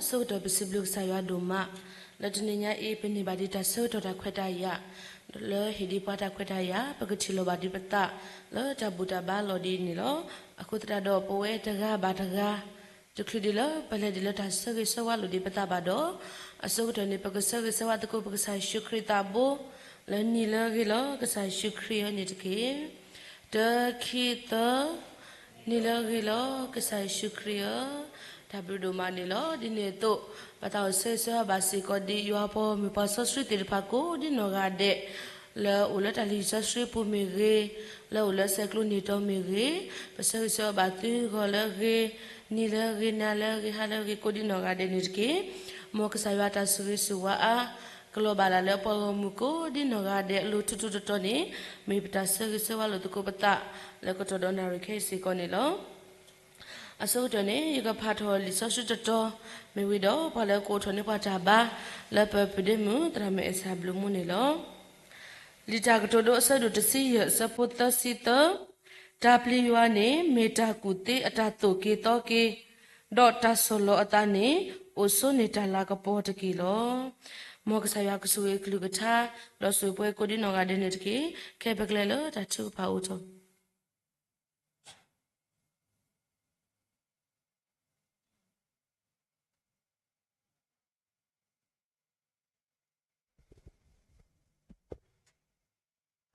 အဆိကတၢၢ်ပစံးဘျုးကစၢ်ယွၤဒိၣ်မး, လၢတနံၤညါအံၤ ပန့ၢ်ဘၣ်ဒံးတၢ်ဆၢကတီၢ်တၢ်ခွဲးတၢ်ယာ်, လၢဟ့ၣ်ဒံးပှၤတၢ်ခွဲးတၢ်ယာ်, ပကထံၣ်လိာ်ဘၣ်ဒံးပသးလၢတၢ်ဘူၣ်တၢ်ဘါလီၢ်ဒ်အံၤန့ၣ်လီၤ. အဃိသတးဒီး ပဝဲတဂၤဘၣ်တဂၤ တချုးဒံးလၢပလဲၤဒံးလၢတၢ်ဆၢဂ့ၤဆၢဝါလိာ်ဒံးပသးဘၣ်ဒီး, အဆိကတၢၢ်န့ၣ် ပကဆၢဂ့ၤဆၢဝါသကိး ပကစၢ်ယ့ၣ်ၡူးခရံာ်သးဘိ, လၢနံၤလၢအဂ့ၤလီၤ ကစၢ်ယ့ၣ်ၡူးခရံာ်ဧၢန့ၣ်တက့ၢ်. တၢ ခံ သၢ, နံၤလၢအဂ့ၤလီၤ ကစၢ်ယ့ၣ်ၡူးခရံာ်ဧၢ, တၢ်ဘျုးဒိၣ်မးန့ၣ်လီၤ. ဒ်န့ၣ်အသိး ပသးအိၣ်ဆၢဂ့ၤဆၢဝါဘၣ်စ့ၢ်ကီးဒံး ယွၤပှၤဂီၢ်မုၢ်ပှၤစီဆှံသ့ၣ်တဖၣ်ကိးဒ်နီၢ်ဂၤဒဲး, လၢအိၣ်လၢတၢ်လံၣ်စီဆှံပူၤမ့ၢ်ဂ့ၤ, လၢအိၣ်လၢဆဲးကျိးန့ၢ်တီမ့ၢ်ဂ့ၤ, ပဆၢဂ့ၤဆၢဝါဘၣ်သုဂီၢ်လၢအဂ့ၤ, နံၤလၢအဂ့ၤ, နၤလၢအဂ့ၤ, ဟါလၢအဂ့ၤ ကိးဒ်နီၢ်ဂၤဒဲးန့ၣ်တက့ၢ်. မ်ကစၢ်ယွၤတၢ်ဆိၣ်ဂ့ၤဆိၣ်ဝါအါ ကလီၤဘၣ်လၢပှၤဂီၢ်မုၢ်ကိးဒ်နီၢ်ဂၤဒဲးအလိၤထူထူတီတီန့ၣ်, မ့ၢ်ပတၢ်ဆၢဂ့ၤဆၢဝါလိာ်သကိးပသး လၢကတီၢ်ဒီးနၣ်ရံၣ်ခဲအံၤစ့ၢ်ကီးန့ၣ်လီၤ. အဆိကတၢၢ်န့ၣ် ယကဖးထီၣ်လံာ်စီဆှံတတီၤ မ့ၢ်ဝံၤဒီး ပှၤလၢကအိးထီၣ်န့ၢ်ပှၤတၢ်ဘါ လၢပပုၢ်ဒ့မုၣ် သရၣ်မုၣ်အဲၣ်စၢ်ဘျုးမူန့ၣ်လီၤ. လံာ်တၢ်ကတိၤဒိ အဆၢဒိၣ်တဆံယဲၢ် အဆၢဖိသၢဆံသၢ, တၢ်ပျံၤယွၤန့ၣ် မ့ၢ်တၢ်ကူၣ်သ့အတၢ်သိၣ်က့ၤသီက့ၤ, ဒီးတၢ်ဆီၣ်လီၤအသးန့ၣ် အိၣ်ဆိန့ၢ်တၢ်လၤကပီၤတက့ၢ်လီၤ. မ်ကစၢ်ယွၤကဆိၣ်ဂ့ၤအကလုၢ်ကထါ, ဒီးဆိၣ်ဂ့ၤပှၤကိးဒ်နီၢ်ဂၤဒဲးန့ၣ်တက့ၢ်. ခဲအံၤပကလဲၤလၢတၢ်ထုကဖၣ်အိၣ်ထီၣ်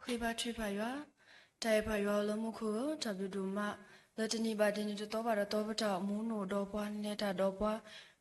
ဃ့ဘါထုကဖၣ်ယွၤ, တၢ်အဲၣ်ပၢ်ယွၤလၢမူခိၣ်ဧၢ, တၢ်ဘျုးဒိၣ်မး, လၢတနံၤဘၣ်တနံၤတသီဘၣ်တသီပတၢ်အိၣ်မူနအိၣ်ဒီးပှၤ နလဲၤတၢ်ဒီးပှၤ,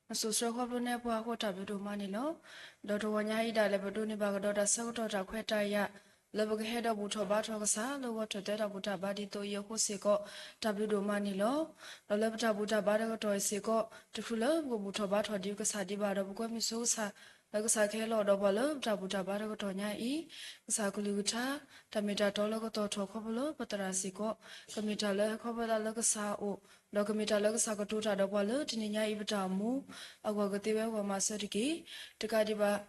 နစိာ်ဆှၢခီဖျိန့ၢ်ပှၤအဃိ တၢ်ဘျုးဒိၣ်မးန့ၣ်လီၤ. ဒီးတဂီၤညါအံၤဒၣ်လဲာ် ပဒိးန့ၢ်ဘၣ်ကဒီးတၢ်ဆၢကတီၢ်တၢ်ခွဲးတၢ်ယာ် လၢပကဟဲဒီးဘူၣ်ထီၣ်ဘါထီၣ်ကစၢ် လၢဂီၤထီၣ်သဲတၢ်ဘူၣ်တၢ်ဘါဒ်သိးအံၤအဃိစ့ၢ်ကီး တၢ်ဘျုးဒိၣ်မးန့ၣ်လီၤ. ဒီးလၢပတၢ်ဘူၣ်တၢ်ဘါတကတီၢ်အံၤစ့ၢ်ကီး တချုးလၢပကဘူၣ်ထီၣ်ဘါထီၣ်ဒံးကစၢ်ဒံးဘၣ်ဒီး ပကွဲမုာ်ဆိကစၢ် လၢကစၢ်ကဟဲလီၤဒီးပှၤလၢပတၢ်ဘူၣ်တၢ်ဘါတကတီၢ်ညါအံၤ, ကစၢ်ကလုၢ်ကထါ, တၢ်မ့ၢ်တၢ်တီလၢကတီၢ်ထီၣ်ခီဖျိလၢပသရၣ်စ့ၢ်ကီး, ကမ့ၢ်တၢ်လၢဟဲခီဖျိသးလၢကစၢ်အအိၣ်, ဒီးကမ့ၢ်တၢ်လၢကစၢ်ကတိၤတၢ်ဒီးပှၤလၢတနံၤညါအံၤပတၢ်အိၣ်မူအဂီၢ် ကသ့ဝဲဂီၢ်မၤစၢၤတက့ၢ်. တကးဒံးဘၣ်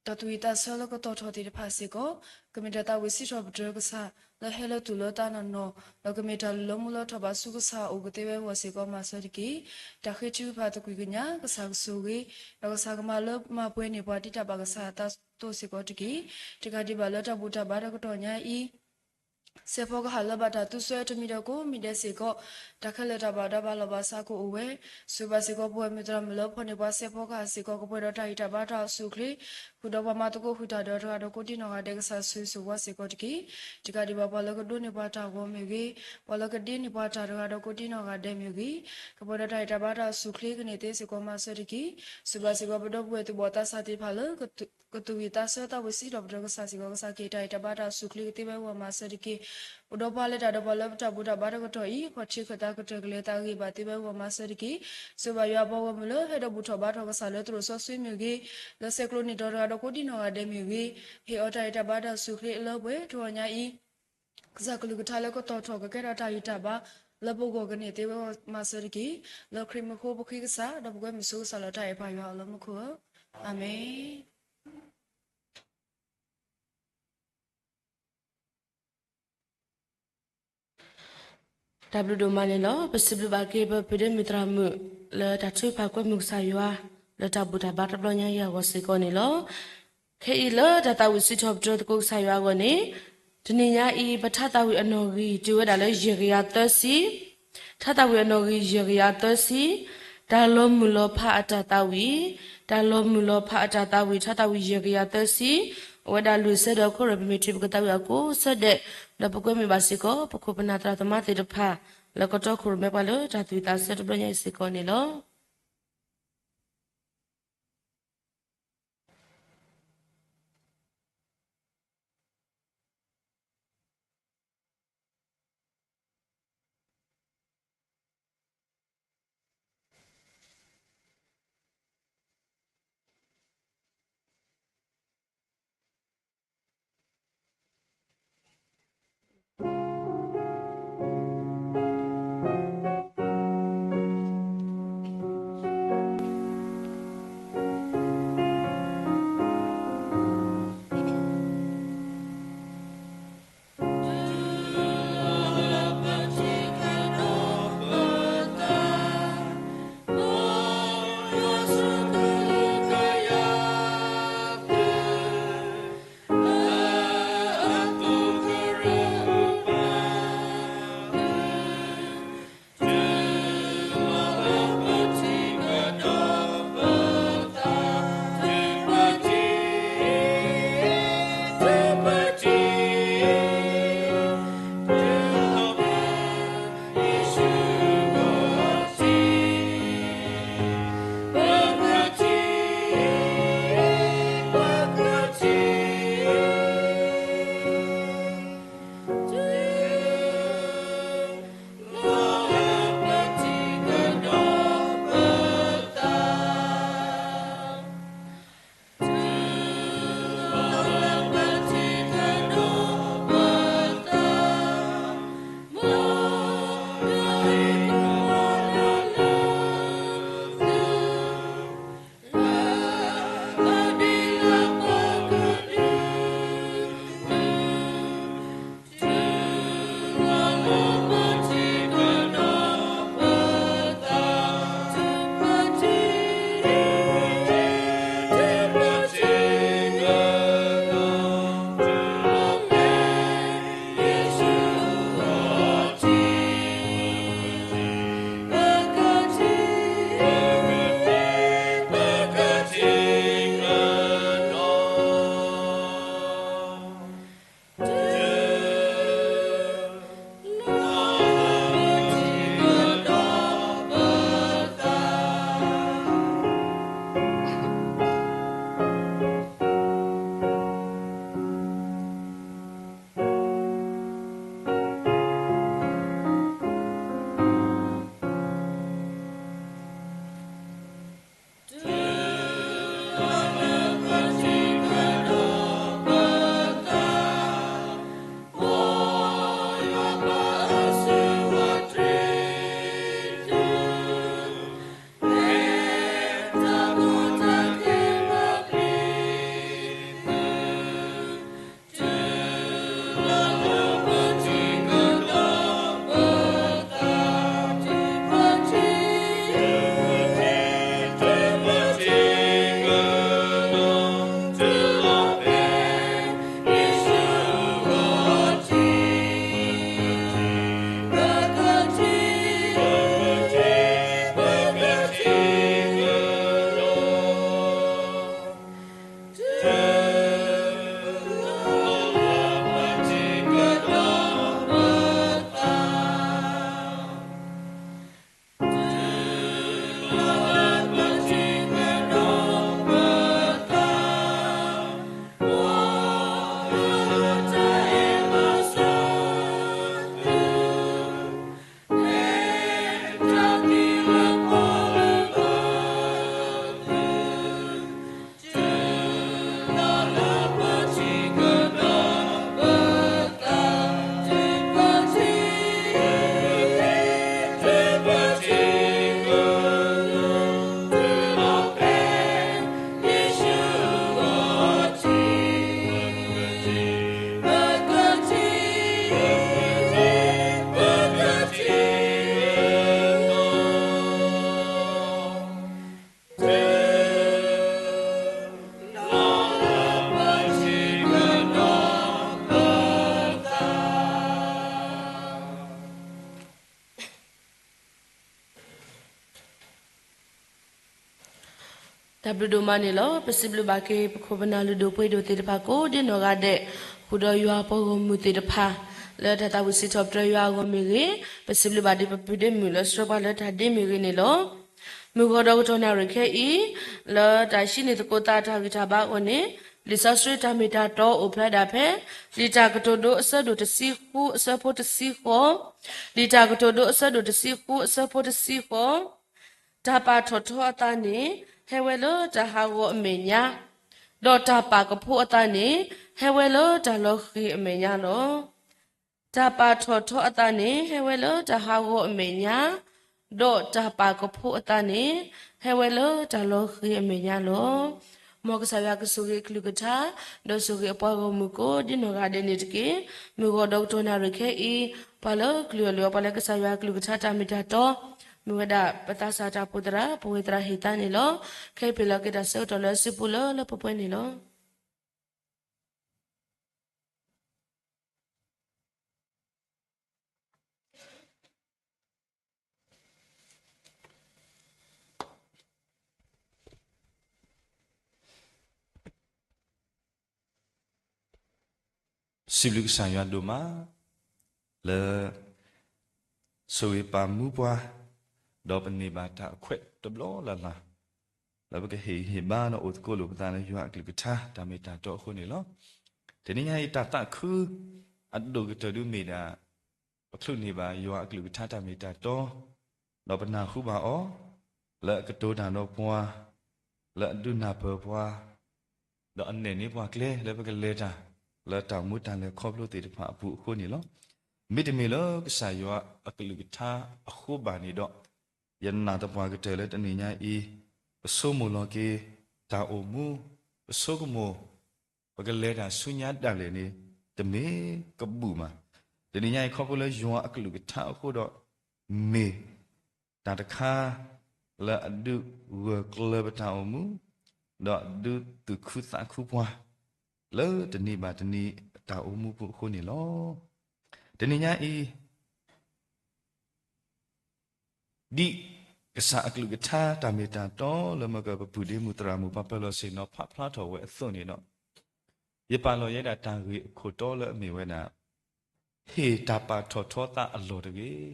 တၢ်သူၣ်ဝံၣ်သးဆၢလၢကတီၢ်ထီၣ်သ့ၣ်တဖၣ်စ့ၢ်ကီး, ကမ့ၢ်တၢ်သးဝံၣ်စံးထီၣ်ပတြၢၤကစၢ် လၢဟဲလၢတူၢ်လၢသးနီၢ်နီၢ်, ဒီးကမ့ၢ်တၢ်လၢလၢမူလၢထီၣ်ဘးဆူကစၢ်အအိၣ် ကသ့ဝဲဂီၢ်စ့ၢ်ကီးမၤစၢၤတက့ၢ်. တၢ်ဃ့ထုကဖၣ်သကွံၢ်ကညး ကစၢ်ကဆိၣ်ဂ့ၤ, ဒီးကစၢ်ကမၤလၢမၤပှဲၤန့ၢ်ပှၤဒ်တၢ်ဘၣ်ကစၢ်အသးအသိးစ့ၢ်ကီးတက့ၢ်. တကးဒံးဘၣ်လၢတၢ်ဘူၣ်တၢ်ဘါတကတီၢ်ညါအံၤ စဲးဖီကဟၣ်လၢဘၣ်တၢ်သူစၢၤတမံၤဒီးကိးမံၤဒဲးစ့ၢ်ကီး, တၢ်ခဲလၢာ်တၢ်ဘၣ်ဒီးဘၣ်လီၤဘၣ်စးကအိၣ်ဝဲ, ဆိၣ်ဂ့ၤဘၣ်စ့ၢ်ကီးပဝဲမုၢ်သရၣ်မုၣ်လၢဖီၣ်န့ၢ်ပှၤစဲးဖီကဟၣ်စ့ၢ်ကီး ကပှဲၤဒီးတၢ်ဂံၢ်တၢ်ဘါတၢ်အိၣ်ဆူၣ်အိၣ်ချ့, ဃုာ်ဒီးပှၤမၤသကိးဃုာ်တၢ်ဒီးတဂၤဒီးကိးဒံနီၢ်ဂၤဒဲး ကစၢ်ဆိၣ်ဂ့ၤဆိၣ်ဝါစ့ၢ်ကီးတက့ၢ်. တကးဒံးဘၣ်ပှၤလၢကဒိးန့ၢ်ပှၤတၢ်ဂီၤမ့ၢ်ဂ့ၤ, ပှၤလၢကဒ့န့ၢ်ပှၤတၢ်တဂၤဒီးကိးဒံနီၢ်ဂၤဒဲးမ့ၢ်ဂ့ၤ, ကပှဲၤဒီးတၢ်ဂံၢ်တၢ်ဘါတၢ်အိၣ်ဆူၣ်အိၣ်ချ့ကန့ၢ်သ့စ့ၢ်ကီးမၤစၢၤတက့ၢ်. ဆိၣ်ဂ့ၤဘၣ်စ့ၢ်ကီးပဒီပုၢ်ဝဲၢ်သူၣ်ဘီၣ်သးစၢ်သ့ၣ်တဖၣ်လၢ ကသူၣ်ဝံၣ်သးဆၢသးဝံၣ်စံးထီၣ်ပတြၢၤကစၢ်စ့ၢ်ကီး ကစၢ်ကဟ့ၣ်တၢ်ဂံၢ်တၢ်ဘါတၢ်အိၣ်ဆူၣ်အိၣ်ချ့ကသ့ဝဲဂီၢ်မၤစၢၤတက့ၢ်. အိၣ်ဒီးပှၤလဲၤတၢ်ဒီးပှၤလၢပတၢ်ဘူၣ်တၢ်ဘါတကတီၢ်အံၤ ခီၣ်ထံးခၢၣ်သးကတၢၢ်ကလဲၤသးဂ့ၤဘၣ်သ့ဝဲဂီၢ်မၤစၢၤတက့ၢ်. ဆိၣ်ဂ့ၤဘၣ်ယွၤအပှၤဂီၢ်မုၢ်လၢဟဲဒီးဘူၣ်ထီၣ်ဘါထီၣ်ကစၢ်လၢသရိာ်စီဆှံမ့ၢ်ဂ့ၤ, လၢဆဲးကျိးန့ၢ်တီတဂၤဒီးကိးဒံနီၢ်ဂၤဒဲးမ့ၢ်ဂ့ၤ, ဟ့ၣ်အီၤတၢ်ဂံၢ်တၢ်ဘါတၢ်အိၣ်ဆူၣ်အိၣ်ချ့အလၢပှဲၤတဂီၤညါအံၤ ကစၢ်ကလုၢ်ကထါလၢကတီၢ်ထီၣ်ကကဲထီၣ်တၢ်ဂံၢ်တၢ်ဘါ လၢပဂီၢ်ကန့ၢ်သ့ဝဲဂီၢ်မၤစၢၤတက့ၢ်. လၢခရံာ်မုၢ်ဃိပဃ့ကစၢ် ဒီးပကွဲမုာ်ဆိကစၢ်လီၤတၢ်အဲၣ်ပၢ်ယွၤအီၤလၢမူခိၣ်ဧၢ, အၤမ့ၣ်. တၢ်ဘျုးဒိၣ်မးန့ၣ်လီၤ. ပစံးဘျုးဘၣ်က့ၤပပုၢ်ဒ့မုၣ်သရၣ်မုၣ် လၢတၢ်ထုကဖၣ်ကွဲမုာ်ကစၢ်ယွၤ လၢတၢ်ဘူၣ်တၢ်ဘါတဘျီညါအံၤအဂီၢ်စ့ၢ်ကီးန့ၣ်လီၤ. ခဲအံၤလၢတၢ်သးဝံၣ်စံးထီၣ်ပတြၢၤသကိးကစၢ်ယွၤအဂီၢ်န့ၣ်, တနံၤညါအံၤ ပထါသးဝံၣ်အနီၣ်ဂံၢ်တုၤဝဲဒၣ်လၢယဲၢ်ကယၤသၢဆံ, ထါသးဝံၣ်အနီၣ်ဂံၢ်ယဲၢ်ကယၤသၢဆံ, တၢ်လီၤမုၢ်လီၤဖးအတၢ်သးဝံၣ်, တၢ်လီၤမုၢ်လီၤဖးအတၢ်သးဝံၣ် ထါသးဝံၣ်ယဲၢ်ကယၤသၢဆံ, အိၣ်ဝဲဒၣ်လွံၢ်ဆၢဒီးခိၣ်ရိၣ် ပမ့ၢ်ထံၣ်ပကသးဝံၣ်အကိးဆၢဒဲး, ဒီးပကွဲမုာ်ဘၣ်စ့ၢ်ကီး ပခိၣ်ပနၢ်သရၣ်သမါသ့ၣ်တဖၣ် လၢကတီခိၣ်ရိၣ်မဲပှၤလၢတၢ်သူၣ်ဝံၣ်သးဆၢတဘျီညါအံၤစ့ၢ်ကီးန့ၣ်လီၤ. တၢ်ဘျုးဒိၣ်မးန့ၣ်လီၤ. ပစံးဘျုးဘၣ်က့ၤ ပခိၣ်ပနၢ်လုၢ်ဒိၣ်ပှ့ၤဒိၣ်သ့ၣ်တဖၣ်ကိးဒ်နီၢ်ဂၤဒဲး, ဃုာ်ဒီးယွၤပှၤဂီၢ်မုၢ်သ့ၣ်တဖၣ် လၢတၢ်သးဝံၣ်စံးထီၣ်ပတြၢၤယွၤအဂီၢ်မ့ၢ်ဂ့ၤ, ပစံးဘျုးဘၣ်ဒ်ပပုၢ်ဒ့မုၣ်လၢဆှၢပှၤလၢတၢ်ဒ့မ့ၢ်ဂ့ၤန့ၣ်လီၤ. မုၢ်ဂီၤဒီးကတီၢ်နၣ်ရံၣ်ခဲအံၤ, လၢတၢ်ဟံးန့ၢ်သကိးသးတၢ်ဂံၢ်တၢ်ဘါအဂီၢ်န့ၣ်, လံာ်စီဆှံတၢ်မ့ၢ်တၢ်တီအိၣ်ဖျါဒၣ်ဖဲ လံာ်တၢ်ကတိၤဒိအဆၢဒိၣ်တဆံဃုအဆၢဖိတဆံဃိး, လံာ်တၢ်ကတိၤဒိအဆၢဒိၣ်တဆံဃုအဆၢဖိတဆံဃိး, တၢ်ပာ်ထီၣ်ထီအသးန့ၣ် ဟဲဝဲလၢတၢ်ဟးဂီၤအမဲာ်ညါ, ဒီးတၢ်ပာ်ကဖိအသးန့ၣ် ဟဲဝဲလၢတၢ်လီၤဃံၤအမဲာ်ညါလီၤ. တၢ်ပာ်ထီၣ်ထီအသးန့ၣ် ဟဲဝဲလၢတၢ်ဟးဂီၤအမဲာ်ညါ, ဒီးတၢ်ပာ်ကဖိအသးန့ၣ် ဟဲဝဲလၢတၢ်လီၤဃံၤအမဲာ်ညါလီၤ. မ်ကစၢ်ယွၤကဆိၣ်ဂ့ၤအကလုၢ်ကထါ, ဒီးဆိၣ်ဂ့ၤအပှၤဂီၢ်မုၢ်ကိးဒ်နီၢ်ဂၤဒဲးန့ၣ်တက့ၢ်. မုၢ်ဂီၤဒီးကတီၢ်နၣ်ရံၣ်ခဲအံၤ, ပှၤလၢကလုၢ်အီၣ်လုၢ်အီပှၤလၢကစၢ်ယွၤအကလုၢ်ကထါတၢ်မ့ၢ်တၢ်တီ, မ့ၢ်ဝဲဒၣ်ပသးစၢ်တၢ်အိၣ်ဖှိၣ်သရၣ် ပဝဲသရၣ်ဟ့ၣ်သါန့ၣ်လီၤ. ခဲအံၤပဟ့ၣ်လီၤက့ၤတၢ်ဆၢကတီၢ်လၢအစုပူၤလၢလၢပှဲၤပှဲၤန့ၣ်လီၤ. စံးဘျုးကစၢ်ယွၤဒိၣ်မး လၢ ဆိၣ်ဂ့ၤပာ်မူပှၤ, ဒီးပန့ၢ်ဘၣ်တၢ်အခွဲးတဘျီလၢ်လၢ်, လၢပကဟ့ၣ်ဂံၢ်ဟ့ၣ်ဘါဒီးအိၣ်သကိးလိာ်ပသးလၢယွၤအကလုၢ်ကထါတၢ်မ့ၢ်တၢ်တီအဃိန့ၣ်လီၤ. တနံၤညါအံၤတၢ်သးခု အဒိၣ်ကတၢၢ်ဒုးမ့ၢ်ဒၣ် ပချုးန့ၢ်ဘၣ်ယွၤအကလုၢ်ကထါတၢ်မ့ၢ်တၢ်တီ, ဒီးပနၢ်ဟူဘၣ်အီၤ လၢအကတိၤတၢ်ဒီးပှၤ, လၢအဒုးနၢ်ပၢၢ်ပှၤ, ဒီးအနဲၣ်န့ၢ်ပှၤကျဲလၢပကလဲၤတၢ် လၢတၢ်အိၣ်မူတၢ်လဲၤခီဖျိသ့ၣ်တဖၣ်အပူၤအဃိန့ၣ်လီၤ. မ့တမ့ၢ်လၢကစၢ်ယွၤအကလုၢ်ကထါအဃိဘၣ်န့ၣ်ဒီး, ယနာ်သပှၢ်ကတၢၢ်လၢတနံၤညါအံၤ, ပဆိကမိၣ်လီၤက့ၤ တၢ်အိၣ်မူ, ပဆိကမိၣ် ပကလဲၤတၢ်ဆူညါဒၣ်လဲာ်န့ၣ် တမ့ၢ်ကဘူၣ်မး. တနံၤညါအံၤခီဖျိလၢယွၤအကလုၢ်ကထါအဃိဒီး, မ့ၢ်တၢ်တခါ လၢအဒုးဂၢၢ်ကျၢၤပတၢ်အိၣ်မူ, ဒီးအဒုးသူၣ်ခုသးခုပှၤ လၢတနံၤဘၣ်တနံၤတၢ်အိၣ်မူပူၤအဃိန့ၣ်လီၤ. တနံၤညါအံၤ ဒ်ကစၢ်အကလုၢ်ကထါတၢ်မ့ၢ်တၢ်တီလၢမ့ၢ်က ပပုၢ်ဒ့မုၣ်သရၣ်မုၣ်ပှၤပၢၤလီၢ်ဆ့ၣ်နီၤဖးဖျါထီၣ်ဝဲအသိးန့ၣ်ဒီး, ယပာ်လီၤယဲဒၣ်တၢ်ဂ့ၢ်အခိၣ်တီလၢအမ့ၢ်ဝဲဒၣ်, ဟ့ၣ်တၢ်ပာ်ထီၣ်ထီသးအလီၢ်တဂ့ၤ,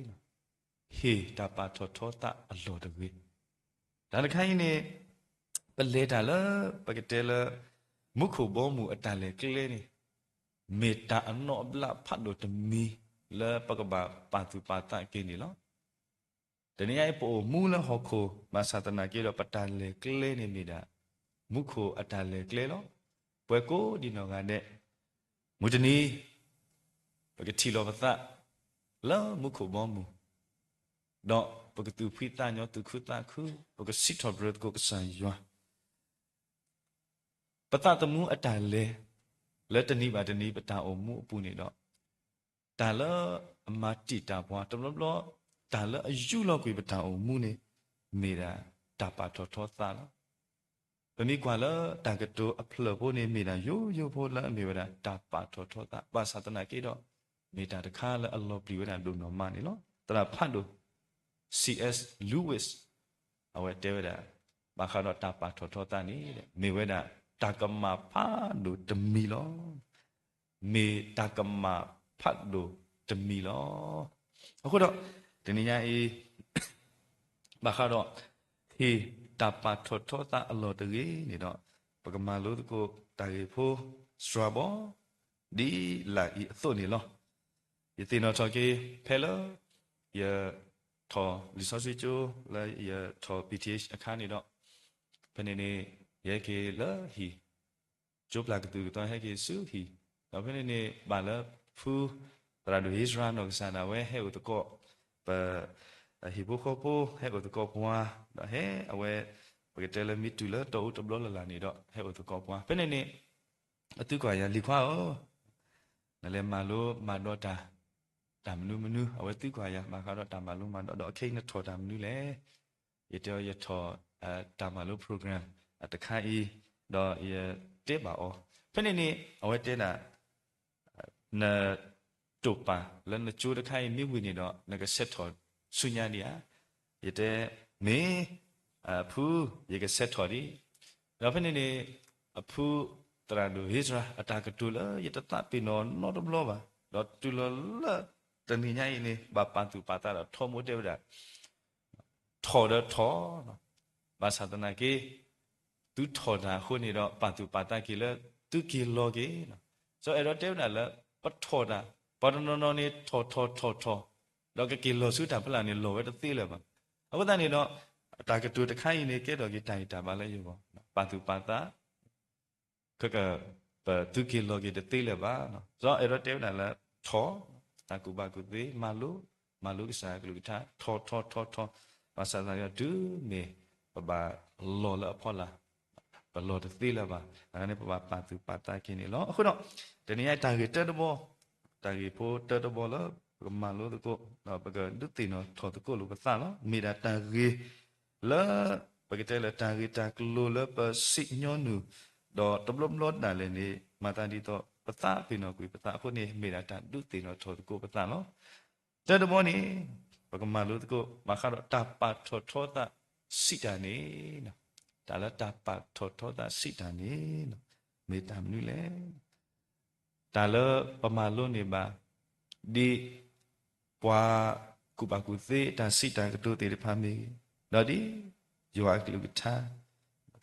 ဟ့ၣ်တၢ်ပာ်ထီၣ်ထီသးအလီၢ်တဂ့ၤ. တၢ်တခါအံၤန့ၣ် ပလဲၤတၢ်လၢ ပကတဲလၢ မူခိၣ်ဘီမုၢ်အတၢ်လဲၤကျဲန့ၣ် မ့ၢ်တၢ်အနီၣ်အဘျးဖးဒိၣ်တမံၤ လၢပကဘၣ်ပာ်သူၣ်ပာ်သးက့ၤန့ၣ်လီၤ. တနံၤညါအံၤ ပအိၣ်မူလၢဟီၣ်ခိၣ် ဘၣ်ဆၣ်သနာ်က့ဒီး ပတၢ်လဲၤကျဲန့ၣ်မ့ၢ်ဒၣ် မူခိၣ်အတၢ်လဲၤကျဲလီၤ. ပှၤကိးဒံးနီၢ်ဂၤဒဲး မုၢ်တနံၤ ပကထံၣ်လီၤပသး လၢမူခိၣ်ဘီမုၢ်, ဒီးပကသူၣ်ဖှံသးညီ သူၣ်ခုသးခု, ပကစံးထီၣ်ပတြၢၤသကိးကစၢ်ယွၤ ပသးသမူအတၢ်လဲၤ လၢတနံၤဘၣ်တနံၤပတၢ်အိၣ်မူအပူၤန့ၣ်ဒီး, တၢ်လၢအမၤတံာ်တာ်ပှၤတဘျီဘျီ, တၢ်လၢအယူးလီၤကွံာ်ပတၢ်အိၣ်မူန့ၣ် မ့ၢ်ဒၣ်တၢ်ပာ်ထီၣ်ထီသးလီၤ. ပမ့ၢ်ကွၢ်လၢတၢ်ကတိၤအဖျၢၣ်ဖိန့ၣ် မ့ၢ်ဒၣ်ယိယိဖိလၢအမ့ၢ်ဝဲဒၣ်တၢ်ပာ်ထီၣ်ထီသး, ဘၣ်ဆၣ်သနာ်က့ဒီး မ့ၢ်တၢ်တခါလၢအလီၤပျံၤဝဲဒၣ်ဒိၣ်နီၢ်မးန့ၣ်လီၤ. သရၣ်ဖးဒိၣ် C S Lewis အဝဲတဲဝဲဒၣ်, ဘၣ်ဃးဒီးတၢ်ပာ်ထီၣ်ထီသးန့ၣ် မ့ၢ်ဝဲဒၣ်တၢ်ကမၣ်ဖးဒိၣ်တမံၤလီၤ. မ့ၢ်တၢ်ကမၣ်ဖးဒိၣ်တမံၤလီၤ. အဃိဒီး တနံၤညါအံၤ ဘၣ်ဃးဒီး ဟ့ၣ်တၢ်ပာ်ထီၣ်ထီသးအလီၢ်တဂ့ၤန့ၣ်ဒီး ပကမၤလိသကိးတၢ်ဂ့ၢ်ဖိစှၤဘီ ဒ်လာ်အံၤအသိးန့ၣ်လီၤ. ယသ့ၣ်နီၣ်ထီၣ်က့ၤ ဖဲလၢ ယထီၣ်လံာ်စီဆှံကၠိ လၢယထီၣ် P T H အခါန့ၣ်ဒီး ဖဲန့ၣ်န့ၣ် ယဟဲက့ၤလၢဟံၣ် ကၠိပျၢ်ကသုၣ်ကသီဟဲက့ၤဆူဟံၣ်, ဒီးဖဲန့ၣ်န့ၣ် ဘၣ်လၢဖု သရၣ်ဒိၣ်ဧ့စြၤနီၢ်ကစၢ်ဒၣ်ဝဲဟဲအိၣ်သကိး ပ ဟံၣ်ဖိဃီဖိ ဟဲအိၣ်သကိးပှၤ, ဒီးဟဲအဝဲ ပကတဲလၢမ့ၢ်တုၤလၢတီအူတဘျီလၢ်လၢ်န့ၣ်ဒီး ဟဲအိၣ်သကိးပှၤ, ဖဲန့ၣ်န့ၣ် အသုကွၢ်ယၤ လံၤခွါဧၢ, နလဲၤမၤလိမၤဒိးတၢ် တၢ်မနုၤမနုၤ, အဝဲသုကွၢ်ယၤ ဘၣ်ဃးဒီးတၢ်မၤလိမၤဒိး ဒီးခဲအံၤနထီၣ်တၢ်မနုၤလဲၣ်. ယတဲအီၤ ယထီၣ် တၢ်မၤလိ program တခါအံၤ, ဒီးယတဲဘၣ်အီၤ, ဖဲန့ၣ်န့ၣ် အဝဲတဲဒၣ် နတိာ်ပာ်လၢနကၠိတခါအံၤမ့ၢ်ဝံၤန့ၣ်ဒီး နကဆဲးထီၣ်ဆူညါဒံးဧါ. ယတဲ မ့ၢ် ဖု ယကဆဲးထီၣ်ဒံး. ဒီးဖဲန့ၣ်န့ၣ် အဖုသရၣ်ဒိၣ်ဧ့စြၤ အတၢ်ကတိၤလၢယတသးပ့ၤနီၣ်နီတဘျီဘၣ်, ဒီးတုၤလီၤလၢတနံၤညါအံၤန့ၣ် ဘၣ်ပာ်သူၣ်ပာ်သးဒီးထီဘိတဲဝဲဒၣ် ထီၣ်ဒီးထီၣ်, ဘၣ်ဆၣ်သနာ်က့ သုထီၣ်တၢ်အဃိန့ၣ်ဒီး ပာ်သူၣ်ပာ်သးက့ၤလၢသုက့ၤလီၤက့ၤ, စီၤအဲၣ်ဒိးတဲဝဲဒၣ်လၢ ပထီၣ်တၢ်, ပှၤတနီၤနီၤန့ၣ် ထီၣ်ထီၣ်ထီၣ်ထီၣ်, ဒီးကက့ၤလီၤဆူတၢ်ဖီလာ်န့ၣ် လီၤဝဲတသ့လၢၤဘၣ်. အဃိသတးန့ၣ်ဒီး တၢ်ကတိၤတခါအံၤန့ၣ် ကဲထီၣ်က့ၤတၢ်ဂံၢ်တၢ်ဘါလၢယဂီၢ်, ပာ်သူၣ်ပာ်သး က ပသုက့ၤလီၤက့ၤတသ့လၢၤဘၣ်. စီၤအဲၣ်ဒိးတဲဝဲဒၣ်လၢ ထီၣ်, တၢ်ကူၣ်ဘၣ်ကူၣ်သ့ မၤလိ, မၤလိကစၢ်အကလုၢ်ကထါ, ထီၣ်ထီၣ်ထီၣ်ထီၣ်, ဘၣ်ဆၣ်သနာ်က့ တုၤမ့ၢ်ပဘၣ်လီၤလၢအဖီလာ် ပလီၤတသ့လၢၤဘၣ်. အန့ၣ်ပဘၣ်ပာ်သူၣ်ပာ်သးက့ၤန့ၣ်လီၤ. အဃိဒီး တနံၤညါတၢ်ဂ့ၢ်တၢတဘီ, တၢ်ဂ့ၢ်ဖိတၢတဘီလၢ ပကမၤလိသကိး, ဒီးပကဒုးသ့ၣ်နီၣ်ထီၣ်သကိးလိာ်ပသးလီၤ. မ့ၢ်ဒၣ်တၢ်ဂ့ၢ်လၢ ပကတဲလၢတၢ်ဂ့ၢ်တၢ်ကျိၤလၢပစံၣ်ညီနုၢ်, ဒီးတဘျီဘျီဒၣ်လဲာ်န့ၣ် မၤသးဒ်သိး ပသးပ့ၤနီၣ်ကွံာ်ပသးအဃိန့ၣ် မ့ၢ်ဒၣ်တၢ်ဒုးသ့ၣ်နီၣ်ထီၣ်သကိးပသးလီၤ. တၢတဘီန့ၣ် ပကမၤလိသကိး ဘၣ်ဃးဒီးတၢ်ပာ်ထီၣ်ထီသးစံးတၢ်န့ၣ်, တၢ်လၢတၢ်ပာ်ထီၣ်ထီသးစံးတၢ်န့ၣ် မ့ၢ်တၢ်မနုၤလဲၣ်. တၢ်လၢပမၤလိန့ၢ်ဘၣ် ဒ်ပှၤကူၣ်ဘၣ်ကူၣ်သ့တၢ်စံးတၢ်ကတိၤသ့ၣ်တဖၣ်မ့ၢ်ဂ့ၤ, ဒီးဒ်ယွၤအကလုၢ်ကထါ,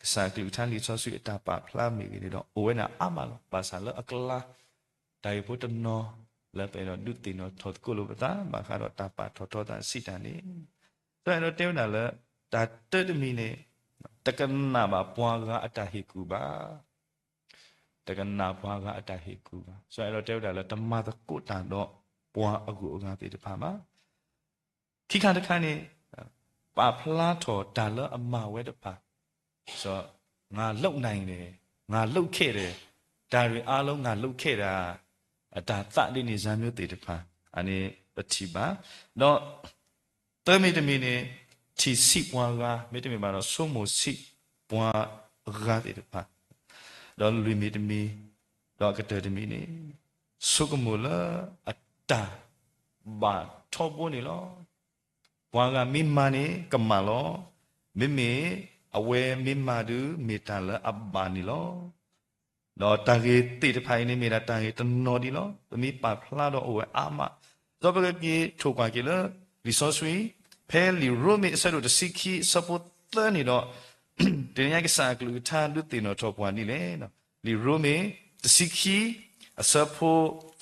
ကစၢ်အကလုၢ်ကထါလံာ်စီဆှံအတၢ်ပာ်ဖျါမ့ၢ်ဂ့ၤန့ၣ်ဒီး အိၣ်ဝဲဒၣ်အါမးလီၤ. ဘၣ်ဆၣ်လၢအကျါ တၢ်ဂ့ၢ်ဖိတနီၤလၢပအဲၣ်ဒိးဒုးသ့ၣ်နီၣ်ထီၣ်သကိးလိာ်ပသး ဘၣ်ဃးဒီးတၢ်ပာ်ထီၣ်ထီသးစံးတၢ်န့ၣ်, စီၤအဲၣ်ဒိးတဲဝဲဒၣ်လၢ တၢ်တၢတမံၤန့ၣ် တကနၣ်ဘၣ်ပှၤဂၤအတၢ်ဟ့ၣ်ကူၣ်ဘၣ် တကနၣ်ပှၤဂၤအတၢ်ဟ့ၣ်ကူၣ်ဘၣ်. စီၤအဲၣ်ဒိးတဲဝဲဒၣ်လၢ တမၤသကိးတၢ်ဒီးပှၤအဂုၤအဂၤသ့ၣ်တဖၣ်ဘၣ်. ခံခါတခါန့ၣ် ပာ်ဖျါထီၣ်တၢ်လၢအမၤဝဲတဖၣ်, စီၤ ငါလုပ်နိုင်တယ်, ငါလုပ်ခဲ့တယ်, ဒါတွေအားလုံး ငါလုပ်ခဲ့တာ, အတၢ်သးဒ်န့ၣ် စၢ်မျိုးသ့ၣ်တဖၣ် အန့ၣ်ပထံၣ်ဘၣ်. ဒီး သၢမံၤတမံၤန့ၣ် ထံၣ်ဆံးပှၤဂၤ မ့တမ့ၢ်ဘၣ်ဒီး ဆိကမိၣ်ဆံးပှၤဂၤသ့ၣ်တဖၣ်, ဒီးလွံၢ်မံၤတမံၤ, ဒီးအကတၢၢ်တမံၤန့ၣ် ဆိကမိၣ်လၢအတၢ်ဘၣ်ထီဘိန့ၣ်လီၤ. ပှၤဂၤမ့ၢ်မၤန့ၣ် ကမၣ်လီၤ. မ့မ့ၢ်အဝဲမ့ၢ်မၤဒုး မ့ၢ်တၢ်လၢအဘၣ်န့ၣ်လီၤ. ဒီးတၢ်ဂ့ၢ်သ့ၣ်တဖၣ်အံၤန့ၣ် မ့ၢ်ဒၣ်တၢ်ဂ့ၢ်တနီၤဒံးလီၤ. ပမ့ၢ်ပာ်ဖျါဒီးအိၣ်ဝဲအါမး. ဒီးပကက့ၤထိၣ်ကွၢ်က့ၤလၢ လံာ်စီဆှံ ဖဲလံာ်ရိမ့ၤအဆၢဒိၣ်တဆံခံ အဆၢဖိသၢန့ၣ်ဒီး တနံၤညါကစၢ်အကလုၢ်ကထါဒုးသ့ၣ်နီၣ်ထီၣ်ပှၤဒ်လဲၣ်. လံာ်ရိမ့ၤတဆံခံ အဆၢဖိ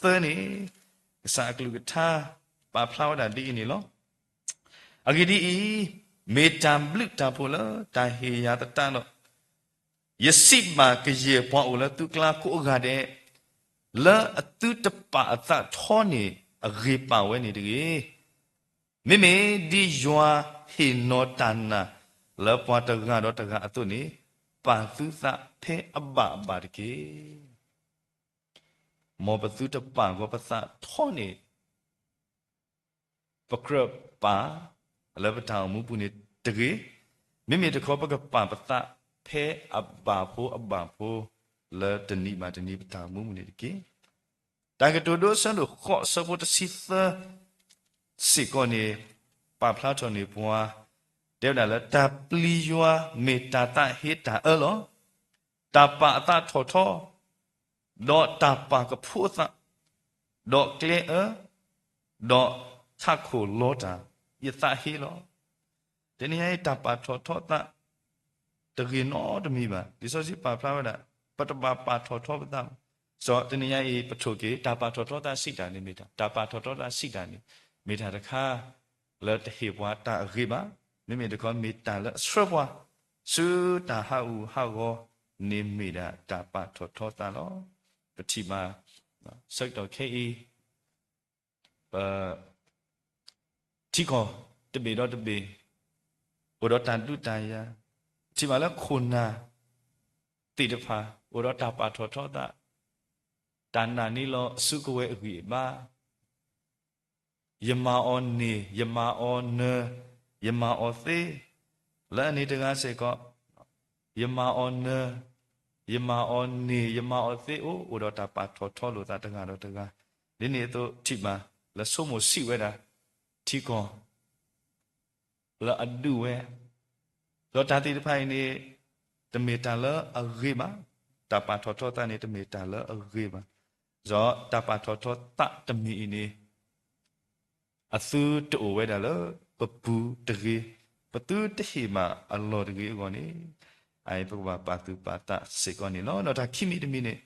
သၢန့ၣ် ကစၢ်အကလုၢ်ကထါ ပာ်ဖျါဝဲဒၣ်ဒ်အံၤန့ၣ်လီၤ. အဂ့ၢ်ဒ်အံၤ, မ့ၢ်တၢ်ဘျုးတၢ်ဖှိၣ်လၢတၢ်ဟ့ၣ်ယၤသတးဒီး ယစံးဘၣ်ကယဲၢ်ပှၤအိၣ်လၢသုကျါကိးဂၤဒဲး, လၢအသုတပာ်အသးထီန့ၣ် အဂ့ၤပာ်ဝဲန့ၣ်တဂ့ၤ. မ့မ့ၢ်ဒ်ယွၤဟ့ၣ်နီၤတၢ်နာ်လၢပှၤတဂၤဒီးတဂၤအသိးန့ၣ်, ပာ်သုသးဖဲအဘၣ်အဘၣ်တက့ၢ်. မ်ပသုတပာ်ဂီၤပသးထီန့ၣ် ပကြၢးပာ်လၢပတၢ်အိၣ်မူပူၤန့ၣ်တဂ့ၤ. မ့မ့ၢ်တခီ ပကပာ်ပသးဖဲအဘၣ်ဖိအဘၣ်ဖိ လၢတနံၤဘၣ်တနံၤပတၢ်အိၣ်မူပူၤန့ၣ်တက့ၢ်. တၢ်ကတိၤဒိအဆၢဒိၣ်ဃိး အဆၢဖိတဆံသၢ စ့ၢ်ကီးန့ၣ် ပာ်ဖျါထီၣ်န့ၢ်ပှၤ တဲဝဲဒၣ်လၢ တၢ်ပျံၤယွၤမ့ၢ်တၢ်သးဟ့တၢ်အၢလီၤ. တၢ်ပာ်အသးထီၣ်ထီ, ဒီးတၢ်ပာ်ကဖိအသး, ဒီးကျဲအၢ, ဒီးထးခိၣ်လီတၢ်, ယသးဟ့လီၤ. တနံၤညါအံၤ တၢ်ပာ်ထီၣ်ထီသး တဂ့ၤနီတမံၤဘၣ်. လံာ်စီဆှံပာ်ဖျါဝဲဒၣ် ပတဘၣ်ပာ်ထီၣ်ထီပသးဘၣ်. စီၤတနံၤညါအံၤ ပထိၣ်က့ၤ တၢ်ပာ်ထီၣ်ထီသးစံးတၢ်န့ၣ်မ့ၢ်တၢ်, တၢ်ပာ်ထီၣ်ထီသးစံးတၢ်န့ၣ် မ့ၢ်တၢ်တခါ လၢတဟ့ၣ်ပှၤတၢ်အဂ့ၤဘၣ်. မ့မ့ၢ်တခီ မ့ၢ်တၢ်လၢအဆှၢပှၤ ဆူတၢ်ဟးဂူာ်ဟးဂီၤန့ၣ်မ့ၢ်ဒၣ်တၢ်ပာ်ထီၣ်ထီသးလီၤ. ပထံၣ်ဘၣ် ဆၢကတီၢ်ခဲအံၤ ပ ထံကီၢ်တဘ့ၣ်ဒီးတဘ့ၣ် အိၣ်ဒီးတၢ်ဒုးတၢ်ယၤ, ထံၣ်ဘၣ်လၢခိၣ်နၢ်သ့ၣ်တဖၣ် အိၣ်ဒီးတၢ်ပာ်ထီၣ်ထီသး, တၢ်နာ်န့ၢ်လီၤအစုကဝဲၤအဂံၢ်အဘါ, ယမၤအီၤန့ၢ်, ယမၤအီၤနၢၤ, ယမၤအီၤသ့, လၢအန့ၣ်တဂၤစ့ၢ်ကီး ယမၤအီၤနၢၤ, ယမၤအီၤန့ၢ်, ယမၤအီၤသ့အိၣ်, အိၣ်ဒီးတၢ်ပာ်ထီၣ်ထီလိာ်သးတဂၤဒီးတဂၤ, ဒ်န့ၣ်အသိးထံၣ်ဘၣ်လၢဆိကမိၣ်ဆံးဝဲဒၣ် ထံကီၢ် လၢအဒုးဝဲ, ဒီးတၢ်သ့ၣ်တဖၣ်အံၤန့ၣ် တမ့ၢ်တၢ်လၢအဂ့ၤဘၣ်. တၢ်ပာ်ထီၣ်ထီသးန့ၣ် တမ့ၢ်တၢ်လၢအဂ့ၤဘၣ်. ဒီးတၢ်ပာ်ထီၣ်ထီသးတမံၤအံၤန့ၣ် အသုတအိၣ်ဝဲဒၣ်လၢပပူၤတဂ့ၤ, ပသုတဟ့ၣ်ဘၣ်အလီၢ်တဂ့ၤအဂီၢ်န့ၣ်, အအံၤပကဘၣ်ပာ်သူၣ်ပာ်သးစ့ၢ်ကီးန့ၣ်လီၤ. ဒီးတၢ်ခံမံၤတမံၤန့ၣ်,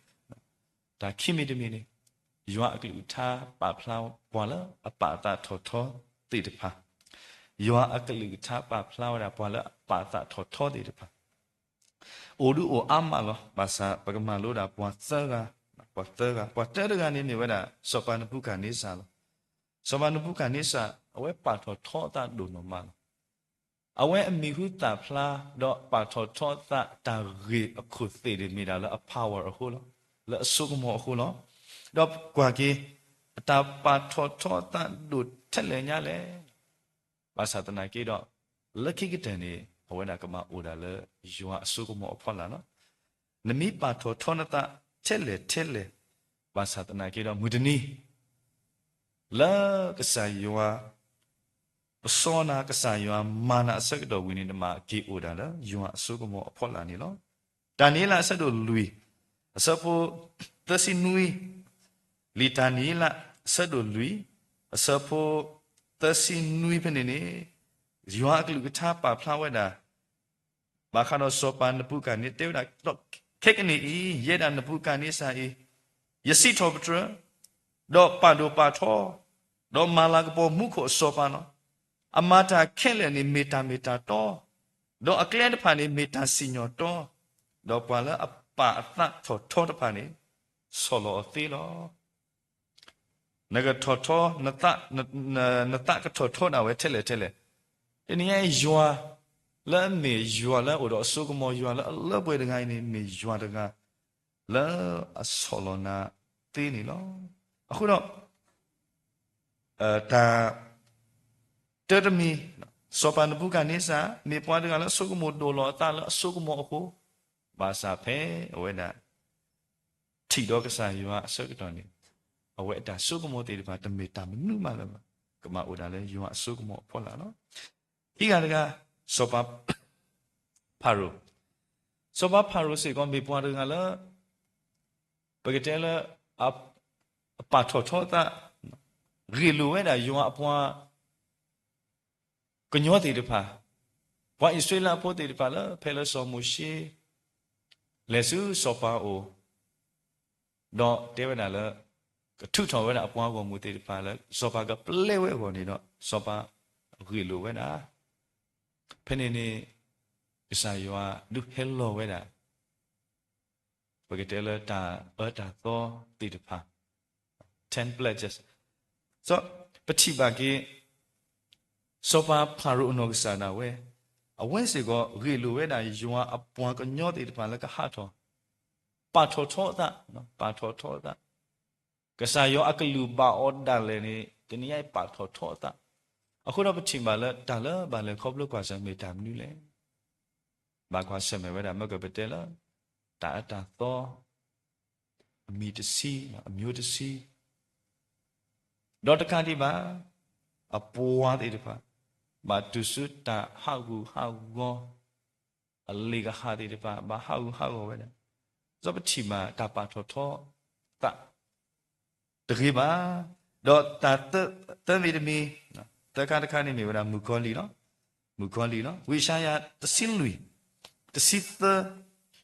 တၢ်ခံမံၤတမံၤန့ၣ်, ယွၤအကလုၢ်ကထါပာ်ဖျါပှၤလၢအပာ်အသးထီၣ်ထီသ့ၣ်တဖၣ်, ယွၤအကလုၢ်ကထါပာ်ဖျါဝဲဒၣ်ပှၤလၢအပာ်အသးထီၣ်ထီသ့ၣ်တဖၣ် အိၣ်ဒုးအိၣ်အါမးလီၤ. ဘၣ်ဆၣ်ပကမၤလိဒၣ်ပှၤသၢဂၤ, ပှၤသၢဂၤ, ပှၤတၢတဂၤန့ၣ်မ့ၢ်ဝဲဒၣ် စီၤပၤနဘူၤခၣ်န့စၢ်လီၤ. စီၤပၤနဘူၤခၣ်န့စၢ် အဝဲပာ်ထီၣ်ထီသးဒိၣ်နီၢ်မးလီၤ. အဝဲအမံၤဟူသၣ်ဖျါ ဒီးပာ်ထီၣ်ထီသးတၢ်ဂ့ၢ်အခိၣ်သ့ၣ်န့ၣ်မ့ၢ်ဒၣ်လၢအ power အဃိလီၤ, လၢအစိကမီၤအဃိလီၤ. ဒီးကွၢ်က့ၤ အတၢ်ပာ်ထီၣ်ထီသးဒိၣ်ထဲလဲၣ်ညါလဲၣ် ဘၣ်ဆၣ်သနာ်က့ဒီး လၢခံကတၢၢ်န့ၣ် အဝဲဒၣ်ကမၤအိၣ်ဒၣ်လၢယွၤအစိကမီၤအဖီလာ်လီၤ. နမ့ၢ်ပာ်ထီၣ်ထီနသးထဲလဲၣ်ထဲလဲၣ်, ဘၣ်ဆၣ်သနာ်က့ဒီး မုၢ်တနံၤ လၢကစၢ်ယွၤ ပစီနၤ ကစၢ်ယွၤမၤနၤအဆၢကတီၢ်ဝံၤန့ၣ် နဘၣ်က့ၤအိၣ်ဒၣ်လၢယွၤအစိကမီၤအဖီလာ်န့ၣ်လီၤ. တၢ်နံၤလၢအဆၢဒိၣ်လွံၢ် အဆၢဖိသၢဆံနွံ, လံာ်တၢ်နံၤလၢအဆၢဒိၣ်လွံၢ် အဆၢဖိသၢဆံနွံဖဲန့ၣ်န့ၣ်, ယွၤအကလုၢ်ကထါပာ်ဖျါဝဲဒၣ် ဘၣ်ဃးဒီးစီၤပၤနဘူၤခၣ်န့စၢ်တဲဝဲဒၣ်, ဒီးခဲကနံၣ်အံၤ ယဲဒၣ်နဘူၤခၣ်န့စၢ်အံၤ, ယစံးထီၣ်ပတြၢၤ, ဒီးပာ်ဒိၣ်ပာ်ထီ, ဒီးမၤလၤကပီၤမူခိၣ်အစီၤပၤလီၤ. အမၤတၢ်ခဲလၢာ်န့ၣ်မ့ၢ်တၢ်မ့ၢ်တၢ်တီ, ဒီးအကျဲတဖၣ်န့ၣ်မ့ၢ်တၢ်စံၣ်ညီၣ်တီ, ဒီးပှၤလၢအပာ်အသးထီၣ်ထီတဖၣ်န့ၣ် ဆီၣ်လီၤအီၤသ့လီၤ. နကထီၣ်ထီ, နသးကထီၣ်ထီဒၣ်ဝဲထဲလဲၣ်ထဲလဲၣ်. တနံၤအံၤယွၤလၢအမ့ၢ်ယွၤလၢအအိၣ်ဒီးအစိကမီၤ ယွၤလၢအလၢပှဲၤတဂၤအံၤန့ၣ် မ့ၢ်ယွၤတဂၤလၢအဆီၣ်လီၤနၤသ့န့ၣ်လီၤ. အဃိဒီး တၢ် တၢတမံၤ, စီၤပၤနဘူၤခၣ်န့စၢ် မ့ၢ်ပှၤတဂၤလၢအစိကမီၤဒိၣ်လီၤအသးလၢအစိကမီၤအဃိ, ဘၣ်ဆၣ်ဖဲအဝဲဒၣ် ထံၣ်ဒီးကစၢ်ယွၤအဆၢကတီၢ်န့ၣ်, အဝဲအတၢ်စိကမီၤသ့ၣ်တဖၣ် တမ့ၢ်တၢ်မနုၤမးလၢၤဘၣ်, ကမၤအိၣ်ဒၣ်လၢယွၤအစိကမီၤအဖီလာ်လီၤ. ခံဂၤတဂၤ, စီၤပၤဖၤရိၤ, စီၤပၤဖၤရိၤစ့ၢ်ကီးမ့ၢ်ပှၤတဂၤလၢ ပကတဲလၢ အပာ်ထီၣ်ထီသး, ဂ့ၢ်လိာ်ဝဲဒၣ်ယွၤအပှၤ ကညီသ့ၣ်တဖၣ်, ပှၤအံၣ်စရ့လးဖိသ့ၣ်တဖၣ်လၢ ဖဲလၢစီၤမိၤၡ့ လဲၤဆူစီၤပၤအအိၣ်, ဒီးတဲဝဲဒၣ်လၢ ကထုးထီၣ်ဝဲဒၣ်အပှၤဂီၢ်မုၢ်သ့ၣ်တဖၣ်လၢ စီၤပၤကပျဲဝဲအဂီၢ်န့ၣ်ဒီး စီၤပၤဂ့ၢ်လိာ်ဝဲဒၣ်. ဖဲန့ၣ်န့ၣ် ကစၢ်ယွၤဒုးဟဲလီၤဝဲဒၣ် ပကတဲလၢတၢ်အၢတၢ်သီသ့ၣ်တဖၣ်, ten pledges. ဒီးပထံၣ်ဘၣ်က့ၤ စီၤပၤဖၤရိၤအနီၢ်ကစၢ်ဒၣ်ဝဲ, အဝဲစ့ၢ်ကီးဂ့ၢ်လိာ်ဝဲဒၣ်ယွၤအပှၤကညီသ့ၣ်တဖၣ်လၢကဟးထီၣ်, ပာ်ထီၣ်ထီအသး, ပာ်ထီၣ်ထီအသး, ကစၢ်ယွၤအကလုၢ်ဘၣ်အီၤဒၣ်လဲာ်န့ၣ် တနံၤညါအံၤပာ်ထီၣ်ထီအသး. အဃိဒီးပထံၣ်ဘၣ်လၢတၢ်လၢဘၣ်လဲၤခီဖျိကွၢ်ဆၢၣ်မ့ၢ်တၢ်မနုၤလဲၣ်. ဘၣ်ကွၢ်ဆၢၣ်မဲာ်ဝဲဒၣ် မ့ၢ်ကပတဲလၢ တၢ်အၢတၢ်သီ အမံၤတဆံ, အမျိုးတဆံ, ဒီးတကးဒံးဘၣ် အပှၤသ့ၣ်တဖၣ် ဘၣ်တုၤဆူတၢ်ဟးဂူာ်ဟးဂီၤ, အလ့ၣ်ကဟၣ်သ့ၣ်တဖၣ် ဘၣ်ဟးဂူာ်ဟးဂီၤဝဲဒၣ်, ဒီးပထံၣ်ဘၣ်တၢ်ပာ်ထီၣ်ထီသး တဂ့ၤဘၣ်. ဒီးတၢ်သၢမံၤတမံၤ, သၢခါတခါန့ၣ်မ့ၢ်ဝဲဒၣ်မုၣ်ကီၤလံၢ်လီၤ. မုၣ်ကီၤလံၢ်လီၤ. ဝံယၡါယၤတဆံလွံၢ်, တဆံသ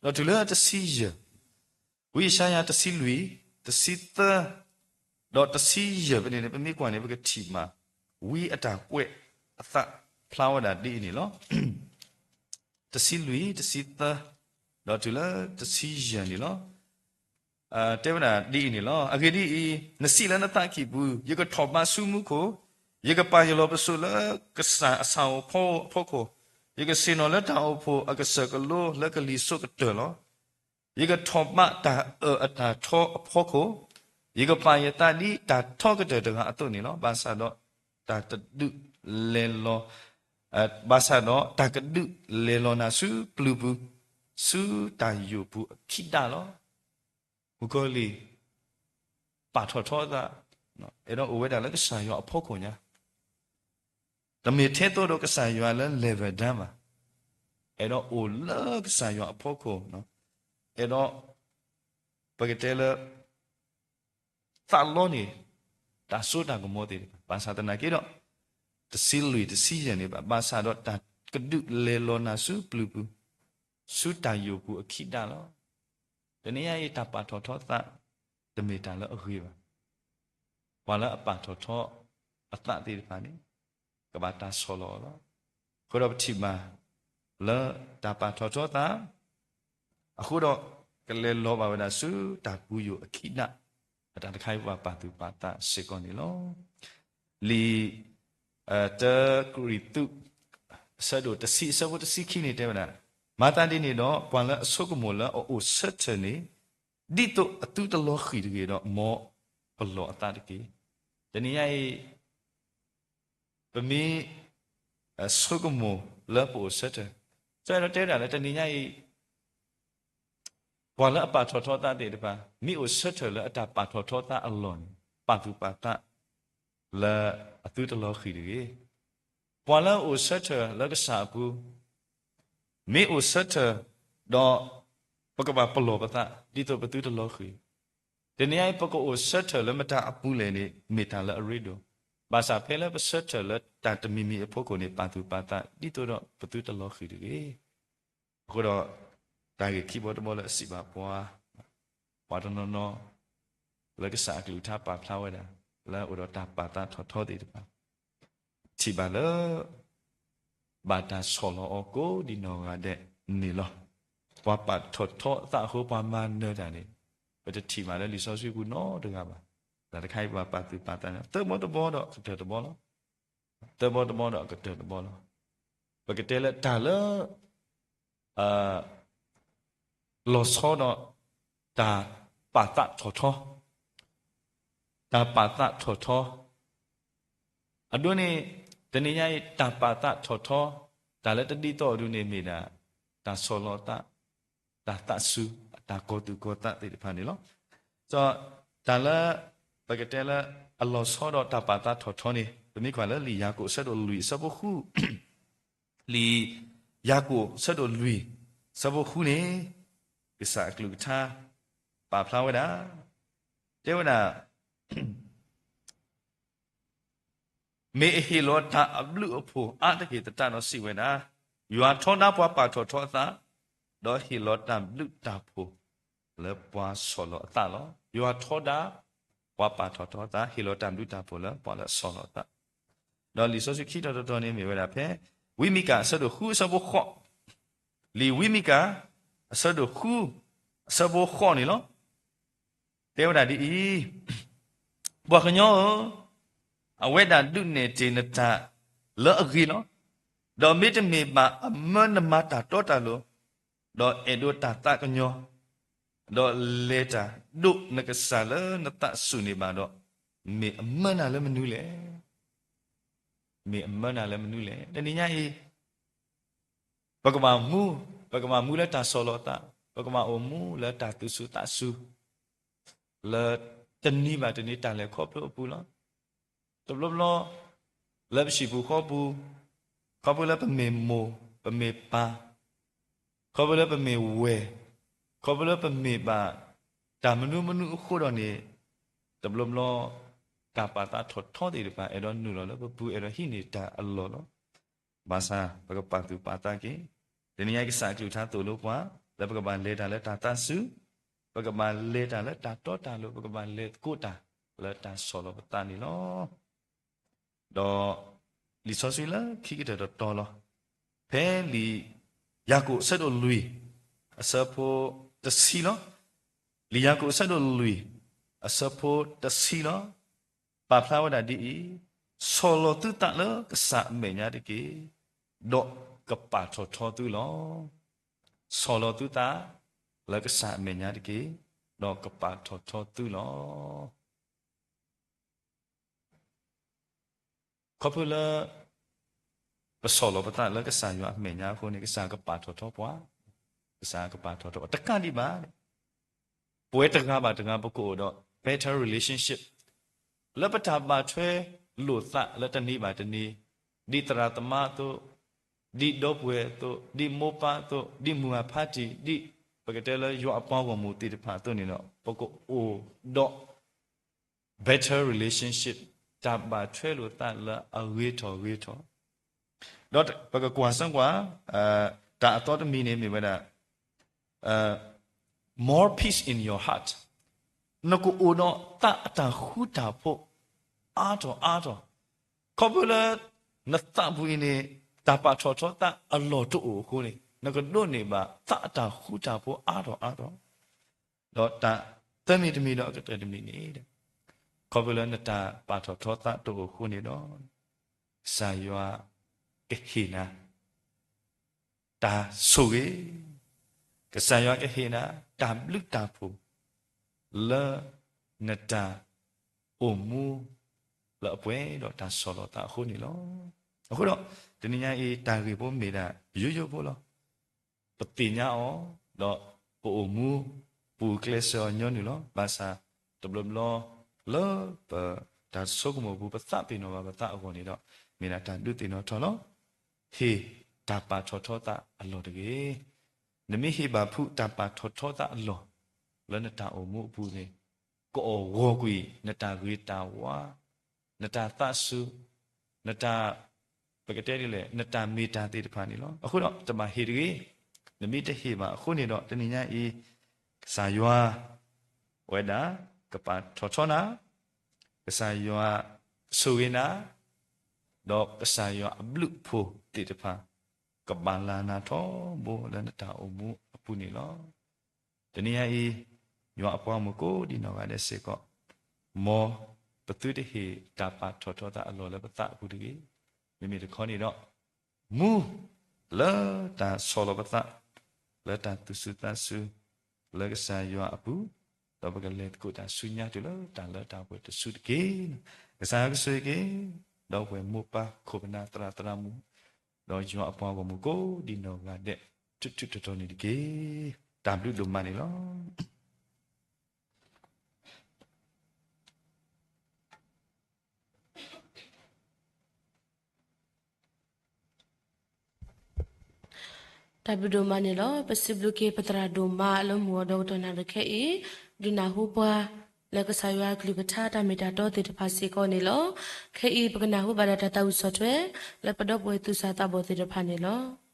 ၢ, ဒီးတုၤလၢတဆံယဲၢ်. ဝံယၡါယၤတဆံလွံၢ်, တဆံသၢ, ဒီးတဆံယဲၢ်ဖဲန့ၣ်န့ၣ် ပမ့ၢ်ကွၢ်န့ၣ် ပကထံၣ်ဘၣ် ဝံအတၢ်ကွဲးအသးဖျါဝဲဒၣ်ဒ်အံၤန့ၣ်လီၤ. တဆံလွံၢ်, တဆံသၢ, ဒီးတုၤလၢတဆံယဲၢ်န့ၣ်လီၤ. တဲဝဲဒၣ်ဒ်အံၤန့ၣ်လီၤ. အဂ့ၢ်ဒ်အံၤ, နစံးလၢနသးကံၢ်ပူၤ, ယကထီၣ်ဘးဆူမူခိၣ်, ယကပာ်ယလီၤပစိာ်လၢကစၢ်အဆၣ်အိၣ်ဖီအဖီခိၣ်, ယကဆ့ၣ်နီၤလၢတၢ်အိၣ်ဖှိၣ်အကစၢၢ်ကလိလၢကလံၤစိးကတၢၢ်လီၤ. ယကထီၣ်ဘးတၢ်အၢၣ်အတၢ်ထီအဖီခိၣ်, ယကပာ်ယသးဒ်တၢ်ထီကတၢၢ်တဂၤအသိးန့ၣ်လီၤ. ဘၣ်ဆၣ်ဒီးတၢ်တဒုးလဲၤလီၤ, ဘၣ်ဆၣ်ဒီးတၢ်ကဒုးလဲၤလီၤနၤဆူပျုၤပူၤ, ဆူတၢ်ယိာ်ပူၤအခံဒၣ်လီၤ. မုၣ်ကီၤလံၢ် ပာ်ထီၣ်ထီအသး, အဲၣ်ဒိးအိၣ်ဝဲဒၣ်လၢကစၢ်ယွၤအဖီခိၣ်ညါ, တမ့ၢ်ထဲသိးဒီးကစၢ်ယွၤလၢ level down ဘၣ်. အဲၣ်ဒိးအိၣ်လၢကစၢ်ယွၤအဖီခိၣ်, အဲၣ်ဒိး ပကတဲလၢ သးလီန့ၣ် တၢ်စိတၢ်ကမီၤသ့ၣ်တဖၣ်, ဘၣ်ဆၣ်သနာ်က့ဒီး တဆံလွံၢ်တဆံယဲၢ်န့ၣ်ဘၣ်, ဘၣ်ဆၣ်ဒီးတၢ်ကဒုးလဲၤလီၤနၤဆူပျုၤပူၤ, ဆူတၢ်ယိာ်ပူၤအခံဒၣ်လီၤ. တနံၤညါအံၤ တၢ်ပာ်ထီၣ်ထီသး တမ့ၢ်တၢ်လၢအဂ့ၤဘၣ်. ပှၤလၢအပာ်ထီၣ်ထီအသးသ့ၣ်တဖၣ်န့ၣ် ကဘၣ်တၢ်ဆီၣ်လီၤအီၤလီၤ. အဃိဒီးပထံၣ်ဘၣ် လၢတၢ်ပာ်ထီၣ်ထီသး အဃိဒီး ကလဲၤလီၤဘၣ်ဝဲဒၣ်ဆူတၢ်ပူၤယိာ်အခံဒၣ်, အတၢ်တခါအံၤပဘၣ်ပာ်သူၣ်ပာ်သးစ့ၢ်ကီးန့ၣ်လီၤ. လံာ် တၢကရံၣ်သူး အဆၢဒိၣ်တဆံ အဆၢဖိတဆံခံန့ၣ်တဲဝဲဒၣ်, မၤသးဒ်န့ၣ်ဒီး ပှၤလၢအဆိကမိၣ်လၢအအိၣ်ဆၢထၢၣ်န့ၣ် ဒ်သိးအသုတလီၤဃံၣ်တဂ့ၤဒီး မ်ပလီၢ်အသးတက့ၢ်. တနံၤညါအံၤ ပမ့ၢ် ဆိကမိၣ်လၢပအိၣ်ဆၢထၢၣ်, ကဒီးတဲဝဲဒၣ်လၢတနံၤညါအံၤ ပှၤလၢအပာ်ထီၣ်ထီသးသ့ၣ်တဖၣ် မ့ၢ်အိၣ်ဆၢထၢၣ်လၢအတၢ်ပာ်ထီၣ်ထီသးအလီၢ်န့ၣ် ပာ်သူၣ်ပာ်သး လၢအသုတလီၤဃံၣ်တဂ့ၤ. ပှၤလၢအအိၣ်ဆၢထၢၣ်လၢကစၢ်အပူၤ မ့ၢ်အိၣ်ဆၢထၢၣ်ဒီး ပကဘၣ်ပလီၢ်ပသး ဒ်သိးပသုတလီၤဃံၣ်. တနံၤညါအံၤ ပကအိၣ်ဆၢထၢၣ်လၢမတၤအပူၤလဲၣ်န့ၣ် မ့ၢ်တၢ်လၢအရ့ဒိၣ်, ဘၣ်ဆၣ်ဖဲလၢပဆၢထၢၣ်လၢတၢ်တမံၤမံၤအဖီခိၣ်န့ၣ် ပာ်သူၣ်ပာ်သး ဒ်သိးဒီးပသုတလီၤဃံၣ်တဂ့ၤ. အဃိဒီး တၢ်ဂ့ၢ်ခံဘီတဘီလၢအစံးဘၣ်ပှၤ, ပှၤတနီၤနီၤ လၢကစၢ်အကလုၢ်ကထါပာ်ဖျါဝဲဒၣ် လၢအအိၣ်ဒီးတၢ်ပာ်သးထီၣ်ထီသ့ၣ်တဖၣ် ထံၣ်ဘၣ်လၢ ဘၣ်တၢ်ဆီၣ်လီၤအီၤကိးဒံနီၢ်ဂၤဒဲးန့ၣ်လီၤ. ပှၤပာ်ထီၣ်ထီအသးအဃိ ပှၤမၤနၢၤတၢ်န့ၣ် ပတထံၣ်ဘၣ်လၢလံာ်စီဆှံပူၤနီတဂၤဘၣ်. တၢ်တခါအံၤပဘၣ်ပာ်သူၣ်ပာ်သးန့ၣ် သၢဘီတဘီဒီးအကတၢၢ်တဘီလီၤ. သၢဘီတဘီဒီးအကတၢၢ်တဘီလီၤ. ပကတဲလၢတၢ်လၢ လီၤဆီဒီး တၢ်ပာ်သးထီၣ်ထီ, တၢ်ပာ်သးထီၣ်ထီ အဒိန့ၣ် တနံၤညါအံၤ တၢ်ပာ်သးထီၣ်ထီ တၢ်လၢတဒ်သိးအဒိန့ၣ်မ့ၢ်ဒၣ် တၢ်ဆီၣ်လီၤသး, တၢ်သးစူၤ, တၢ်ကီၤသူၣ်ကီၤသးသ့ၣ်တဖၣ်န့ၣ်လီၤ. ဒီးတၢ်လၢ ပကတဲလၢ အလီၤဆီဒီးတၢ်ပာ်သးထီၣ်ထီန့ၣ် ပမ့ၢ်ကွၢ်လၢလံာ်ယၤကိာ်အဆၢဒိၣ်လွံၢ်အဆၢဖိဃု လံာ်ယၤကိာ်အဆၢဒိၣ်လွံၢ် အဆၢဖိဃုန့ၣ် ကစၢ်အကလုၢ်ကထါ ပာ်ဖျါဝဲဒၣ်, တဲဝဲဒၣ် မ့ၢ်အဟ့ၣ်လီၤတၢ်အဘျုးအဖှိၣ်အါတက့ၢ်သတးဒီးစံးဝဲဒၣ်, ယွၤထီဒါပှၤပာ်ထီၣ်ထီအသး, ဒီးဟ့ၣ်လီၤတၢ်ဘျုးတၢ်ဖှိၣ်လၢပှၤဆီၣ်လီၤအသးလီၤ. ယွၤထီဒါ ပှၤပာ်ထီၣ်ထီအသး ဟ့ၣ်လီၤတၢ်ဘျုးတၢ်ဖှိၣ်လၢပှၤလၢအဆီၣ်လီၤအသး ဒီးလံာ်စီဆှံခံတီၤတတီၤန့ၣ်မ့ၢ်ဝဲဒၣ်ဖဲ ဝံမံကၤအဆၢဒိၣ်ဃုအဆၢဖိဃိး, လံာ်ဝံမံကၤ အဆၢဒိၣ်ဃု အဆၢဖိဃိးန့ၣ်လီၤ. တဲဝဲဒၣ်ဒ်အံၤ, ပှၤကညီဧၢ, အဝဲဒၣ်ဒုးနဲၣ်တ့ၢ်နတၢ်လၢအဂ့ၤလီၤ. ဒီးမ့တမ့ၢ်ဘၣ်အမၢနမၤတၢ်တီတၢ်လိၤ, ဒီးအဲၣ်ဒိးတၢ်သးကညီၤ, ဒီးလဲၤတၢ်ဒိးနကစၢ်လၢနသးစူၤန့ၣ်ဘၣ်ဒီး, မ့ၢ်အမၢနၤလၢမနုၤလဲၣ်. မ့ၢ်အမၢနၤလၢမနုၤလဲၣ်. တနံၤညါအံၤ ပကဘၣ်မူ, ပကဘၣ်မူလၢတၢ်ဆီၣ်လီၤသး, ပကဘၣ်အိၣ်မူလၢတၢ်သူၣ်စူၤသးစူၤ လၢတနံၤဘၣ်တနံၤတၢ်လဲၤခီဖျိအပူၤလီၤ. တဘျီဘျီ လၢပဟံၣ်ပူၤဃီပူၤ, ခီဖျိလၢပမ့ၢ်မိၢ်, ပမ့ၢ်ပၢ်, ခီဖျိလၢပမ့ၢ်ဝဲၢ်, ခီဖျိလၢပမ့ၢ်ဘၣ် တၢ်မနုၤမနုၤအဃိဒီးန့ၣ်, တဘျီဘျီ တၢ်ပာ်သးထီၣ်ထီသ့ၣ်တဖၣ် အဲၣ်ဒိးနုာ်လီၤလၢပပူၤ အဲၣ်ဒိးဟံးန့ၢ်တၢ်အလီၢ်လီၤ. ဘၣ်ဆၣ် ပကပာ်သူၣ်ပာ်သးက့ၤ, တနံၤညါအံၤကစၢ်အကလုၢ်ကထါသိၣ်လိပှၤ လၢပကဘၣ်လဲၤတၢ်လၢတၢ်သးစူၤ, ပကဘၣ်လဲၤတၢ်လၢတၢ်တီတၢ်လိၤ, ပကဘၣ်လဲၤသကိးတၢ်လၢတၢ်ဆီၣ်လီၤပသးန့ၣ်လီၤ. ဒီးလံာ်စီဆှံလၢခံကတၢၢ်တတီၤလီၤ. ဖဲလံာ်ယၤကိာ်အဆၢဒိၣ်လွံၢ် အဆၢဖိတဆံလီၤ. လံာ်ယၤကိာ်အဆၢဒိၣ်လွံၢ် အဆၢဖိတဆံလီၤ. ပာ်ဖျါဝဲဒၣ်ဒ်အံၤ, ဆီၣ်လီၤသုသးလၢကစၢ်အမဲာ်ညါတက့ၢ်, ဒီးကပာ်ထီၣ်ထီသုလီၤ. ဆီၣ်လီၤသုသးလၢကစၢ်အမဲာ်ညါတက့ၢ်, ဒီးကပာ်ထီၣ်ထီသုလီၤ. ခီဖျိလၢ ပဆီၣ်လီၤပသးလၢကစၢ်ယွၤအမဲာ်ညါအဃိန့ၣ် ကစၢ်ကပာ်ထီၣ်ထီပှၤ, ကစၢ်ကပာ်ထီၣ်ထီပှၤ တကးဒံးဘၣ် ပဝဲတဂၤဘၣ်တဂၤ ပကအိၣ်ဒီး better relationship လၢပတၢ်ဘၣ်ထွဲလိာ်သးလၢတနံၤဘၣ်တနံၤ, ဒ်သရၣ်သမါအသိး, ဒ်ဒီပုၢ်ဝဲၢ်အသိး, ဒ်မိၢ်ပၢ်အသိး, ဒ်မုၢ်ဂၤဖါတံၢ်, ဒ်ပကတဲလၢယွၤအပှၤဂီၢ်မုၢ်သ့ၣ်တဖၣ်အသိးန့ၣ်ဒီး ပကအိၣ်ဒီး better relationship, တၢ်ဘၣ်ထွဲလိာ်သးလၢအဂ့ၤထီၣ်ဂ့ၤထီၣ်, ဒီးပကကွၢ်စၢကွၢ် တၢ်အသီတမံၤန့ၣ်မ့ၢ်ဝဲဒၣ် more peace in your heart, နကအိၣ်ဒီးသးအတၢ်ဃူတၢ်ဖိး အါထီၣ်အါထီၣ်, ခီဖျိလၢ နသးပူၤအံၤန့ၣ် တၢ်ပာ်ထီၣ်ထီသးအလီၢ်တအိၣ်အဃိန့ၣ် နကဒိးန့ၢ်ဘၣ်သးအတၢ်ဃူတၢ်ဖိးအါထီၣ်အါထီၣ်, ဒီးတၢ်သၢမံၤတမံၤဒီးအကတၢၢ်တမံၤန့ၣ် ခီဖျိလၢနတၢ်ပာ်ထီၣ်ထီသးတအိၣ်အဃိန့ၣ်ဒီး ကစၢ်ယွၤကဟ့ၣ်နၤ တၢ်ဆိၣ်ဂ့ၤ, ကစၢ်ယွၤကဟ့ၣ်နၤ တၢ်ဘျုးတၢ်ဖှိၣ် လၢနတၢ်အိၣ်မူ လၢအပှဲၤဒီးတၢ်ဆီၣ်လီၤသးအဃိန့ၣ်လီၤ. အဃိဒီး တနံၤညါအံၤ တၢ်ဂ့ၢ်ဖိမ့ၢ်ဒၣ်ယိယိဖိလီၤ. ပသ့ၣ်ညါအီၤ ဒီးပအိၣ်မူ ပူၤကျဲးစၢးအီၤညီနုၢ်လီၤ. ဘၣ်ဆၣ်တဘျီဘျီ လၢပတၢ်ဆိကမိၣ်ပူၤ ပသးပ့ၤနီၣ်ဘၣ်ပသးအဂီၢ်န့ၣ်ဒီး မ့ၢ်ဒၣ်တၢ်ဒုးသ့ၣ်နီၣ်ထီၣ်လီၤ. ဟ့ၣ်တၢ်ပာ်ထီၣ်ထီသးအလီၢ်တဂ့ၤ. နမ့ၢ်ဟ့ၣ်ဘၣ်ဖုးတၢ်ပာ်ထီၣ်ထီသးအလီၢ် လၢနတၢ်အိၣ်မူအပူၤန့ၣ် ကအီၣ်ဂီၤကွံာ် နတၢ်ဂ့ၤတၢ်ဝါ, နတၢ်သးစူၤ, နတၢ် ပကတဲဒ်လဲၣ် နတၢ်မ့ၢ်တၢ်သ့ၣ်တဖၣ်န့ၣ်လီၤ. အဃိဒီးတဘၣ်ဟ့ၣ်တဂ့ၤ. နမ့ၢ်တဟ့ၣ်ဘၣ်အဃိန့ၣ်ဒီး တနံၤညါအံၤ ကစၢ်ယွၤ ဝဲဒၣ် ကပာ်ထီၣ်ထီနၤ, ကစၢ်ယွၤကဆိၣ်ဂ့ၤနၤ, ဒီးကစၢ်ယွၤအဘျုးအဖှိၣ်သ့ၣ်တဖၣ် ကဘၣ်လၤနၤထီဘိလၢနတၢ်အိၣ်မူအပူၤန့ၣ်လီၤ. တနံၤညါအံၤ ယွၤအပှၤဂီၢ်မုၢ်ကိးဒံနီၢ်ဂၤဒဲးစ့ၢ်ကီး မ်ပသုတဟ့ၣ်တၢ်ပာ်ထီၣ်ထီသးအလီၢ်လၢပသးအပူၤတဂ့ၤ. မ့မ့ၢ်တခီန့ၣ်ဒီး မူလၢတၢ်ဆီၣ်လီၤပသး လၢတၢ်သူၣ်စူၤသးစူၤ လၢကစၢ်ယွၤအပူၤ, ဒီးပကလဲၤသကိးတၢ်ဆူညါတုၤလၢတၢ်လၢတၢ်ပှဲၤတစုတက့ၢ်. ကစၢ်ယွၤကဆိၣ်ဂ့ၤက့ၤ ဒီပုၢ်ဝဲၢ်မိၢ်ပၢ်ခိၣ်ပနၢ်သရၣ်သရၣ်မုၣ် ဒီးယွၤအပှၤဂီၢ်မုၢ်ကိးဒံနီၢ်ဂၤဒဲး ထူထူတီတီန့ၣ်တက့ၢ်. တၢ်ဘျုးဒိၣ်မးန့ၣ်လီၤ. တၢ်ဘျုးဒိၣ်မးန့ၣ်လီၤ. ပစံးဘျုးက့ၤပသရၣ်ဒိၣ်မးလၢမုၢ်အဒီကတီၢ်နၣ်ရံၣ်ခဲအံၤ ဒုးနၢ်ဟူပှၤ လၢကစၢ်ယွၤအကလုၢ်ကထါတၢ်မ့ၢ်တၢ်တီသ့ၣ်တဖၣ်စ့ၢ်ကီးန့ၣ်လီၤ. ခဲအံၤပကနၢ်ဟူဘၣ်ဒီးတၢ်သးဝံၣ်ဆီၣ်ထွဲ လၢပဒီပုၢ်ဝဲၢ်သူၣ်စၢ်သးဘီၣ်သ့ၣ်တဖၣ်န့ၣ်လီၤ.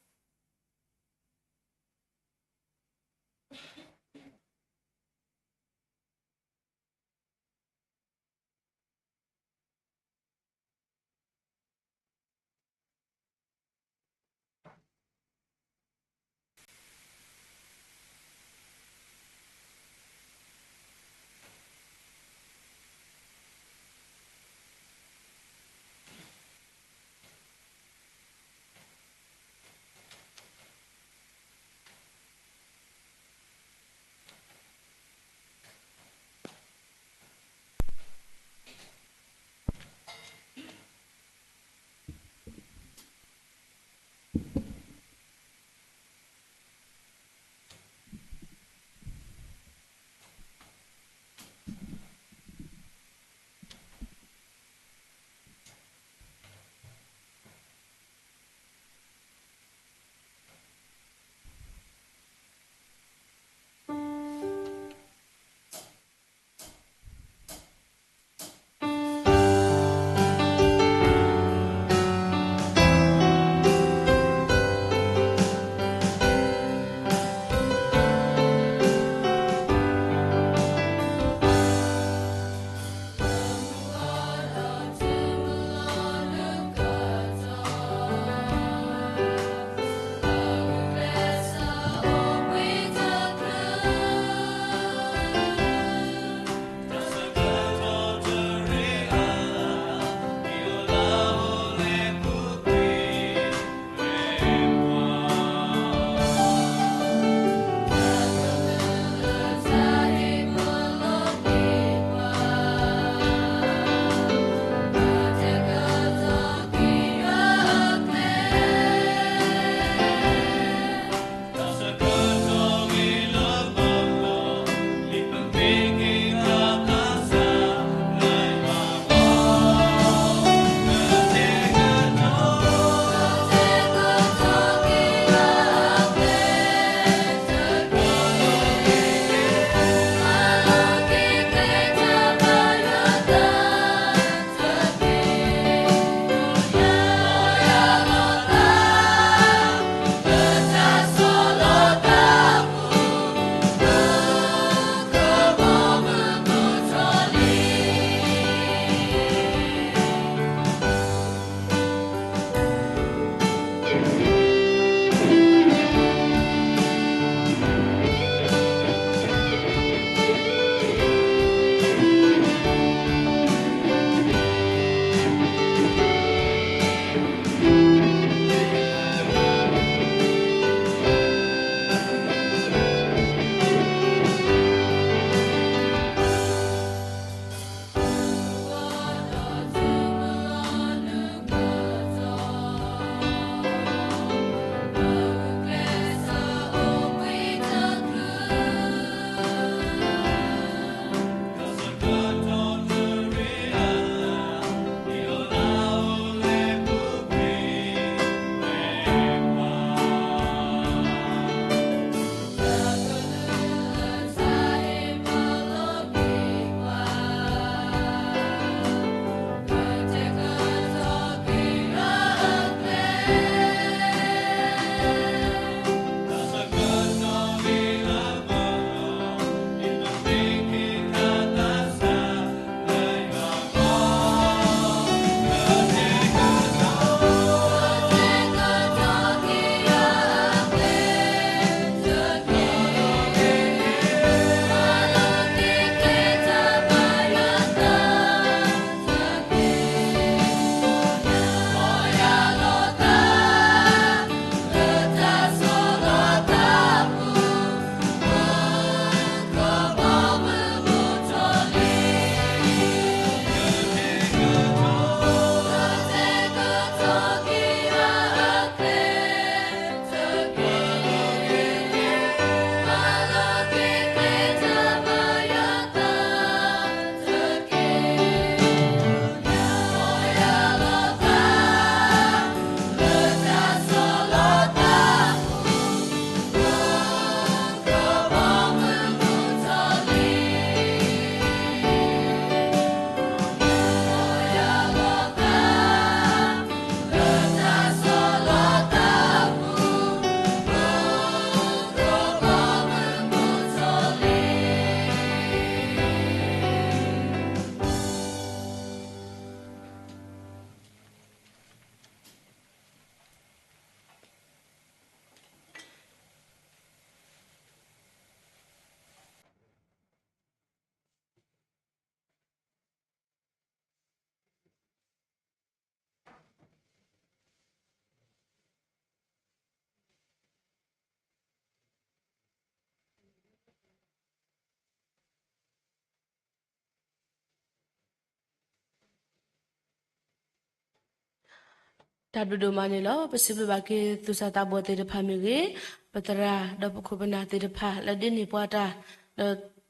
တၢ်ဘျုးဒိၣ်မးန့ၣ်လီၤ. ပစံးဘျုးဘၣ်က့ၤသူၣ်စၢ်သးဘီၣ်သ့ၣ်တဖၣ်မ့ၢ်ဂ့ၤ, ပသရၣ်ဒီးပခိၣ်ပနၢ်သ့ၣ်တဖၣ်လၢဒိးန့ၢ်ပှၤတၢ်,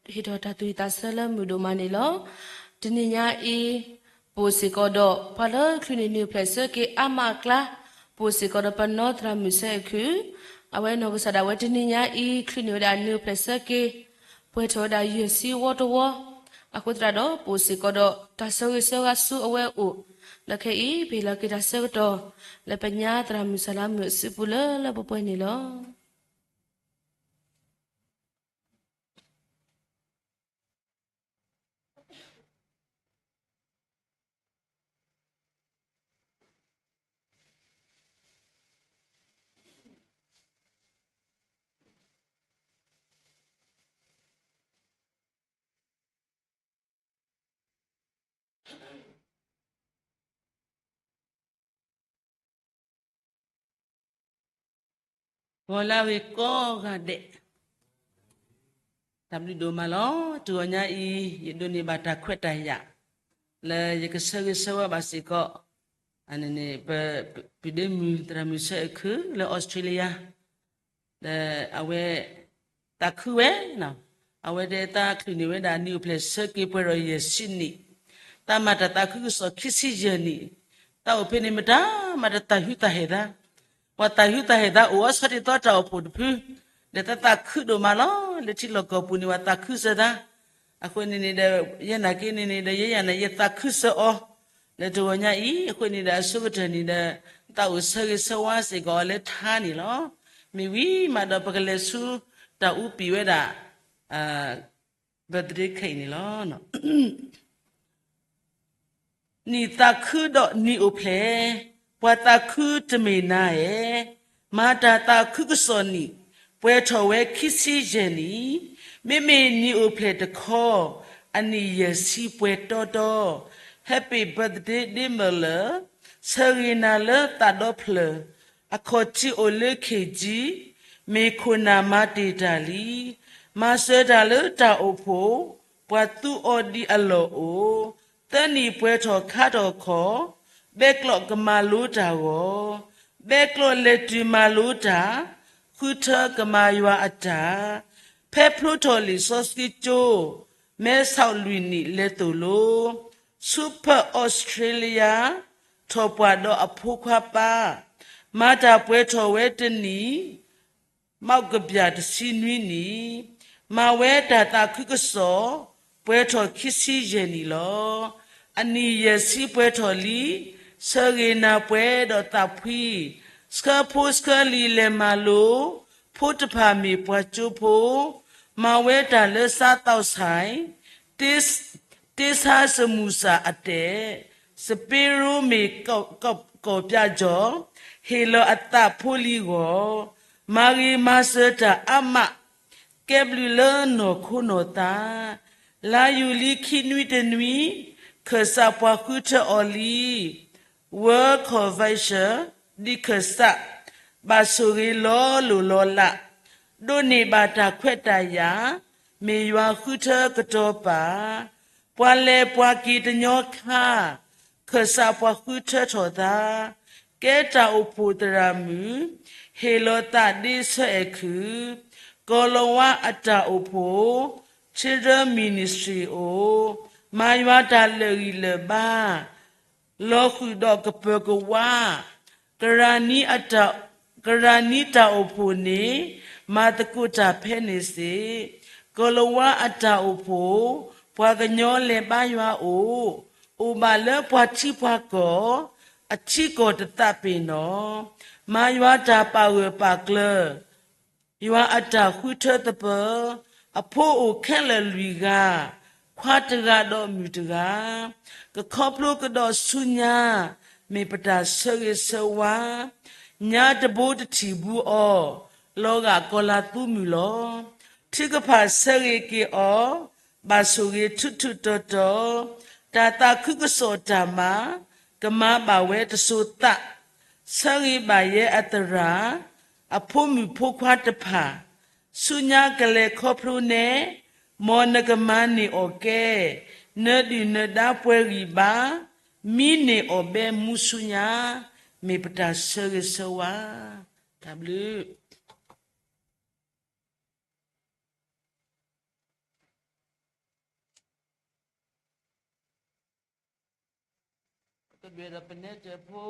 ဒီးဟ့ၣ်ထီၣ်တၢ်သူၣ်ဝံၣ်သးဆၢလၢမုၢ်ဒိၣ်မးန့ၣ်လီၤ. တနံၤညါအံၤ, ပအိၣ်စ့ၢ်ကီးဒီး ပှၤလၢချုးန့ၢ်နံၣ်အိၣ်ဖျဲၣ်ဆၢက့ၤအါမးအကျါ, ပအိၣ်စ့ၢ်ကီးဒီးပနီသရၣ်မုၣ်ဆၢအခုၣ်, အဝဲနီၢ်ကစၢ်ဒၣ်ဝဲတနံၤညါအံၤ ချုးန့ၢ်ဝဲဒၣ်နံၣ်အိၣ်ဖျဲၣ်ဆၢက့ၤ, ပှဲၤထီၣ်ဝဲဒၣ်ယဲၢ်ဆံဝီတဝီ, အဃိသတးဒီး ပအိၣ်စ့ၢ်ကီးဒီးတၢ်ဆၢဂ့ၤဆၢဝါဆူအဝဲအအိၣ်, ဒီးခဲအံၤ ပဟ့ၣ်လီၤက့ၤတၢ်ဆၢကတီၢ် လၢပညါသရၣ်မုၣ်စၢ်လါမုၣ်အစုပူၤလၢလၢပှဲၤပှဲၤန့ၣ်လီၤ. ဂီၤလၢအဂ့ၤကိးဂၤဒဲး, တၢ်ဘျုးဒိၣ်မးလီၤ. တဂီၤညါအံၤ ယဒိးန့ၢ်ဘၣ်တၢ်ခွဲးတၢ်ယာ် လၢယကဆၢဂ့ၤဆၢဝါဘၣ်စ့ၢ်ကီး ပဒ့မုၣ်သရၣ်မုၣ်ဆၢအခုၣ်လၢအီစထြ့လယါ ဒီးအဝဲ သးခုဝဲ, အဝဲတဲသးချုးန့ၢ်ဝဲဒၣ်နံၣ်အိၣ်ဖျဲၣ်ဆၢက့ၤပှဲၤဒီးယဲၢ်ဆံနံၣ်, သးမၤတၢ်သးခုကစီၣ်ခံဆံယဲၢ်နံၣ်, သးအိၣ်ဖဲန့ၣ်မတၤမၤတသးဟုသးဟဲသး, ပှၤသးဟုသးဟဲသးအိၣ်အီၤဆီဒ်သိးတၢ်အိၣ်ဖှိၣ်တဖု, ဒီးသးသးခုဒိၣ်မးလီၤ. လၢထံလီၢ်ကီၢ်ပူၤန့ၣ် ပှၤသးခုစၢၤသး, အဃိန့ၣ်န့ၣ်ဒီး ယဲနာ်က့န့ၣ်န့ၣ်ဒီး ယဲယၤန့ၣ် ယသးခုစၢၤအီၤ လၢတဂီၤညါအံၤ, အဃိန့ၣ်ဒီးအဆိကတၢၢ်န့ၣ်ဒီး သးအိၣ်ဆၢဂ့ၤဆၢဝါစ့ၢ်ကီးအီၤလၢထါန့ၣ်လီၤ. မ့ၢ်ဝံၤမးဒီးပကလဲၤဆူ တၢ်အူပံာ်ဝဲဒၣ် birthday cake န့ၣ်လီၤ. နံၣ်သးခုဒီးနံၣ်အိၣ်ဖျဲၣ်, ပှၤသးခုတမ့ၢ်နၤဧၢ, မၤတၢ်သးခုကစီၣ်နံၣ်, ပှဲၤထီၣ်ဝဲခံဆံယဲၢ်နံၣ်, မ့မ့ၢ်နံၣ်အိၣ်ဖျဲၣ်တခီ, အနံၣ်ယဲၢ်ဆံပှဲၤတီတီ, Happy birthday dear mother, ဆၢဂ့ၤနၤလၢသးဒီဖျၢၣ်, အခီၣ်ထံးအိၣ်လၢခ့ၣ်ကၠံ, မ့ၢ်ခိၣ်နၢ်မၤတ့ၢ်တၢ်လံ, မၤစၢၤတၢ်လၢတၢ်အိၣ်ဖှိၣ်, ပှၤသူအီၤဒ်အလီၢ်အိၣ်, သၢနံၣ်ပှဲၤထီၣ်ခါထီၣ်ခီၣ်, ဘဲကျိးကမၤလိတၢ်ဂီၤ, ဘဲကျိးလဲၤတုၤမၤလိတၢ်, ဃုထၢကမၤယွၤအတၢ်, ဖဲဖျိထီၣ်လံာ်စီဆှံကၠိ, မဲဆီးလွံၢ်နံၣ်လဲၤသိၣ်လိ, ဆူဖၢၣ်အီစထြ့လယါ, ထီၣ်ပှၢ်ဒီးအဖိခွါပၢ်, မၤတၢ်ပှဲၤထီၣ်ဝဲတနံၣ် မးကဘျၣ်တဆံနွံနံၣ်, မၤဝဲတၢ်သးခုကစီၣ်, ပှဲၤထီၣ်ခံဆံယဲၢ်နံၣ်လီၤ. အနံၣ်ယဲၢ်ဆံပှဲၤထီၣ်လံ, ဆၢဂ့ၤနၤပှဲၤဒီးသးဖှံ, ဆှၢဖိဆှၢလံၤလဲၤမၤလိ, ဖိတဖၣ်မ့ၢ်ပှၤကၠိဖိ, မၤဝဲတၢ်လၢစးသီၣ်ဆဲး, တ့ဆါစမူစၢ်အတဲာ်, စပ့ရိမ့ၢ်ကီၢ်ပၠၣ်ကၠီၣ်, ဟ့ၣ်လီၤအသးဖိလံၤဂီၢ်, မၤဂ့ၤမၤစၢၤတၢ်အါမး, ကဲဘျုးလၢနီၢ်ခိနီၢ်သး, လါယူၤလံခံနွံတနွံ, ခၢၣ်စးပှၤဃုထၢအီၤလံ, World Convention, ဒ်ခၢၣ်စး, ဘၣ်ဆိၣ်ဂ့ၤလီၤလိၢ်လီၤလး, ဒိးန့ၢ်ဘၣ်တၢ်ခွဲးတၢ်ယာ်, မ့ၢ်ယွၤဃုထၢကတီၤပာ်, ပှၤလဲၤပှၤက့ၤတညီခါ, ခၢၣ်စးပှၤဃုထၢထီၣ်သး, ကဲတၢ်အိၣ်ဖှိၣ်သရၣ်မုၣ်, ဟ့ၣ်လီၤသးဒ့ဆၢအဲၣ်ခုၣ်, ကီၢ်လီၤဝါအတၢ်အိၣ်ဖှိၣ်, Children Ministry အိၣ်, မၤယွၤတၢ်လၢာ်ဂံၢ်လၢာ်ဘါ, လီၤဃုာ်ဒီးကပၢၤကဝါ, ကရၢနံ, ကရၢနံတၢ်အိၣ်ဖှိၣ်န့ၣ်, မၤသကိးတၢ်ဖဲန့ၣ်စ့ၢ်, ကီၢ်လီၤဝါအတၢ်အိၣ်ဖှိၣ်, ပှၤကညီလဲၤဘါယွၤအိၣ်, အိၣ်ဘၣ်လၢပှၤထံပှၤကီၢ်, အထံကီၢ်တသးပ့ၤနီၣ်, မၤယွၤတၢ်ပာ်ဂၢၢ်ပာ်ကျၢၤ ယွၤအတၢ်ဃုထၢသပၢၤ, အဖိအိၣ်ခဲလၢာ်လွံၢ်ဂၤ, ခွါတဂၤဒီးမုၣ်တဂၤ, ကခီဖျိကဒီးဆူညါ, မ့ၢ်ပတၢ်ဆၢဂ့ၤဆၢဝါ, ညါတဘိတထံၣ်ဘူးအီၤ, လီၤဂာ်ကီၤလၤသူမုၢ်လီၤ. ထုကဖၣ်ဆၢဂ့ၤက့ၤအီၤ, ဘၣ်ဆိၣ်ဂ့ၤထူးထူးတီၤတီၤ, တၢ်သးခုကစီၣ်တၢ်မၤ, ကမၤဘၣ်ဝဲတစိၤသး ဆၢဂ့ၤဘၣ်ယဲအသရၣ်, အဖိမုၣ်ဖိခွါတဖၣ်, ဆူညါကလဲၤခီဖျိနဲ, မ်နကမၤန့ၢ်အီၣ်ကဲ, နဒုၣ်နဒါပှဲၤဂံၢ်ဘါ, မံန့ၢ်အီၣ်ဘဲမူဆူညါ, မ့ၢ်ပတၢ်ဆၢဂ့ၤဆၢဝါ, တၢ်ဘျုး ပကဒွဲၣ်ဒီးပနဲတၢၣ်ဖိ,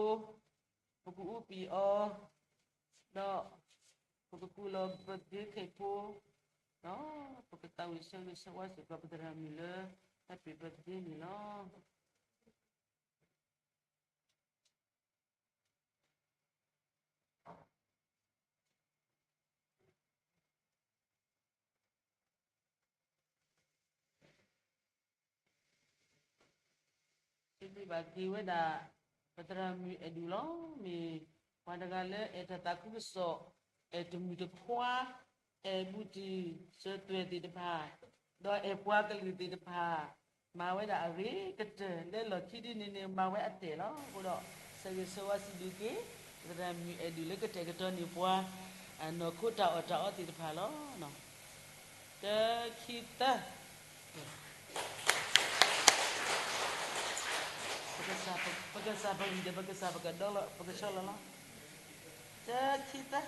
ပကအူပံၤအီၤ, ဒီးပကကူလီၤ birthday cake ဖိ, ဒီးပကသးဝံၣ်ဆၢဂ့ၤဆၢဝါစ့ၢ်ကီး ပသရၣ်မုၣ်လၢ happy birthday န့ၣ်လီၤ. စံးဘျုးဘၣ်က့ၤဝဲဒၣ် ပသရၣ်မုၣ်အဲၣ်ဒူၣ်လီၤ. မ့ၢ်ပှၤတဂၤလၢအဲၣ်တၢ်သးခုကစီၣ်, အဲၣ်တမုၣ်တခွါ, အဲၣ်ဘူးတံၢ်စၢၤသွဲၣ်သ့ၣ်တဖၣ်, ဒီးအဲၣ်ပှၤကလုာ်သ့ၣ်တဖၣ်, မၤဝဲဒၣ်အဂ့ၤကတၢၢ်လၢလီၢ်ခံဒ်န့ၣ်န့ၣ် မၤဝဲအတဲာ်လီၤ. အဃိဒီး ဆၢဂ့ၤဆၢဝါစံးဘျုးက့ၤ ပသရၣ်မုၣ်အဲၣ်ဒူၣ်လၢကတဲာ်ကတီၤန့ၢ်ပှၤ နီၢ်ခိတၢ်အီၣ်တၢ်အီသ့ၣ်တဖၣ်လီၤ. တၢ ခံ သၢ ပကစၢ်ပဂံၢ်ဒီး ပကစၢ်ပကဒီလီၤ ပကဆီလီၤလီၤ. တၢ ခံ သၢ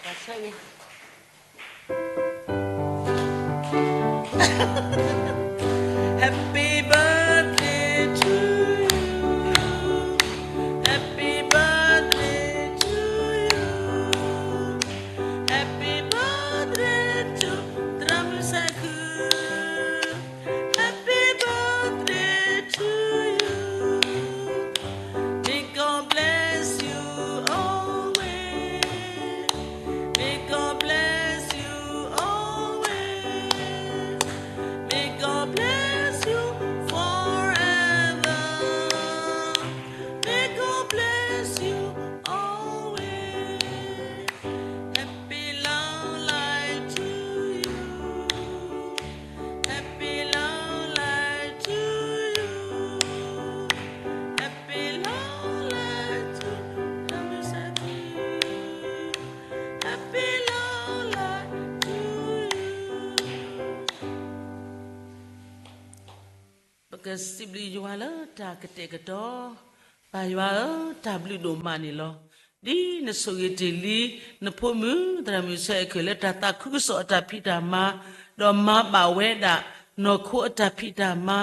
တၢ်ဆၢဂ့ၤ Happy birthday to you. Happy birthday to you. Happy birthday to သရၣ်မုၣ်စဲခု Happy birthday to you. May God bless you always. May God bless you always. May God bless you forever. May God bless you always. Happy long life to you. Happy long life to you. Happy long life to you. Happy long life to you. ပကစံးဘျုးယွၤလၢတၢ်ကတဲာ်ကတီၤ, ပၢ်ယွၤဧၢ, တၢ်ဘျုးဒိၣ်မးန့ၣ်လီၤ. ဒ်နဆိၣ်ဂ့ၤတ့ၢ်လံ နဖိမုၣ်သရၣ်မုၣ်ဆၢအဲၣ်ခွဲးလၢတၢ်သးခုကစီၣ်အတၢ်ဖံးတၢ်မၤ, ဒီးမၤဘၣ်ဝဲဒၣ် နီၢ်ခိအတၢ်ဖံးတၢ်မၤ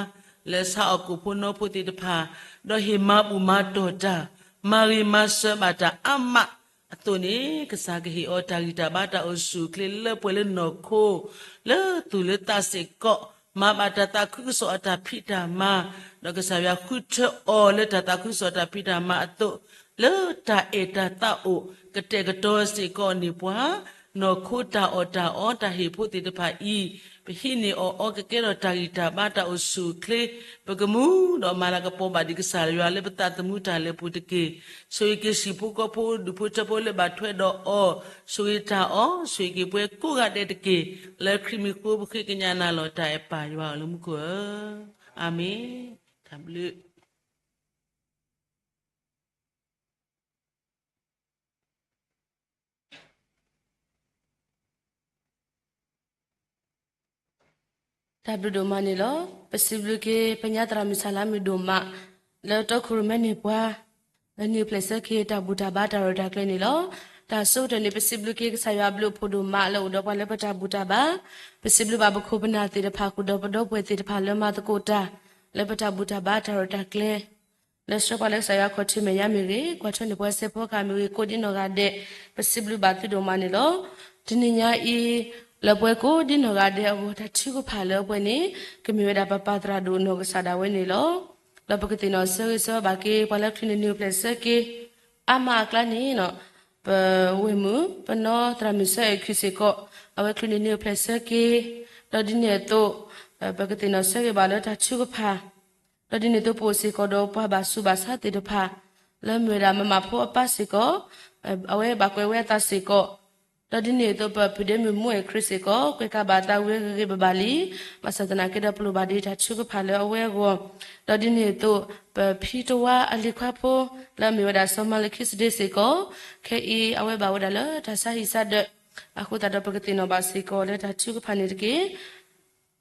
လၢဆါအီၣ်ကိၣ်ဖိနီဖိသ့ၣ်တဖၣ်, ဒီးဟ့ၣ်မၤဘူၣ်မၤတီၢ်တၢ်, မၤဂ့ၤမၤစၢၤဘၣ်တၢ်အါမးအသိးန့ၣ်, ကစၢ်ကဟ့ၣ်အီၤတၢ်ဂံၢ်တၢ်ဘါတၢ်အိၣ်ဆူၣ်အိၣ်ချ့လၢပှဲၤလၢနီၢ်ခိ, လၢသူၣ်လၢသးစ့ၢ်ကီး, မၤဘၣ်တၢ်သးခုကစီၣ်အတၢ်ဖံးတၢ်မၤ, ဒီးကစၢ်ယွၤဃုထၢအီၤလၢတၢ်သးခုကစီၣ်အတၢ်ဖံးတၢ်မၤအသိး, လၢတၢ်အဲၣ်တၢ်သးအိၣ် ကတဲာ်ကတီၤစ့ၢ်ကီးန့ၢ်ပှၤ နီၢ်ခိတၢ်အီၣ်တၢ်အီတၢ်ဟ့ၣ်ဖိသ့ၣ်တဖၣ်အံၤ, ပဟံးန့ၢ်အီၤအီၤကကဲထီၣ်တၢ်ဂံၢ်တၢ်ဘါတၢ်အိၣ်ဆူၣ်အိၣ်ချ့, ပကမူဒီးမၤလၤကပီၤဘၣ်ဒံးကစၢ်ယွၤလၢပသးသမူတၢ်လၢပူၤတက့ၢ်. ဆိၣ်ဂ့ၤက့ၤဟံၣ်ဖိဃီဖိ ဒူၣ်ဖိထၢဖိလၢဘၣ်ထွဲဒီးအီၤ, ဆိၣ်ဂ့ၤတၢ်အီၣ်, ဆိၣ်ဂ့ၤက့ၤပှၤကိးဂၤဒဲးတက့ၢ်. လၢခရံာ်မံၤဃိပဃ့ကညးနၤလီၤတၢ်အဲၣ်ပၢ်ယွၤဧၢလၢမူခိၣ်ဧၢ, အၤမ့ၣ်. တၢ်ဘျုး တၢ်ဘျုးဒိၣ်မးန့ၣ်လီၤ. ပစံးဘျုးက့ၤ ပညါသရၣ်မုၣ်ဆၣ်လါမုၣ်ဒိၣ်မး လၢတီခိၣ်ရိၣ်မဲန့ၢ်ပှၤ လၢနံၣ်အိၣ်ဖျဲၣ်ဆၢက့ၤတၢ်ဘူၣ်တၢ်ဘါတၢ်ရဲၣ်တၢ်ကျဲၤန့ၣ်လီၤ. တၢ်ဆိကတၢၢ်န့ၣ် ပစံးဘျုးက့ၤကစၢ်ယွၤအဘျုးအဖှိၣ်ဒိၣ်မးလၢအိၣ်ဒီးပှၤလၢပတၢ်ဘူၣ်တၢ်ဘါ, ပစံးဘျုးဘၣ်ပခိၣ်ပနၢ်သ့ၣ်တဖၣ် ဃုာ်ဒီးပဒီပုၢ်ဝဲၢ်သ့ၣ်တဖၣ်လၢမၤသကိးတၢ် လၢပတၢ်ဘူၣ်တၢ်ဘါတၢ်ရဲၣ်တၢ်ကျဲၤ လၢဆှၢပှၤလၢကစၢ်ယွၤခီၣ်ထံးမဲာ်ညါမ့ၢ်ဂ့ၤ, ကွၢ်ထွဲန့ၢ်ပှၤစဲးဖီကဟၣ်မ့ၢ်ဂ့ၤ ကိးဒ်နီၢ်ဂၤဒဲး, ပစံးဘျုးဘၣ်သုဒိၣ်မးန့ၣ်လီၤ. တနံၤညါအံၤ, လၢပဝဲကိးဒ်နီၢ်ဂၤဒဲးအဂီၢ် တၢ်ထုကဖၣ်လၢအပှဲၤန့ၣ် ကမ့ၢ်ဝဲဒၣ်ပပၢ်သရၣ်ဒိၣ်နီၢ်ကစၢ်ဒၣ်ဝဲန့ၣ်လီၤ. လၢပကသ့ၣ်နီၣ်ဆၢဂ့ၤဆၢဝါဘၣ်က့ၤ ပှၤလၢချုးန့ၣ်နံၣ်အိၣ်ဖျဲၣ်ဆၢက့ၤ အါမးအကျါန့ၣ်, ပဝဲၢ်မုၣ် ပနီၢ်သရၣ်မုၣ်ဆၢအဲၣ်ခွံစ့ၢ်ကီး အဝဲချုးန့ၣ်နံၣ်အိၣ်ဖျဲၣ်ဆၢက့ၤ, ဒီးဒ်န့ၣ်အသိး ပကသ့ၣ်နီၣ်ဆၢဂ့ၤဘၣ်လၢတၢ်ထုကဖၣ် ဒီးဒ်န့ၣ်အသိး ပအိၣ်စ့ၢ်ကီးဒီးပှၤဘၣ်ဆူးဘၣ်ဆါသ့ၣ်တဖၣ် လၢမ့ၢ်ဝဲဒၣ်မမၣ်ဖိအပၢ်စ့ၢ်ကီး, အဝဲဘၣ်ကွဲးဝဲအသးစ့ၢ်ကီး, ဒီးဒ်န့ၣ်အသိး ပဖုဒ့မုၣ်မူအဲၣ်ခရံာ်စ့ၢ်ကီး ကွဲးကးဘၣ်သးဝဲဂ့ၤဂ့ၤဘၣ်ဘၣ်လံ, ဘၣ်ဆၣ်သနာ်က့ဒီး ပလိၣ်ဘၣ်ဒံးတၢ်ထုကဖၣ်လၢအဝဲအဂီၢ်, ဒီးဒ်န့ၣ်အသိး ပဖံတဝါအလံၤခွါဖိ လၢအမ့ၢ်ဝဲဒၣ်စီၤမၤလခံစဒ့စ့ၢ်ကီး, ခဲအံၤအဝဲဘၣ်ဝဲဒၣ်လၢတၢ်ဆါဟံၣ်ဆါဒၢး, အဃိသတးဒီးပကသ့ၣ်နီၣ်ဘၣ်စ့ၢ်ကီးလၢတၢ်ထုကဖၣ်န့ၣ်တက့ၢ်.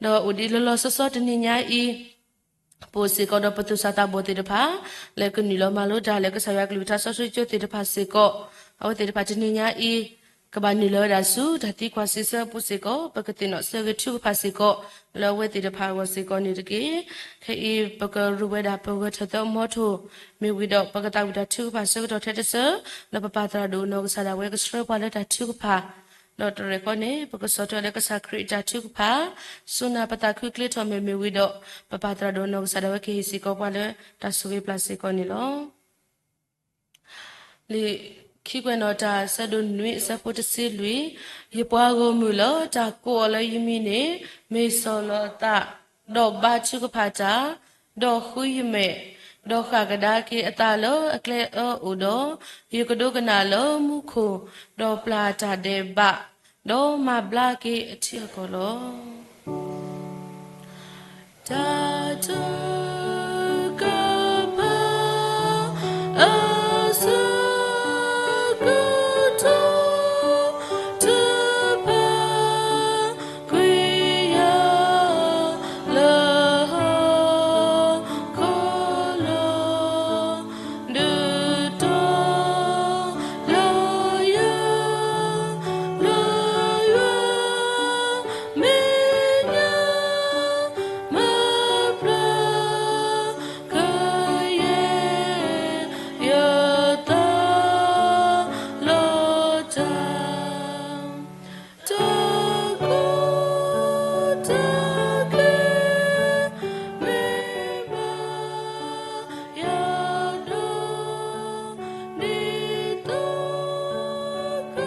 ဒီးအိၣ်ဒံးလီၤလီၤဆီဆီတနံၤညါအံၤ, ပအိၣ်စ့ၢ်ကီးဒီးပသူၣ်စၢ်သးဘီၣ်သ့ၣ်တဖၣ် လၢကနုာ်လီၤမၤလိတၢ်လၢကစၢ်ယွၤကလုၢ်ကထါစီဆှံကၠိသ့ၣ်တဖၣ်စ့ၢ်ကီး, အဝဲသ့ၣ်တဖၣ်တနံၤညါအံၤ ကဘၣ်နုာ်လီၤဝဲဒၣ်ဆူတၢ်သံကွၢ်စံးဆၢအပူၤစ့ၢ်ကီး ပကသ့ၣ်နီၣ်ဆၢဂ့ၤထုကဖၣ်စ့ၢ်ကီး လၢအဝဲသ့ၣ်တဖၣ်အဂီၢ်စ့ၢ်ကီးန့ၣ်တက့ၢ်. ခဲအံၤပကရူၢ်ဝဲဒၣ်ပဂဲၤထၢၣ်သၢမီထိၣ် မ့ၢ်ဝံၤဒီး ပကသးဝံၣ်တၢ်ထုကဖၣ်ဆၢကတီၢ်ထဲတစၢၤ, ဒီးပပၢ်သရၣ်ဒိၣ်နီၢ်ကစၢ်ဒၣ်ဝဲကဆှၢပှၤလၢတၢ်ထုကဖၣ်, ဒီးတရဲၣ်ဃီန့ၣ် ပကဆီၣ်ထွဲလၢကစၢ်ခရံာ်အတၢ်ထုကဖၣ်, စူၢ်နာ်ပသးခုချ့ထီၣ်မဲာ်မ့ၢ်ဝံၤဒီး ပပၢ်သရၣ်ဒိၣ်နီၢ်ကစၢ်ဒၣ်ဝဲကဟ့ၣ်စ့ၢ်ကီးပှၤလၢတၢ်ဆိၣ်ဂ့ၤပျၢ်စ့ၢ်ကီးန့ၣ်လီၤ. လံာ်ခံကွဲးနီၣ်တၢ် ဆၢဒိၣ်နွံ အဆၢဖိတဆံလွံၢ်, ယပှၤဂီၢ်မုၢ်လၢတၢ်ကိးအီၤလၢယမံၤန့ၣ် မ့ၢ်ဆီၣ်လီၤအသး, ဒီးဘါထုကဖၣ်တၢ်, ဒီးဃုယမဲာ်, ဒီးဃၣ်ကဒါက့ၤအသးလၢအကျဲအၢအအိၣ်ဒီး, ယကဒိကနၣ်လၢမူခိၣ်, ဒီးပျၢ်တၢ်ဒဲးဘး, ဒီးမၤဘျါက့ၤအထံအကီၢ်လီၤ. တၢ်ထုကဖၣ်အဆၢကတီၢ်တဖၣ် ကွံာ်ယၤလၢဟီၣ်ခိၣ်လီၤ. ဒုးတီလၢယၤ လၢယွၤမဲာ်ညါ မၤပျၢ်ကယဲၢ်ယသးလီၤတၢ် တၢ်ကိၢ်တၢ်ဂီၤ မ့ၢ်ဘၣ်ယၤဒီး ဒ်သိးက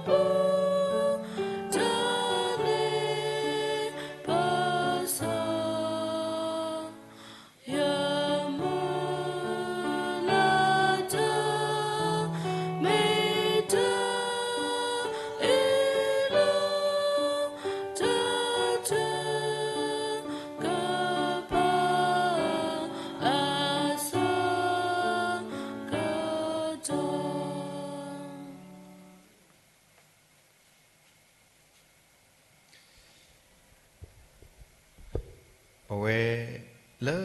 ပူၤ တၢ်လ့ပစီ ယမုၢ်လၢ်တၢ် မ့ၢ်တၢ်အ့ၣ်လိာ် တၢ်ထုကဖၣ် အဆၢကတီၢ် ပဝဲလၢ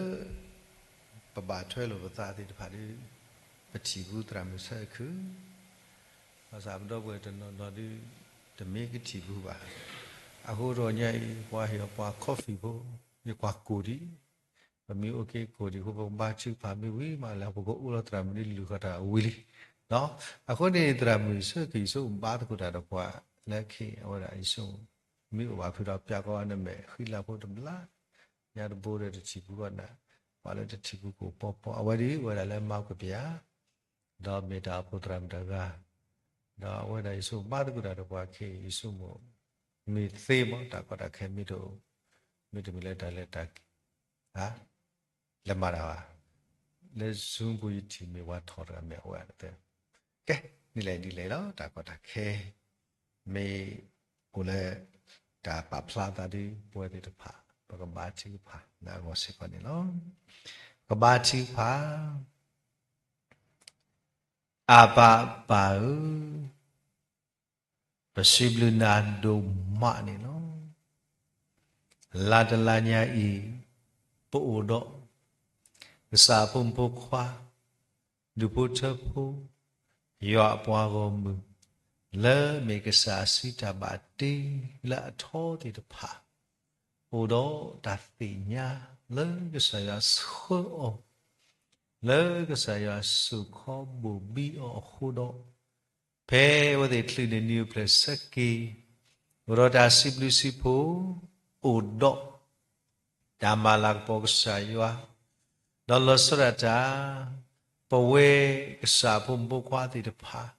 ပဘၣ်ထွဲလိာ်ပသးသ့ၣ်တဖၣ်ဒီး ပထံၣ်ဘၣ်သရၣ်မုၣ်ဆၢခု, ဘၣ်ဆၣ်ပဒီပုၢ်ဝဲၢ်တနီၤနီၤဒီး တမ့ၢ်ကထံၣ်ဘၣ်ဘၣ်. အဃိတဂီၤညါအံၤ ပှၤဟ့ၣ်အီၤပှၤ coffee ဖိ မ့ၢ်ပှၤကိၢ်ဒံး, ပမ့ၢ်အိၣ်က့ၤကိၢ်ဒံးအဃိ ပကဘါထုကဖၣ်မ့ၢ်ဝံၤမးလၢ ပကအိၣ်လီၤသရၣ်မုၣ်ဒ်လုၢ်ဃီတၢ်ဝံၤလံ. အဃိန့ၣ် သရၣ်မုၣ်ဆၢခု ယဆိကမိၣ်ဘါသကိးတၢ်ဒီးပှၤလၢခံ အဝဲဒၣ်ယဆိကမိၣ် မ့ၢ်အိၣ်ဘၣ်ဖုးဒီး ပျၢ်ကီနမဲာ် ဃံလၤဖိတဘျီ, ညါတဘိဒီးတထံၣ်ဘၣ်ကီးနၤ, ပှၤလၢတထံၣ်ဘၣ်ကီးပီပီ အဝဲဒၣ်ဝဲဒၣ်လၢမၤကပျၢ် ဒီးမ့ၢ်တၢ်အိၣ်ဖှိၣ်သရၣ်မုၣ်တဂၤ, ဒီးအဝဲဒၣ်ယဆိကမိၣ်ဘါသကိးတၢ်ဒီးပှၤခံ ယဆိကမိၣ် မ့ၢ်သ့မး တၢ်ကီတၢ်ခဲမ့ၢ်တအိၣ်, မ့တမ့ၢ်လၢတၢ်လဲၤတၢ်က့ၤ လဲၤမၤတၢ်ဘၣ်, လၢ Zoom ပူၤယထံၣ်မ့ၢ်ပှၤထီၣ်တဂၤမ့ၢ်အဝဲသ့ၣ်, ကဲ, ဒ်လဲၣ်ဒ်လဲၣ်လီၤ တၢ်ကီတၢ်ခဲ မ့ၢ်အိၣ်လၢ တၢ်ပာ်ဖျါသးဒီးပဝဲသ့ၣ်တဖၣ် ပကဘါထုကဖၣ်လၢအဂီၢ်စ့ၢ်ကီးန့ၣ်လီၤ. ပကဘါထုကဖၣ်, အဘၣ်ပၢ်ဧၢ, ပစံးဘျုးနၤဒိၣ်မးန့ၣ်လီၤ. လါတလါညါအံၤ ပအိၣ်ဒီး ကစၢ်အဖိမုၣ်ဖိခွါ ဒူၣ်ဖိထၢဖိ ယွၤအပှၤဂီၢ်မုၢ် လၢမ့ၢ်ကစၢ်အစုတၢ်ဘၣ်တ့လၢအထီသ့ၣ်တဖၣ် အိၣ်ဒီးတၢ်သ့ၣ်ညါလၢကစၢ်ယွၤဆှၢအီၤ, လၢကစၢ်ယွၤစိာ်ခီဘိၣ်ဘံအီၤအဃိဒီး ဖဲအဝဲသ့ၣ်ချုးန့ၢ်နံၣ်အိၣ်ဖျဲၣ်ဆၢက့ၤ အိၣ်ဒီးတၢ်စံးဘျုးစံးဖှိၣ် အိၣ်ဒီး တၢ်မၤလၤကပီၤကစၢ်ယွၤ, ဒီးလီၤဆီဒၣ်တၢ် ပဝဲကစၢ်ဖိမုၣ်ဖိခွါသ့ၣ်တဖၣ်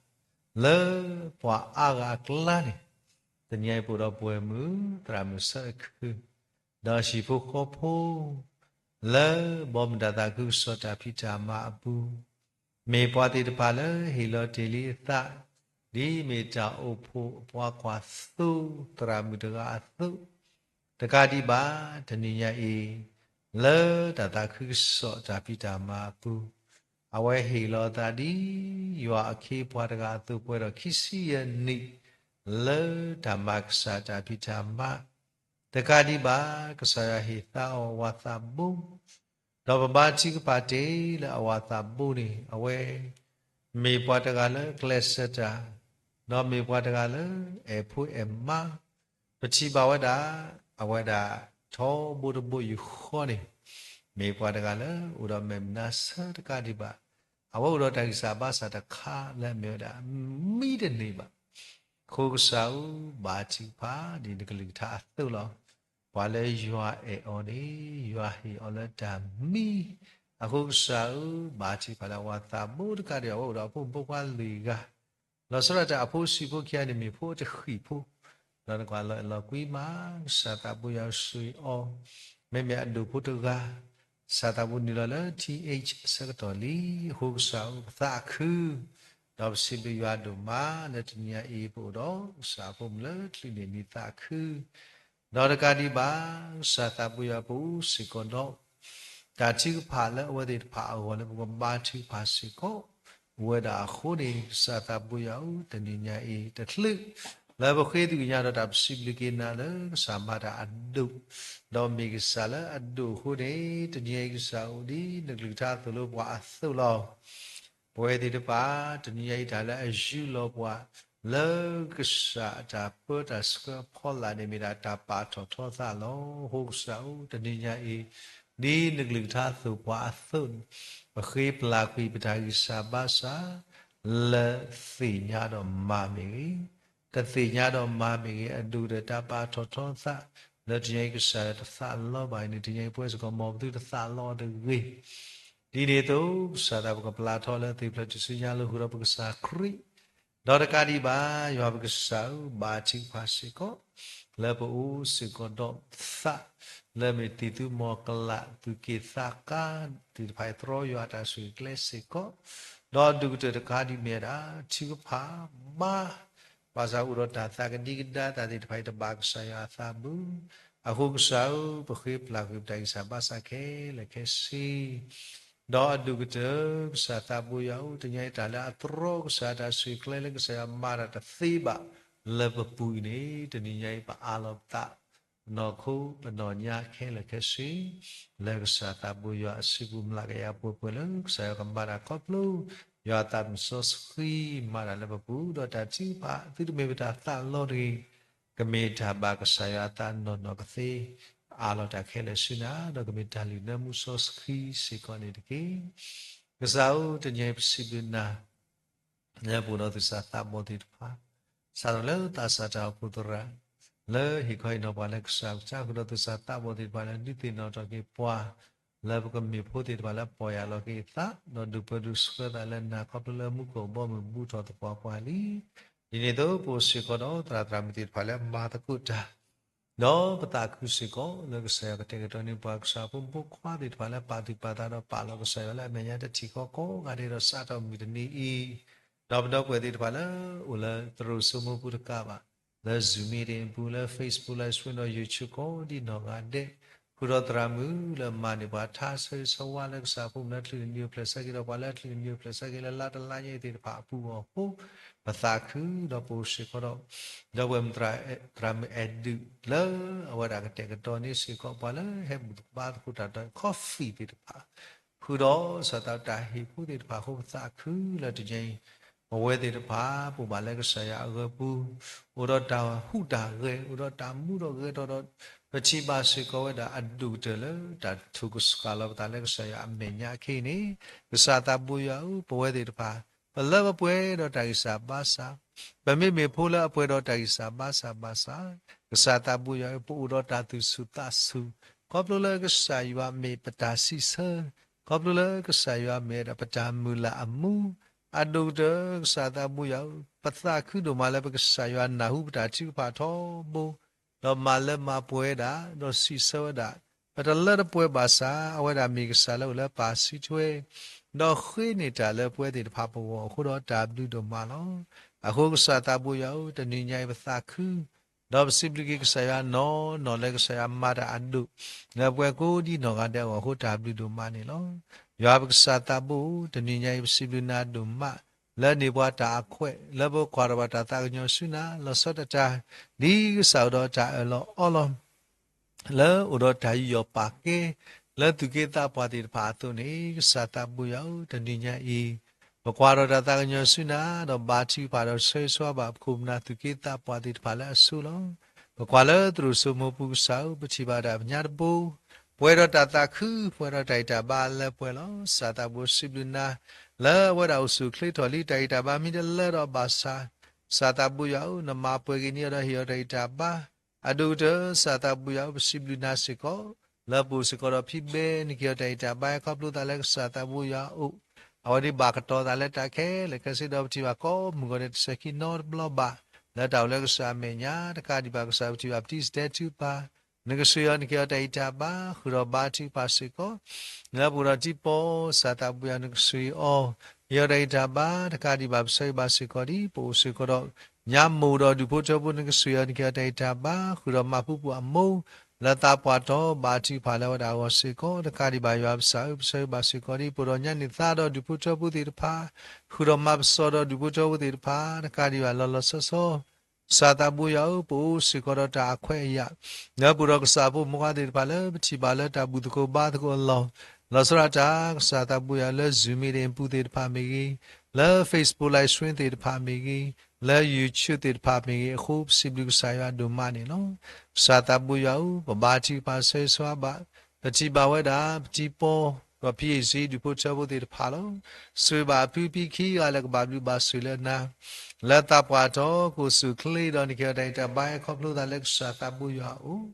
လၢပှၤအါဂၤအကျါန့ၣ်, တနံၤအံၤပအိၣ်ဒီးပဝဲၢ်မုၣ် သရၣ်မုၣ်ဆၢခု ဒီးဟံၣ်ဖိဃီဖိ လၢဘီမုၢ်တၢ်သးခုကစီၣ်တၢ်ဖံးတၢ်မၤအပူၤ မ့ၢ်ပှၤသ့ၣ်တဖၣ်လၢဟ့ၣ်လီၤတ့ၢ်လံအသး ဒ်မ့ၢ်တၢ်အိၣ်ဖှိၣ်အပှၤကွၢ်သိ သရၣ်မုၣ်တဂၤအသိး, တကးဒံးဘၣ် တနံၤညါအံၤ လၢတၢ်သးခုကစီၣ်တၢ်ဖံးတၢ်မၤအပူၤ, အဝဲဟ့ၣ်လီၤအသးဒ်ယွၤအခ့အပှၤတဂၤအသိး ပှဲၤဒီးခံဆံယဲၢ်နံၣ် လၢတၢ်မၤကစၢ်တၢ်ဖံးတၢ်မၤ, တကးဒံးဘၣ် ကစၢ်ယွၤဟ့ၣ်သါအီၤဝၤသးဘိ ဒီးပဘါထုကဖၣ်တ့ၢ်လၢအဝၤသးဘိန့ၣ် အဝဲ မ့ၢ်ပှၤတဂၤလၢကျဲးစၢးတၢ်, ဒီးမ့ၢ်ပှၤတဂၤလၢအဲၣ်ဖိအဲၣ်မါ, ပထံၣ်ဘၣ်ဝဲဒၣ် အဝဲဒၣ်ထီဘိတဘိယူၢ်ဃီန့ၣ် မ့ၢ်ပှၤတဂၤလၢအိၣ်ဒီးမဲာ်မနုၤဆၢတကးဒံးဘၣ်, အဝဲအိၣ်ဒီးတၢ်ဂံၢ်စၢ်ဘါစၢ်တခါလၢအမ့ၢ်ဝဲဒၣ် မံတန့ၢ်ဘၣ်. အဃိကစၢ်ဧၢ, ဘါထုကဖၣ်ဒ်နကလုၢ်ကထါအသိးလီၤ. ပှၤလၢယွၤအဲၣ်အီၤန့ၣ် ယွၤဟ့ၣ်အီၤလၢတၢ်မံ. အဃိကစၢ်ဧၢ, ဘါထုကဖၣ်လၢအဝၤသးဘိတကးဒံးဘၣ် အဝဲအိၣ်ဒီးအဖိမုၣ်ဖိခွါလွံၢ်ဂၤ, လီၤဆီဒၣ်တၢ်အဖိဆံးဖိခံဂၤန့ၣ် မ့ၢ်ဖိတဃံးဖိ, ဒီးနကွၢ်လီၤအဲၣ်လီၤကွံမး, ကစၢ်သးဘိယွၤဆိၣ်ဂ့ၤအီၤ, မ့မ့ၢ်အဒိၣ်ဖိတဂၤ ကစၢ်သးဘိနုာ်လီၤလၢ ထံၣ်အ့ၣ် အဆၢကတီၢ်လံ. အဃိကစၢ်ဧၢ, ပသးခု ဒီးပစံးဘျုးယွၤဒိၣ်မးလၢတနံၤညါအံၤ ပအိၣ်ဒီးကစၢ်အဖိမုၣ်လၢချုးန့ၢ်နံၣ်သးခု ဒီးတကးဒံးဘၣ်, ကစၢ်သးဘိယွၤပအိၣ်စ့ၢ်ကီးဒီး တၢ်ထုကဖၣ်လၢအဝဲသ့ၣ်တဖၣ်အဂီၢ်လၢပကဘါထုကဖၣ်စ့ၢ်ကီး အိၣ်ဝဲဒၣ်အဃိန့ၣ်, ကစၢ်သးဘိယွၤဧၢ, တနံၤညါအံၤတချုး လၢပဃ့သကွံၢ်ကညးဒီးတၢ်ပစံးဘျုးက့ၤနၤလၢကစၢ်မၤတၢ်အဒိၣ်, ဒီးမ့ၢ်ကစၢ်လၢအဒိၣ်အဃိန့ၣ်, တနံၤညါအံၤကစၢ်အိၣ်ဒ်နကလုၢ်ကထါအသိးလၢပှၤအသိးလီၤ. ပဝဲသ့ၣ်တဖၣ် တနံၤညါအံၤတၢ်လၢအယူၢ်လီၤပှၤ လၢကစၢ်အတၢ်ပၢတၢ်ဆှၢအဖီလာ်န့ၣ် မ့ၢ်ဒၣ်တၢ်ပာ်ထီၣ်ထီသးလီၤ. အဃိကစၢ်ဧၢ, တနံၤညါအံၤ ဒ်နကလုၢ်ကထါအသိးပှၤအသိးန့ၣ်, ပဃ့ပျၢ်ကွံာ်ပတၢ်ဂံၢ်စၢ်ဘါစၢ် လၢသ့ၣ်ညါဒီးမၤမ့ၢ်ဂ့ၤ, တသ့ၣ်ညါဒီးမၤမ့ၢ်ဂ့ၤ, အဒိၣ်ကတၢၢ်တၢ်ပာ်ထီၣ်ထီသး လၢတနံၤညါအံၤကစၢ်တသးလီဘၣ်အံၤန့ၣ်, တနံၤညါအံၤပဝဲစ့ၢ်ကီးမ်ပသုတသးလီအီၤတဂ့ၤ. ဒ်န့ၣ်အသိး ကစၢ်သးပကပျၢ်ထီၣ်လၢသ့ၣ်ဖျၢၣ်ထူၣ်စုညါ လၢဃုာ်ဒီးပကစၢ်ခရံာ် ဒီးတကးဒံးဘၣ်, ယွၤပကစၢ်ဧၢ, ဘါထုကဖၣ်စ့ၢ်ကီး လၢပအိၣ်စ့ၢ်ကီးဒီးသး လၢမ့ၢ်သံၣ်သူမီၤကလး သူၣ်က့ၣ်သးကါသ့ၣ်တဖၣ်အံၤ တြီယွၤအတၢ်ဆိၣ်ဂ့ၤကျဲစ့ၢ်ကီး, ဒီးဒိၣ်ကတၢၢ်တကးဒံးမ့ၢ်ဝဲဒၣ် ထုကဖၣ်မၤ ဘၣ်ဆၣ်အိၣ်ဒီးတၢ်သးကဒံကဒါ တၢ်သ့ၣ်တဖၣ်အံၤ တဘၣ်ကစၢ်ယွၤအသးဘၣ်. အဃိကစၢ်ဧၢ, ပဃ့ပျၢ်ကွံာ်ပတၢ်ဂံၢ်စၢ်ဘါစၢ်ခဲလၢာ်ခဲဆ့ ဒီးအဒိၣ်ကတၢၢ် ကစၢ်သးဘိယွၤဧၢ, တနံၤညါအံၤတၢ်လၢအတြီကစၢ်တၢ်ဆိၣ်ဂ့ၤကျဲလၢကစၢ်ယွၤမၤတၢ်တသ့ဘၣ်လၢပပူၤအံၤန့ၣ်, တနံၤညါအံၤပအးလီၤပသး ပနီၢ်ခိပနီၢ်ညါခဲလၢာ်ခဲဆ့ လၢကစၢ်သးဘိယွၤအစုပူၤ မျးကယၤပှဲၤပှဲၤလၢကစၢ်ယွၤကမၤတၢ်ခီဖျိ ယွၤအသးစီဆှံမၤတၢ်လၢပပူၤ, ဒီးတၢ်ထုကဖၣ်သုတမ့ၢ်ပတၢ်သးလီတဂ့ၤ ကမ့ၢ်တၢ်ဘၣ်ကစၢ်ယွၤအသးနီၢ်နီၢ်ကသ့, အးလီၤတၢ်ခဲလၢာ်ဆူနၤ, ဒီးကမ့ၢ်တၢ်လုၢ်နၢမူစီဆှံစ့ၢ်ကီးန့ၣ်တက့ၢ်. ကစၢ်ဧၢ, တနံၤညါအံၤပစံးဘျုးနၤ လၢပအိၣ်ဒီးသူၣ်စၢ်သးဘီၣ်သ့ၣ်တဖၣ်, စးထီၣ်လၢသးစၢ်တၢ်အိၣ်ဖှိၣ်သရၣ်, လၢဟ့ၣ်ခီဟ့ၣ်နီၤပှၤလၢကစၢ်ကစၢ်, ဃုာ်ဒီးသူၣ်စၢ်သးဘီၣ်သ့ၣ်တဖၣ်လၢဒုးသ့ၣ်နီၣ်ထီၣ်က့ၤပှၤ, လၢပကမ့ၢ်ဖိသ့ၣ်တဖၣ်လၢပီၢ်ယၢ်လီၤက့ၤသး, ဒီးဒုးပၢဒုးဆှၢသးလၢနၤ ခီဖျိလၢမူခိၣ်ဘီမုၢ်ဘူးထီၣ်သပှၢ်ပှၢ်လံ. ဒ်န့ၣ်အသိး ပအိၣ်စ့ၢ်ကီးဒီးသရၣ်သရၣ်မုၣ်သ့ၣ်တဖၣ်လၢမၤသကိးတၢ် ဒီးပသးခုစ့ၢ်ကီး လၢကစၢ်ယွၤကတဲာ်ကတီၤန့ၢ်ပှၤ ကစၢ်ဖိမုၣ်ဖိခွါသ့ၣ်တဖၣ်လၢပာ်သူၣ်ပာ်သးဒီးပာ်လီၤကစၢ်ယွၤလၢအမဲာ်ညါတထံၣ်ဃီကိးဂၤဒဲးဒီး စးထီၣ်မုၢ်တနံၤအံၤ, ဒီးပဒီပုၢ်ဝဲၢ်သ့ၣ်တဖၣ်လၢအိၣ်လၢသရိာ်စိမိပူၤတကးဘၣ်, လၢ Zoom meeting အပူၤ လၢ Facebook Live Stream ဒီး YouTube ကိးဒံနီၢ်ဂၤဒဲး, ဃုာ်ဒီးသရၣ်မုၣ်လၢမၤန့ၢ်ပှၤထါဆၢဂ့ၤဆၢဝါလၢကစၢ်ဖိမုၣ်လၢချုးန့ၢ်နံၤအိၣ်ဖျဲၣ်ဆၢက့ၤဒီး ပှၤလၢချုးန့ၢ်နံၤအိၣ်ဖျဲၣ်ဆၢက့ၤလၢလါတလါညါအံၤသ့ၣ်တဖၣ်အပူၤအီၤအဃိ, ပသးခုဒီးပအိၣ်စ့ၢ်ကီးဒီး ဒီပုၢ်ဝဲၢ်မုၣ်သရၣ်, သရၣ်မုၣ်အဲၣ်ဒုး လၢအဝဲဒၣ်ကတဲာ်ကတီၤန့ၢ်စ့ၢ်ကီးပှၤလၢဟဲဘူၣ်သဘါသကိးတၢ်ဒီး coffee သ့ၣ်တဖၣ်, ဃုာ်ဒီးစၢ်သးတၢ်ဟ့ၣ်ဖိသ့ၣ်တဖၣ်အဃိ ပသးခုလၢတနံၤအံၤ ပဝဲသ့ၣ်တဖၣ် ပအိၣ်ဘၣ်လၢကစၢ်ယွၤအဂၢၤပူၤ, အိၣ်ဒီးတၢ်ဟူးတၢ်ဂဲၤ, အိၣ်ဒီးတၢ်မူထီၣ်ဂဲၤထီၣ်ဒီး ပထံၣ်ဘၣ်စ့ၢ်ကီးဝဲဒၣ်အဒိၣ်ကတၢၢ်လၢတၢ်ထုကဆှီလီၤပသးလၢကစၢ်ယွၤအမဲာ်ညါအခဲအံၤန့ၣ်, ကစၢ်သးဘိယွၤဧၢ, ပဝဲသ့ၣ်တဖၣ် ပလၢပပှဲၤဒီးတၢ်ဂံၢ်စၢ်ဘါစၢ်, ပမ့မ့ၢ်ဖိလၢအပှဲၤဒီးတၢ်ဂံၢ်စၢ်ဘါစၢ်ဘၣ်ဆၣ်, ကစၢ်သးဘိယွၤဧၢ, ပအိၣ်ဒီးတၢ်သူၣ်ဆူၣ်သးဆူၣ်, ခီဖျိလၢကစၢ်ယွၤမ့ၢ်ပတၢ်စံးဆၢ, ခီဖျိလၢကစၢ်ယွၤမ့ၢ်ဝဲဒၣ်ပတၢ်မုၢ်လၢ်အမူ, အဒိၣ်ကတၢၢ်ကစၢ်သးဘိယွၤဧၢ, ပသးခုဒိၣ်မးလၢပကစၢ်ယွၤနၢ်ဟူပတၢ်ထုကဖၣ်ထီဘိ, ဒီးမၤလၢမၤပှဲၤဒၣ်, ဒီးစံးဆၢဝဲဒၣ်, ပတလၢတပှဲၤဘၣ်ဆၣ် အဝဲဒၣ်မ့ၢ်ကစၢ်လၢအိၣ်လၢပၢ်စုထွဲ, ဒီးဃ့န့ၢ်တၢ်လၢပဝဲသ့ၣ်တဖၣ်ပဂီၢ်အဃိဒီးတၢ်ဘျုးဒိၣ်မးလီၤ. အဃိကစၢ်သးဘိယွၤဧၢ, တနံၤညါအံၤပသးခု, ဒီးပစံးဘျုးက့ၤကစၢ်ယွၤနီၢ်နီၢ်လၢကစၢ်ယွၤမၤတၢ်အဒိၣ်, လၢပဝဲကိးဒံနီၢ်ဂၤဒဲးအဂီၢ်အဃိတၢ်ဘျုးဒိၣ်မးန့ၣ်လီၤ. ယွၤပကစၢ်သးဘိဧၢ, တနံၤညါအံၤပစံးဘျုးနၤဒိၣ်မး, လၢန့ၢ်ပှၤတၢ်အခွဲး, လၢပကွၢ်ထီၣ်ဘၣ်တၢ်သးကညီၤဆူနၤ, လီၤဆီဒၣ်တၢ်, ဒ်ကစၢ်အိၣ်ဒီးတၢ်အၢၣ်လီၤအီလီၤ လၢအိၣ်ဒီးတၢ်ယူးယီၣ်ပာ်ကဲ, လၢ လၢသူၣ်က့သးပှၢ်သ့ၣ်တဖၣ်အသိးန့ၣ် ကစၢ်သးဘိယွၤဧၢ, တနံၤညါအံၤ ပကွၢ်ထီၣ်တၢ်သးကညီၤဆူနၤ, ဒီးဘါထုကဖၣ်ဒီးဆၢဂ့ၤဆၢဝါဘၣ် ပခိၣ်ပနၢ်သူၣ်က့သးပှၢ်သ့ၣ်တဖၣ်လၢအဆိလီၤ. ပကွၢ်လၢသရိာ်စိမိၤပူၤကစၢ်ဧၢ, ပထံၣ်ဘၣ်တၢ်ပညါတဘိ, ပှဲၤဒီးတၢ်သးခု, ပှဲၤဒီးတၢ်အံးတၢ်ဘါလၢပှဲၤလီၤ. ကစၢ်သးဘိယွၤစံးဘျုးနၤ လၢအဝဲဒၣ်အိၣ်ဆူၣ်အိၣ်ချ့ထီၣ်လံ တၢ်အံးတၢ်ဘါမ့ၢ်တလၢဒီးဘၣ်ဆၣ်, ကစၢ်သးဘိယွၤဧၢ, နမၤပှဲၤက့ၤန့ၢ်အီၤဒီးဟ့ၣ်အီၤတၢ်အံးတၢ်ဘါ အဒိၣ်ကတၢၢ် ကစၢ်သးဘိယွၤဧၢ, ပစံးဘျုးနၤစ့ၢ်ကီး လၢပအိၣ်စ့ၢ်ကီးဒီးဖံဘဲ နကဟ့ၣ်အီၤတၢ်အံးတၢ်ဘါ ခီဖျိသးလၢကစၢ်သးဘိယွၤအအိၣ်, အဝဲဒၣ်ဘၣ်ကတီၤသးလၢတၢ်ခဲလၢာ်ခဲဆ့ ဒီးပထံၣ်ဘၣ်ကိးမုၢ်ဂီၤဒဲးတစဲးခံနီတဘျီဘၣ် လၢတၢ်အိၣ်လၢကစၢ်အမဲာ်ညါ တကးဒံးဘၣ်ကစၢ် ပထံၣ်ဘၣ်ပတံၢ်စတဲထုကဖၣ် နကဆှၢအီၤ နကဟ့ၣ်အီၤတၢ်အံးတၢ်ဘါ ဃုာ်ဒီးဘါထုကဖၣ်စ့ၢ်ကီး လၢပအိၣ်ဒီးတံၤပီ ကစၢ်သးဘိယွၤ နကဆှၢအီၤ ဟ့ၣ်အီၤတၢ်အံးတၢ်ဘါ တကးဒံးဘၣ် ပဆၢဂ့ၤဘၣ်စ့ၢ်ကီးဒ် ပအိၣ်စ့ၢ်ကီးဒီး ညါမိၢ်ဒီးဒူၣ်ဖိထၢဖိ နကဆှၢအီၤ နကဟ့ၣ်အီၤတၢ်အံးတၢ်ဘါ ဃုာ်ဒီးမၤဖူပူၤအမိၢ် လၢသးပှၢ်တီ ဘါထုကဖၣ်လၢအဝဲဒၣ်အဂီၢ်စ့ၢ်ကီး တကးဒံးဘၣ်ယွၤပကစၢ်ဧၢ ပဆၢဂ့ၤဘၣ်စ့ၢ်ကီးဒ် ပအိၣ်ဒီးညါန့ၢ်သါဒီးဒူၣ်ဖိထၢဖိသ့ၣ်တဖၣ် ဃုာ်ဒီးမၤပစီဒီးဒူၣ်ဖိထၢဖိသ့ၣ်တဖၣ် တကးဒံးဘၣ်လီၤလီၤဆီဆီ ကစၢ်သးဘိယွၤဧၢ, ပအိၣ်စ့ၢ်ကီးဒီးတၢ်အခွဲးအယာ် လၢပအိၣ်ဒီးကစၢ်ဖိမုၣ်ခွါသ့ၣ်တဖၣ်လၢပထံၣ်ဘၣ်လၢတၢ်ဘူၣ်သကိးဘါသကိးအလီၢ်, လီၤဆီဒၣ်တၢ် ကစၢ်သးဘိယွၤလၢ Zoom meeting ပူၤသ့ၣ်တဖၣ်မ့ၢ်ဂ့ၤ, လၢ Facebook live stream သ့ၣ်တဖၣ်မ့ၢ်ဂ့ၤ, လၢ YouTube သ့ၣ်တဖၣ်မ့ၢ်ဂ့ၤ, အဃိပစံးဘျုးကစၢ်ယွၤဒိၣ်မးန့ၣ်လီၤ. ကစၢ်သးဘိယွၤဧၢ, ပဘါထုကဖၣ်ဆၢဂ့ၤဆၢဝါဘၣ်, ပထံၣ်ဘၣ်ဝဲဒၣ် ပတံၤပီ ဒီး PhD ဒူၣ်ဖိထၢဖိသ့ၣ်တဖၣ်လီၤ. ဆိၣ်ဂ့ၤဘၣ်အဖုအဖံခံဂၤလၢကဘၣ်ဘျုးဘၣ်ဆိၣ်လၢနၤ လၢသးပှၢ်တီ ကအိၣ်ဆူၣ်အိၣ်ချ့ဒီး နကဟ့ၣ်အီၤတၢ်အံးတၢ်ဘါ ခီဖျိသးလၢကစၢ်သးဘိယွၤအအိၣ်,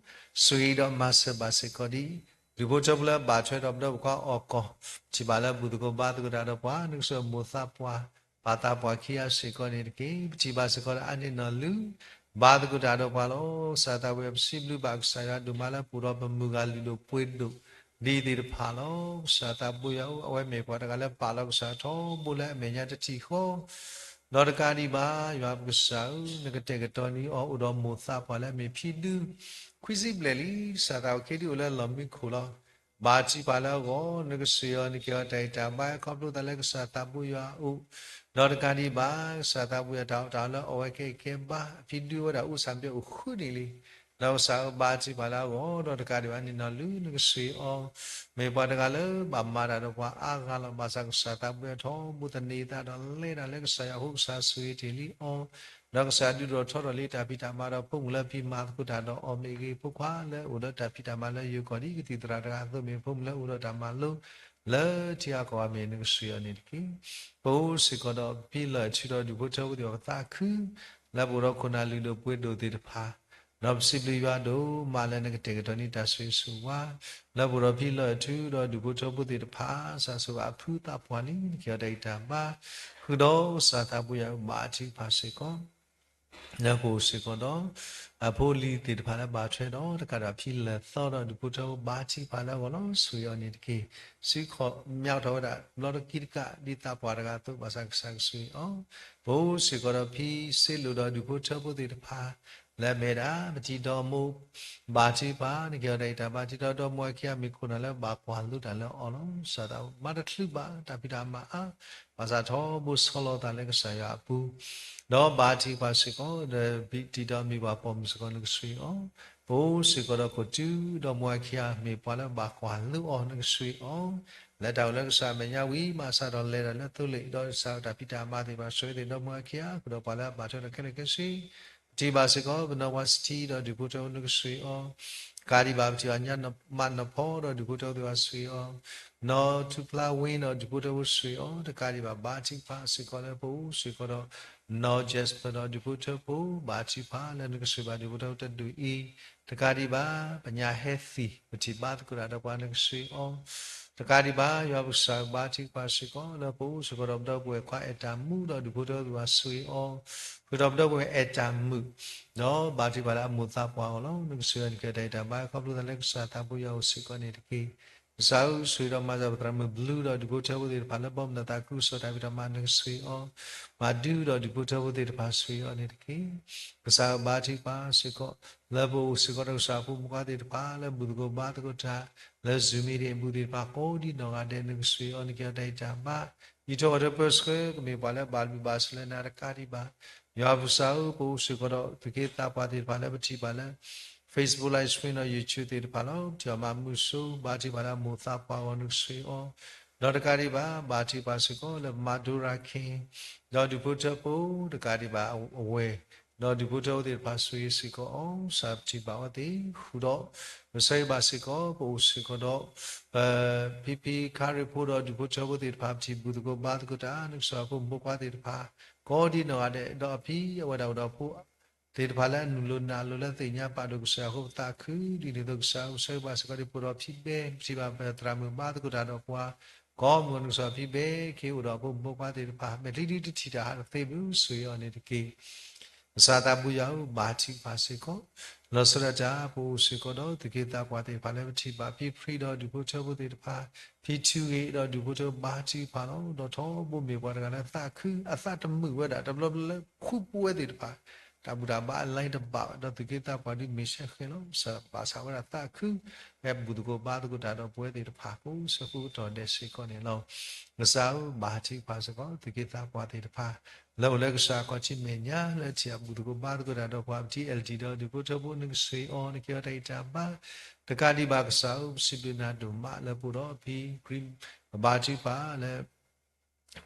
ဆိၣ်ဂ့ၤဒီးမၤစၢၤဘၣ်စ့ၢ်ကီးဒ် ဒူၣ်ဖိထၢဖိလၢဘၣ်ထွဲဒီးပဒီပုၢ်ဝဲၢ်ခွါအီၣ်ကီၢ်, ပထံၣ်ဘၣ်လၢဘူၣ်သကိးဘါသကိးတၢ်ဒီးပှၤ နကဆှၢမိၢ်သးပှၢ် ပၢ်သးပှၢ်ခံဂၤစ့ၢ်ကီးန့ၣ်တက့ၢ်. ပထံၣ်ဘၣ်စ့ၢ်ကီးလၢအါန့ၢ်နီၢ်လုၢ် ဘါသကိးတၢ်ဒီးပှၤလီၤ. ကစၢ်သးဘိယွၤ ပစံးဘျုးဘၣ်ကစၢ်ယွၤဒိၣ်မးလၢပအိၣ်ဒီးပမုၢ်ဂၤလုၢ်ဒိၣ်ပှ့ၤဒိၣ် ဒ်သ့ၣ်တဖၣ်လီၤ. ကစၢ်သးဘိယွၤဧၢ, အဝဲမ့ၢ်ပှၤတဂၤလၢပာ်လီၤကစၢ်ထီဘိလၢအမဲာ်ညါတထံၣ်ဃီ ဒီးတကးဒံးဘၣ် ယွၤပကစၢ်ဧၢ, နကတဲာ်ကတီၤန့ၢ်အီၤ အိၣ်ဒီးမိၢ်သးပှၢ်လၢအမ့ၢ်ဖံဒု ခွံဆံဘျဲၣ်လံ. ကစၢ်သးအိၣ်ခံဒုအိၣ်လၢလီၢ်မံခိၣ်လီၤ. ဘါထုကဖၣ်လၢအဂီၢ် နကဆှၢအီၤ နကဟ့ၣ်အီၤတၢ်အံးတၢ်ဘါ ခီဖျိသးလၢကစၢ်သးဘိယွၤအအိၣ်, ဒီးတကးဒံးဘၣ် ကစၢ်သးဘိယွၤတၢ်အီၣ်တၢ်အီလၢအဝဲကဟဲကဲဘါ အဖံဒုဝဲဒၣ်အိၣ်ဆၣ်မ့ၢ်အိၣ်ဃုနံၣ်လံ. ဒီးကစၢ်ဧၢ ဘါထုကဖၣ်လၢအဂီၢ် ဒီးတကးဒံးဘၣ်န့ၣ်နီၢ်လုၢ် နကဆှၢအီၤ မ့ၢ်ပှၤတဂၤလၢဘၣ်မၤတၢ်ဒီးပှၤအါဂၤလီၤ. ဘၣ်ဆၣ်ကစၢ်သးဘိယွၤထီဘိသန့ၤသးဒီးလဲၤတၢ်လၢကစၢ်ယွၤအဃိ ကစၢ်ဆိၣ်ဂ့ၤတ့ၢ်လံအီၤ, ဒီးကစၢ်ဒုးဒိၣ်ထီထီၣ်လံတၢ်ဖံးတၢ်မၤဒီး ဖိမုၣ်လၢဖံးမၤသကိးတၢ်ဒီးအီၤမ့ၢ်ဂ့ၤ, ဖိခွါလၢအိၣ်ဒီးတၢ်ဖံးတၢ်မၤလၢယိၤကီၢ်ဒ်ကသံၣ်သရၣ်တဂၤအသိးမ့ၢ်ဂ့ၤ, ဖိမုၣ်လၢအိၣ်ဒီးတၢ်မၤလိလၢထံဂၤကီၢ်ဂၤမ့ၢ်ဂ့ၤ, နကဆှၢအီၤန့ၣ်တက့ၢ်. ပအိၣ်စ့ၢ်ကီးဒီးပဖံလီၢ်အထုဒီးဒူၣ်ဖိထၢဖိသ့ၣ်တဖၣ်ပသးခု လၢပအိၣ်ဒီးခိၣ်နၢ်လုၢ်ဒိၣ်ပှ့ၤဒိၣ်သ့ၣ်တဖၣ်, ဒီးပစံးဘျုးယွၤဒိၣ်မးလၢနကတဲာ်ကတီၤန့ၢ်တၢ်ဆိၣ်ဂ့ၤဆိၣ်ဝါ လၢပအိၣ်ဒီးဖံလီၢ်အထုဒီးဒူၣ်ဖိထၢဖိသ့ၣ်တဖၣ်, ကစၢ်ဆိၣ်ဂ့ၤအဖုသးပှၢ်လံ နကဟ့ၣ်အီၤတၢ်အံးတၢ်ဘါ, ဃုာ်ဒီးကစၢ်သးဘိယွၤဘါထုကဖၣ်စ့ၢ်ကီး လၢပအိၣ်စ့ၢ်ကီးဒီး အဖိအလံၤသ့ၣ်တဖၣ်လၢဘၣ်ထွဲဒီး တကးဒံးဘၣ်ဖံလဲၤသီဒီးဒူၣ်ဖိထၢဖိဘါထုကဖၣ်လၢအဂီၢ်လီၤ. ဆိၣ်ဂ့ၤအီၤန့ၣ်တက့ၢ်. စုခီၣ်မၠါထီၣ်ဝဲဒၣ် ဘျီတကံတကး ဒ်သးပှၢ်တဂၤအသိး ဘၣ်ဆၣ်ကစၢ်ကဆိၣ်ဂ့ၤအီၤ, ပအိၣ်စ့ၢ်ကီးဒီးဖံစ့လိာ်ဒီးဒူၣ်ဖိထၢဖိသ့ၣ်တဖၣ် လၢအမ့ၢ်ဒၣ် ပတံၤဒီမိၢ် ဘါထုကဖၣ် နကဟ့ၣ်အီၤတၢ်အံးတၢ်ဘါ, တံၤဒီမိၢ်အခံဂၤမ့ၢ်ခိၣ်နၢ်လၢဘၣ်ကွၢ်လိတၢ်လၢအီၤလီၤ. ကစၢ်သးမၤတချုးဘၣ်တၢ်ဖံးတၢ်မၤအါ, ဘၣ်ဆၣ်ထီဘိဆီလီၤသးလၢကစၢ်ယွၤအပူၤ, ဒီးဘါထုကဖၣ်စ့ၢ်ကီး ဒီးပတံၤဒီမိၢ်ပှၢ်ပိာ်မုၣ်စ့ၢ်ကီး နကဆိၣ်ဂ့ၤအီၤ, ပအိၣ်စ့ၢ်ကီးဒီးခိၣ်တုၤဒီမိၢ်အခံဂၤ မ့ၢ်ပှၤလၢဘၣ်ကွၢ်လိအီၤ နကဆိၣ်ဂ့ၤအီၤ, လၢတၢ်အိၣ်လၢကစၢ်အမဲာ်ညါဝံၤမးစးထီၣ်လဲၤတၢ်လၢသိလ့ၣ် ဒီးကစၢ်တၢ်ဖံးတၢ်မၤသ့ၣ်တဖၣ် ဆိၣ်ဂ့ၤသ့ၣ်ဒီမိၢ်အခံဂၤ ဃုာ်ဒီးပှၤလၢအဘၣ်ထွဲဒီးခဲလၢာ်ခဲဆ့ ပထံၣ်ဘၣ်စ့ၢ်ကီး ပနီၢ်ပှၤစထံဒီးဒူၣ်ဖိထၢဖိ နကဆိၣ်ဂ့ၤအီၤ, တကးဒံးဘၣ် ပထံၣ်ဘၣ်ညါမးနီၢ်ဖီဒီးဒူၣ်ဖိထၢဖိသ့ၣ်တဖၣ် ဆိၣ်ဂ့ၤအီၤ, နီၢ်ထူဖျါဝ့ဒီးဒူၣ်ဖိထၢဖိ ဆိၣ်ဂ့ၤအီၤ, တကးဒံးဘၣ် ဘါထုကဖၣ်စ့ၢ်ကီးလၢပအိၣ်စ့ၢ်ကီးဒီး နီၢ် Jasper ဒီးဒူၣ်ဖိထၢဖိ ဘါထုကဖၣ်လၢနကဆိၣ်ဂ့ၤဘၣ်ဒူၣ်ဖိထၢဖိတဒူၣ်အံၤ, တကးဒံးဘၣ် ပညၣ်ဟဲသံၣ် ပထံၣ်ဘါသကိးတၢ်ဒီးပှၤ နကဆိၣ်ဂ့ၤအီၤ, တကးဒံးဘၣ် ယွၤပကစၢ်ဘါထုကဖၣ်စ့ၢ်ကီးလၢပအိၣ်စ့ၢ်ကီးဒီး ပဒီပုၢ်ဝဲၢ်ခွါအဲၣ်တၢ်မူဒီးဒူၣ်ဖိထၢဖိသ့ၣ်တဖၣ် ဆိၣ်ဂ့ၤအီၤ, ဃုာ်ဒီးပဒီပုၢ်ဝဲၢ်အဲၣ်တၢ်မုၣ် ဒီးဘါထုကဖၣ်လၢအမိၢ်သးပှၢ်အဂီၢ်လီၤ. နကဆိၣ်ဂ့ၤအီၤ နကဟ့ၣ်အီၤတၢ်အံးတၢ်ဘါ ခီဖျိသးလၢကစၢ်သးဘိယွၤအအိၣ်စ့ၢ်ကီးန့ၣ်တက့ၢ်. ကစၢ်ဧၢ, ဆိၣ်ဂ့ၤဒီးမၤစၢၤပသရၣ်မုၣ်ဘျုးဒီးဒူၣ်ဖိထၢဖိသ့ၣ်တဖၣ်လၢဘီမုၢ်ဒီးသးခုကစီၣ်တၢ်ဖံးတၢ်မၤ နကဆိၣ်ဂ့ၤအီၤ, မၤဒုဒီးဒူၣ်ဖိထၢဖိသ့ၣ်တဖၣ် ဆိၣ်ဂ့ၤအီၤန့ၣ်တက့ၢ်. ကစၢ်ဧၢ, ဘါထုကဖၣ်စ့ၢ်ကီး လၢပအိၣ်စ့ၢ်ကီးဒီးကစၢ်ဖိမုၣ်ဖိခွါသ့ၣ်တဖၣ် လၢဘူၣ်သကိးဘါသကိးတၢ် လၢ Zoom meeting အပူၤသ့ၣ်တဖၣ် ကိးဒံနီၢ်ဂၤဒဲး နကဆိၣ်ဂ့ၤအီၤ နကဟ့ၣ်အီၤတၢ်အံးတၢ်ဘါ, ယံာ်ထီၣ်ထီထီၣ်ပၢဆှၢ ကမ့ၢ်ပှၤလၢဘၣ်ဘျုးဘၣ်ဆိၣ်လၢနၤတကးဒံးဘၣ်. ယွၤပကစၢ်ဧၢ, ပအိၣ်စ့ၢ်ကီးဒီးသူၣ်က့သးပှၢ်သ့ၣ်တဖၣ်လၢပထံၣ်ဘၣ်လၢ Facebook live stream ဒီး YouTube သ့ၣ်တဖၣ်လီၤ. ပထံၣ်အီၤမၤမုာ်စိ ဘါထုကဖၣ်လၢအမိၢ်သးပှၢ်အဂီၢ် နကဆှၢအီၤ, ဒီးတကးဒံးဘၣ် ဘါထုကဖၣ်စ့ၢ်ကီးလၢမၤဒိရၤခ့ ဒီးဒူၣ်ဖိထၢဖိ တကးဒံးဘၣ်အဝဲၢ် ဒီးဒူၣ်ဖိထၢဖိသ့ၣ်တဖၣ်ဆိၣ်ဂ့ၤစ့ၢ်ကီးအီၤ ကစၢ်ပထံၣ်ဘၣ်အဝဲသ့ၣ်ဃုာ်ဒီး ပဆၢဂ့ၤဘၣ်စ့ၢ်ကီး ပအိၣ်စ့ၢ်ကီးဒီး ပဖံဖံခါရ့ၣ်ဖိဒီးဒူၣ်ဖိထၢဖိသ့ၣ်တဖၣ် ပထံၣ်ဘူၣ်သကိးဘါသကိးတၢ် နကစၢ်ဖိမိၢ်ပှၢ်သ့ၣ်တဖၣ် ကိးဒံနီၢ်ဂၤဒဲး ဒီးအဖံအဝဲဒၣ်အိၣ်ဒီးဖိ သ့ၣ်တဖၣ်လၢအနုာ်လီၤနုာ်လီၤလၢသ့ၣ်ညါပာ်ဒိၣ်ကစၢ်အဃိ ပသးခုဒ်န့ၣ်အသိး ကစၢ်ဧၢ ပဆၢဂ့ၤဘၣ်စ့ၢ်ကီး ဒ်ပအိၣ်ဒီးဖံဘဲ ပထံၣ်ဘၣ်ပသရၣ်မုၣ်ဘါသကိးတၢ်ဒီးပှၤ ကိးမုၢ်နကစၢ်ဖံဘဲခ့အိၣ်ဒီးဖိမိၢ်ပှၢ်သ့ၣ်တဖၣ် မဲာ်ချံဒုတထံၣ်တၢ်ဟးတသ့ဘၣ် ဆိၣ်ဂ့ၤအီၤန့ၣ်တက့ၢ်. ကစၢ်သးဘိယွၤဧၢ ဘါထုကဖၣ်စ့ၢ်ကီး လီၤဆီဒၣ်တၢ် ပအိၣ်စ့ၢ်ကီးဒီး သူၣ်က့သးပှၢ်သ့ၣ်တဖၣ်လၢပထံၣ်ဘၣ် ဖံဖရံဒီးဒူၣ်ဖိထၢဖိသ့ၣ်တဖၣ် ဖံထူဂ့ၤဒီးဒူၣ်ဖိထၢ ဘါထုကဖၣ်လီၤ. ဒီးထီဘိမ့ၢ်ပှၤတဂၤလၢသးခု အသးတမုာ်ဝဲဒၣ် တဘျီဘျီလၢဃူပဝဲသ့ၣ်တဖၣ် တၢ်ဘူၣ်တၢ်ဘါအလဲၤတဘၣ်ဘၣ် ဒီးသူၣ်က့သးပှၢ်ဒုးမ့ၢ်ဆဲးဃဲၤလီၤ. ကစၢ်ဘၣ်ဆၣ်ဝဲဒၣ်သးခု ဟဲဘူၣ်သကိးဘါသကိးတၢ်ဒီးပဝဲသ့ၣ်တဖၣ် ကိးဆၢဃုကတီၢ်ဒဲးစ့ၢ်ကီးန့ၣ်လီၤ. ကစၢ်ဧၢ ဘါထုကဖၣ်စ့ၢ်ကီး သူၣ်က့သးပှၢ်သ့ၣ်တဖၣ် လၢအိၣ်လၢကစၢ်ခီၣ်ထံးမဲာ်ညါ လၢထံၣ်အဘူၣ်သကိးဘါသကိးတၢ်ဒီးပှၤ ပထံၣ် အဲလ်တီ ဒီးဒူၣ်ဖိထၢဖိ နကဆှၢအီၤ နကဟ့ၣ်အီၤတၢ်ဂံၢ်တၢ်ဘါ တကးဒံးဘၣ်ကစၢ်ဧၢ ပစံးဘျုးနၤဒိၣ်မးလၢပအိၣ်ဒီးဖံ ပဘါထုကဖၣ်လၢ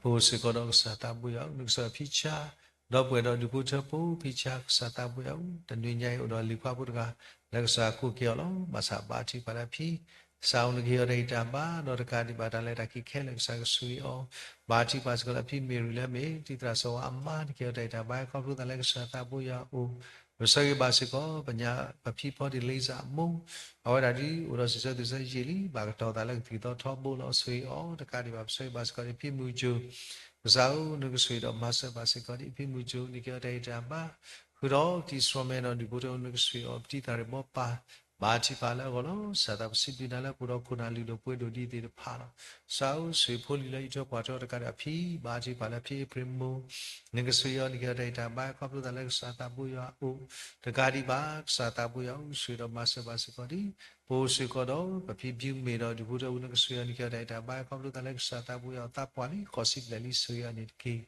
ပအိၣ်စ့ၢ်ကီးဒီးကစၢ်သးဘိယွၤဧၢ နကစၢ်ဖံဆါ ဒီပုၢ်ဝဲၢ်ဒီးဒူၣ်ဖိထၢဖိ ဖံဆါ ကစၢ်သးဘိယွၤဧၢ တနွံညါအံၤအိၣ်ဒီးလံၤခွါဖိတဂၤ လၢကစၢ်ကိးက့ၤအီၤလီၤ. ဘၣ်ဆၣ်ဘါထုကဖၣ်လၢဖံ ကစၢ်ဧၢ နကဟ့ၣ်အီၤတၢ်ဂံၢ်တၢ်ဘါ ဒီးတကးဒံးဘၣ်တၢ်လဲၤတၢ်က့ၤခဲလၢာ် ကစၢ်ကဆိၣ်ဂ့ၤအီၤ ဘါထုကဖၣ်စ့ၢ်ကီးလၢဖံမ့ၢ်ရံၤလၢအမ့ၢ် တံၤသရၣ်စီၤဝါအမါ နကဟ့ၣ်အီၤတၢ်ဂံၢ်တၢ်ဘါ ခီဖျိသးလၢကစၢ်သးဘိယွၤအအိၣ် ပဆၢဂ့ၤဘၣ်စ့ၢ်ကီး ပညါပဖံဖီဒံးလံစၢ်အမိၢ် အဝဲဒၣ်ဒ်အိၣ်ဒီးစံးဆၢသုးဆၢယံာ်လံ ဘၣ်ကတီၤသးလၢကသံၣ်သီထီဘိလီၤ ဆိၣ်ဂ့ၤအီၤ တကးဒံးဘၣ် ပဆၢဂ့ၤဘၣ်စ့ၢ်ကီးဒ်ဖံမုၢ်ကၠိ ကစၢ်ဧၢ နကဆိၣ်ဂ့ၤဒီးမၤစၢၤဘၣ်စ့ၢ်ကီးဒ်ဖံမုၢ်ကၠိ နကဟ့ၣ်အီၤတၢ်ဂံၢ်တၢ်ဘါ ဃုာ်ဒီးတံၤစှီၤမဲာ်ဒီးဒူၣ်ဖိထၢ နကဆိၣ်ဂ့ၤအီၤ ပတံၤသရၣ်မီပၢ် ဘါထုကဖၣ်လၢအဂီၢ်လီၤ. ကစၢ်သးပစံးဘျုးနၤလၢပအိၣ်ဒီးခိၣ်နၢ်လုၢ်ဒိၣ်ပှ့ၤဒိၣ်ဒ်သ့ၣ်တဖၣ်လီၤ. ကစၢ်ဧၢ ဆိၣ်ဂ့ၤဖိလံၤလၢအံးထွဲကွၢ်ထွဲတကးဒံး အဖံ ဘါထုကဖၣ်လၢဖံအ့ဖြ့ၣ်မိၢ် နကဆိၣ်ဂ့ၤအီၤ နကဟ့ၣ်အီၤတၢ်ဂံၢ်တၢ်ဘါ ခီဖျိသးလၢကစၢ်သးဘိယွၤအအိၣ် တကးဒံးဘၣ် ကစၢ်သးဘိယွၤဧၢ ဆိၣ်ဂ့ၤဒီးမၤစၢၤဘၣ်စ့ၢ်ကီးဒ် ပအိၣ်စ့ၢ်ကီးဒီး ပဖံဖံမ့ၢ်ဒီးဒူၣ်ဖိထၢဖိ နကဆိၣ်ဂ့ၤအီၤ နကဟ့ၣ်အီၤတၢ်ဂံၢ်တၢ်ဘါ ခီဖျိသးလၢကစၢ်သးဘိယွၤအသးပှၢ်လံ ဃိးဆံဘျဲၣ်လံ ဆိၣ်ဂ့ၤအီၤန့ၣ်တက့ၢ်.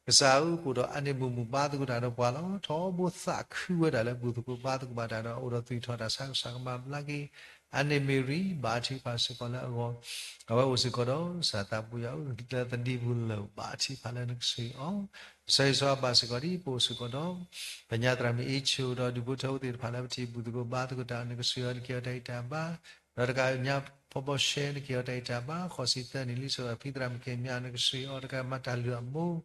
ကစၢ်ဧၢ ပအိၣ်ဒီးအါန့ၢ်မုာ်မုာ်ဘါသကိးတၢ်ဒီးပှၤလီၤ. ထီဘိသးခုဝဲဒၣ်လၢဘူၣ်သကိးဘါသကိးဘၣ်တၢ်ဒီး အိၣ်ဒီးသူၣ်ထီၣ်တၢ်ဆါ ကစၢ်ကမၤဘျါက့ၤ အါန့ၢ်မ့ၢ်ရံၤ ဘါထုကဖၣ်စ့ၢ်ကီးလၢအဂီၢ် အဝဲအိၣ်စ့ၢ်ကီးဒီး ကစၢ်သးဘိယွၤဧၢ လၢသဒံပူၤလၢာ် ဘါထုကဖၣ်လၢနကဆိၣ်ဂ့ၤအီၤ ကစၢ်ယွၤဆိၣ်ဂ့ၤဘၣ်စ့ၢ်ကီးဒ် ပအိၣ်စ့ၢ်ကီးဒီး ပညါသရၣ်မုၣ်အ့ၣ်ဆိၣ်ဒီးဒူၣ်ဖိထၢဖိသ့ၣ်တဖၣ်လၢပထံၣ်ဘူၣ်သကိးဘါသကိးတၢ် နကဆိၣ်ဂ့ၤအီၤ နကဟ့ၣ်အီၤတၢ်ဂံၢ်တၢ်ဘါ ဒီးတကးညါဖီဘီရှဲ နကဟ့ၣ်အီၤတၢ်ဂံၢ်တၢ်ဘါ ဃိးဆံသၢနံၣ်လံ ဆိၣ်ဂ့ၤဖံသရၣ်မုၣ်က့ၤမၠါ နကဆိၣ်ဂ့ၤအီၤ တကးမၤတၢ်လုၢ်အမိၢ်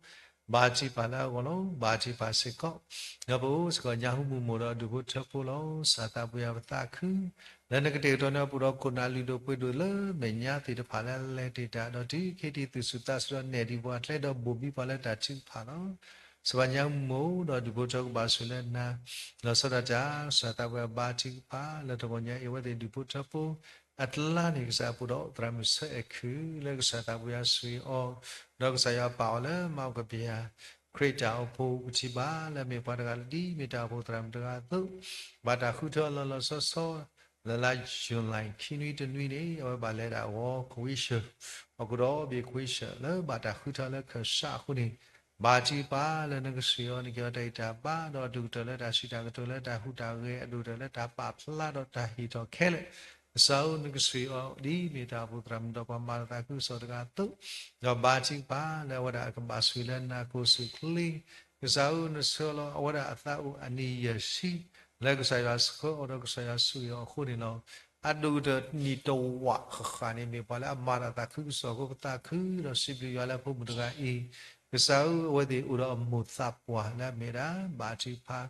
ဘါထုကဖၣ်လၢအဂီၢ်လီၤ. ဘါထုကဖၣ်စ့ၢ်ကီး ဒီးပအိၣ်စ့ၢ်ကီးညါဟူမုၢ်မိၢ်ဒီးဒူၣ်ဖိထၢဖိလီၤ. ကစၢ်သးဘိယွၤ ပသးခု လၢနကတဲာ်ကတီၤန့ၢ်ပအိၣ်ဒီးခိၣ်နၢ်လုၢ်ဒိၣ်ပှ့ၤဒိၣ်လၢမဲာ်ညါသ့ၣ်တဖၣ်လၢအလဲၤတ့ၢ်တၢ် ဒီးတုၤခဲအံၤ သူၣ်စူၤသးစူၤဒီးနဲၣ်ဒံးပှၤကျဲဒီးဘိၣ်ဘံပှၤလၢတၢ်ထုကဖၣ်လီၤ. စံးဘၣ်ညါဟူမုၢ်မိၢ်ဒီးဒူၣ်ဖိထၢဖိကဘၣ်ဆိၣ်လၢနၤ လီၤဆီဒၣ်တၢ် ကစၢ်သးဘိယွၤ ဘါထုကဖၣ် လၢတဂီၤညါအံၤ အဝဲသ့ၣ်ဒူၣ်ဖိထၢဖိ အကျါန့ၣ် ကစၢ်ပအိၣ်ဒီးသရၣ်မုၣ်ဆၢအဲၣ်ခုၣ် လၢကစၢ်သးဘိယွၤဆိၣ်ဂ့ၤအီၤ ဒီးကစၢ်ယွၤပာ်အီၤလၢမၤကပျၢ် ခရံာ်တၢ်အိၣ်ဖှိၣ် ပထံၣ်ဘၣ်လၢမ့ၢ်ပှၤတဂၤလၢဒ်မ့ၢ်တၢ်အိၣ်ဖှိၣ်သရၣ်မုၣ်တဂၤအသိး ဘၣ်တၢ်ဃုထၢလီၤလီၤဆီဆီ လၢလါယူၤလံ ခံနွံတနွံန့ၣ် အဝဲဘၣ်လဲၤဒၣ်ဝီခွ့ၡၢၣ် ဟီၣ်ခိၣ်ဒီဘ့ၣ်ခွ့ၡၢၣ် လၢဘၣ်တၢ်ဃုထၢလၢခၢၣ်စးအဃိန့ၣ် ဘါထုကဖၣ်လၢနကဆိၣ်ဂ့ၤအီၤ နကဟ့ၣ်အီၤတၢ်ဂံၢ်တၢ်ဘါ ဒီးအဒိၣ်ကတၢၢ်လၢတၢ်စံးတၢ်ကတိၤလၢတၢ်ဟူးတၢ်ဂဲၤ အဒိၣ်ကတၢၢ်လၢတၢ်ပာ်ဖျါဒီးတၢ်ဟ့ၣ်ထီၣ်ခဲလၢာ် ကစၢ်ဧၢ နကဆိၣ်ဂ့ၤအီၤ ဒ်မ့ၢ်တၢ်အိၣ်ဖှိၣ်သရၣ်မုၣ်ဒီးပှၤမၤတၢ်သးခုကစီၣ်တဂၤအသိး ဒီးဘါထုကဖၣ်လၢအဝဲဒၣ်ကဘၣ်ဆိၣ်ဂ့ၤလၢနၤကိၣ်ဆူၣ်ချ့ ကစၢ်ဧၢ နဆှၢလီၤအဝဲဒၣ်အသးအိၣ်အနံၣ်ယဲၢ်ဆံ လၢကစၢ်ယွၤဆှၢအီၤဒီးကစၢ်ယွၤဆိၣ်ဂ့ၤအီၤအဃိန့ၣ်လီၤ. အဒိၣ်ကတၢၢ်နံၣ်တဝးဃၣ်ဃၣ်န့ၣ် မ့ၢ်ပှၤလၢအမၤတၢ်သးခုကစီၣ်အဃိ ပသးခုဒီးစံးဘျုးယွၤလၢအဖိမုၣ်တဂၤအံၤ ကစၢ်ဧၢ အဝဲသ့ၣ်အိၣ်ဒီးအမိၢ်သးပှၢ်လၢအမ့ၢ်ဒၣ် ဘါထုကဖၣ်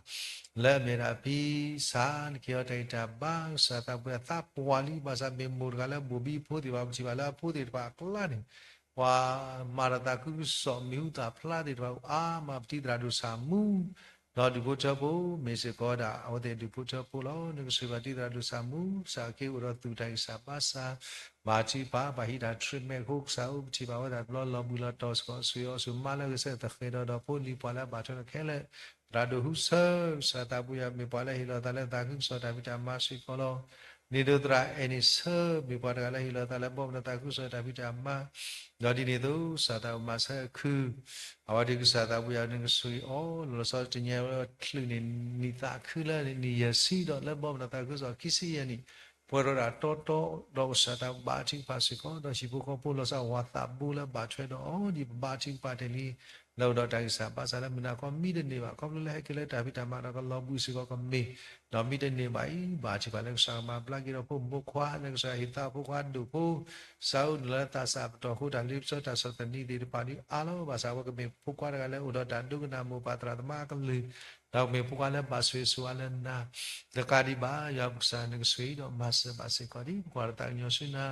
လၢအမ့ၢ်ဒၣ်အဖံဆါ နကဟ့ၣ်အီၤတၢ်ဂံၢ်တၢ်ဘါ ကစၢ်သးပှၢ်အသးပှၢ်လံ ဘၣ်ဆၣ်မ့ၢ်မိၢ်တဂၤလၢဘိၣ်ဘံဖိသ့ၣ်တဖၣ် ပထံၣ်ဘၣ်လၢအဖိသ့ၣ်တဖၣ်အကျါန့ၣ် ပှၤမၤတၢ်သးခုကစီၣ် မံၤဟူသၣ်ဖျါသ့ၣ်တဖၣ်အါမး ပတံၤသရၣ်ဒိၣ်ဆၣ်မူ ဒီးဒူၣ်ဖိထၢဖိ မ့ၢ်စ့ၢ်ကီးဝဲဒၣ် အဝဲသ့ၣ်ဒူၣ်ဖိထၢဖိလီၤ. နကဆိၣ်ဂ့ၤဘၣ်တံၤသရၣ်ဒိၣ်ဆၣ်မူ ကစၢ်က့ၤအိၣ်ဒီးသူၣ်တၢ်ဂံၢ်စၢ်ဘါစၢ် ဘါထုကဖၣ် ဘၣ်ဟံးတၢ် treatment အဃိ ကစၢ်ဧၢ ပထံၣ်ဘၣ်ဝဲဒၣ်တဘျီလီၤဘှံးလီၤတီၤစ့ၢ်ကီး ဆိၣ်ဂ့ၤအီၤ ဆိၣ်မါလၢဂဲၤဆၢထၢၣ်သဃဲၤဒီး ဒီးဖိလံၤပှၤလၢအဘၣ်ထွဲဒီးခဲလၢာ် သရၣ်ဒိၣ်ဟူဆၢ ကစၢ်သးပှၢ်ယွၤ မ့ၢ်ပှၤလၢဟ့ၣ်လီၤသးလၢသးခုကစီၣ်တၢ်ဖံးတၢ်မၤစ့ၢ်ကီးလီၤ. န့ၣ်ဒိးသရၣ်အဲၣ်န့ၣ်ဆၢ မ့ၢ်ပှၤတဂၤလၢဟ့ၣ်လီၤသးလၢဘီမုၢ်ဒီးသးခုကစီၣ်တၢ်ဖံးတၢ်မၤ, ဒီးဒ်န့ၣ်အသိး ကစၢ်သးဘိမၤဆၢခု, အဝဲသ့ၣ်ကစၢ်သးဘိယွၤနကဆိၣ်ဂ့ၤအီၤ လီၤဆီတနံၤညါဝဲချုးန့ၣ် နံၣ်သးခုလၢနံၣ်ယဲၢ်ဆံဒီးလၢဘီမုၢ်ဒီးသးခုကစီၣ်ခံဆံယဲၢ်နံၣ် ပှဲၤဒီးတၢ်တီတီ ဒီးကစၢ်သးဘိဘၣ်ထုကဖၣ်စ့ၢ်ကီး ဒီးဟံၣ်ဖိဃီဖိလီၤဆီဝၤသးဘိလၢဘၣ်ထွဲဒီးအီၤ ဒ်ပဘၣ်ထုကဖၣ်တ့ၢ်လံ လၢအိၣ်ဒီးတၢ်ဂံၢ်စၢ်ဘါစၢ်လၢမုၢ်နၤခီမံတန့ၢ်ဘၣ် ခီဖျိလၢဟဲက့ၤလၢတၢ်ဖံးတၢ်မၤဒီးကလီၤဘှံးစ့ၢ်ကီးကမ့ၢ်, ဒီးမံတန့ၢ်ဘၣ်အံၤ ဘၣ်ထုကဖၣ်လၢကစၢ်ကမၤဘျါက့ၤဒီးဖိမုၣ်ဖိခွါ လၢကစၢ်ဟ့ၣ်သးဖိခွါဒိၣ်ဖိ စးအူနုာ်လၢသးစၢ်ပတီၢ်ဃိတၢ်လ့ပစီတၢ်ဆီၣ်သနံးသ့ၣ်တဖၣ်ဒ်အါလီၤ ဘၣ်ဆၣ်ဝဲကမ့ၢ်ဖိခွါတဂၤလၢအိၣ်ဒီးတၢ်ဒိကနၣ်မိၢ်ပၢ်သရၣ်သမါအကလုၢ်, ဒီးကမ့ၢ်ဖိခွါလၢဘၣ်ဆိၣ်ဂ့ၤဆိၣ်ဝါလၢနၤ, တကးဒံးဘၣ် ယွၤပကစၢ်နကဆိၣ်ဂ့ၤဒီးမၤစၢၤဘၣ်စ့ၢ်ကီးဒ် ပကွၢ်တၢ်သးကညီၤဆူနၤ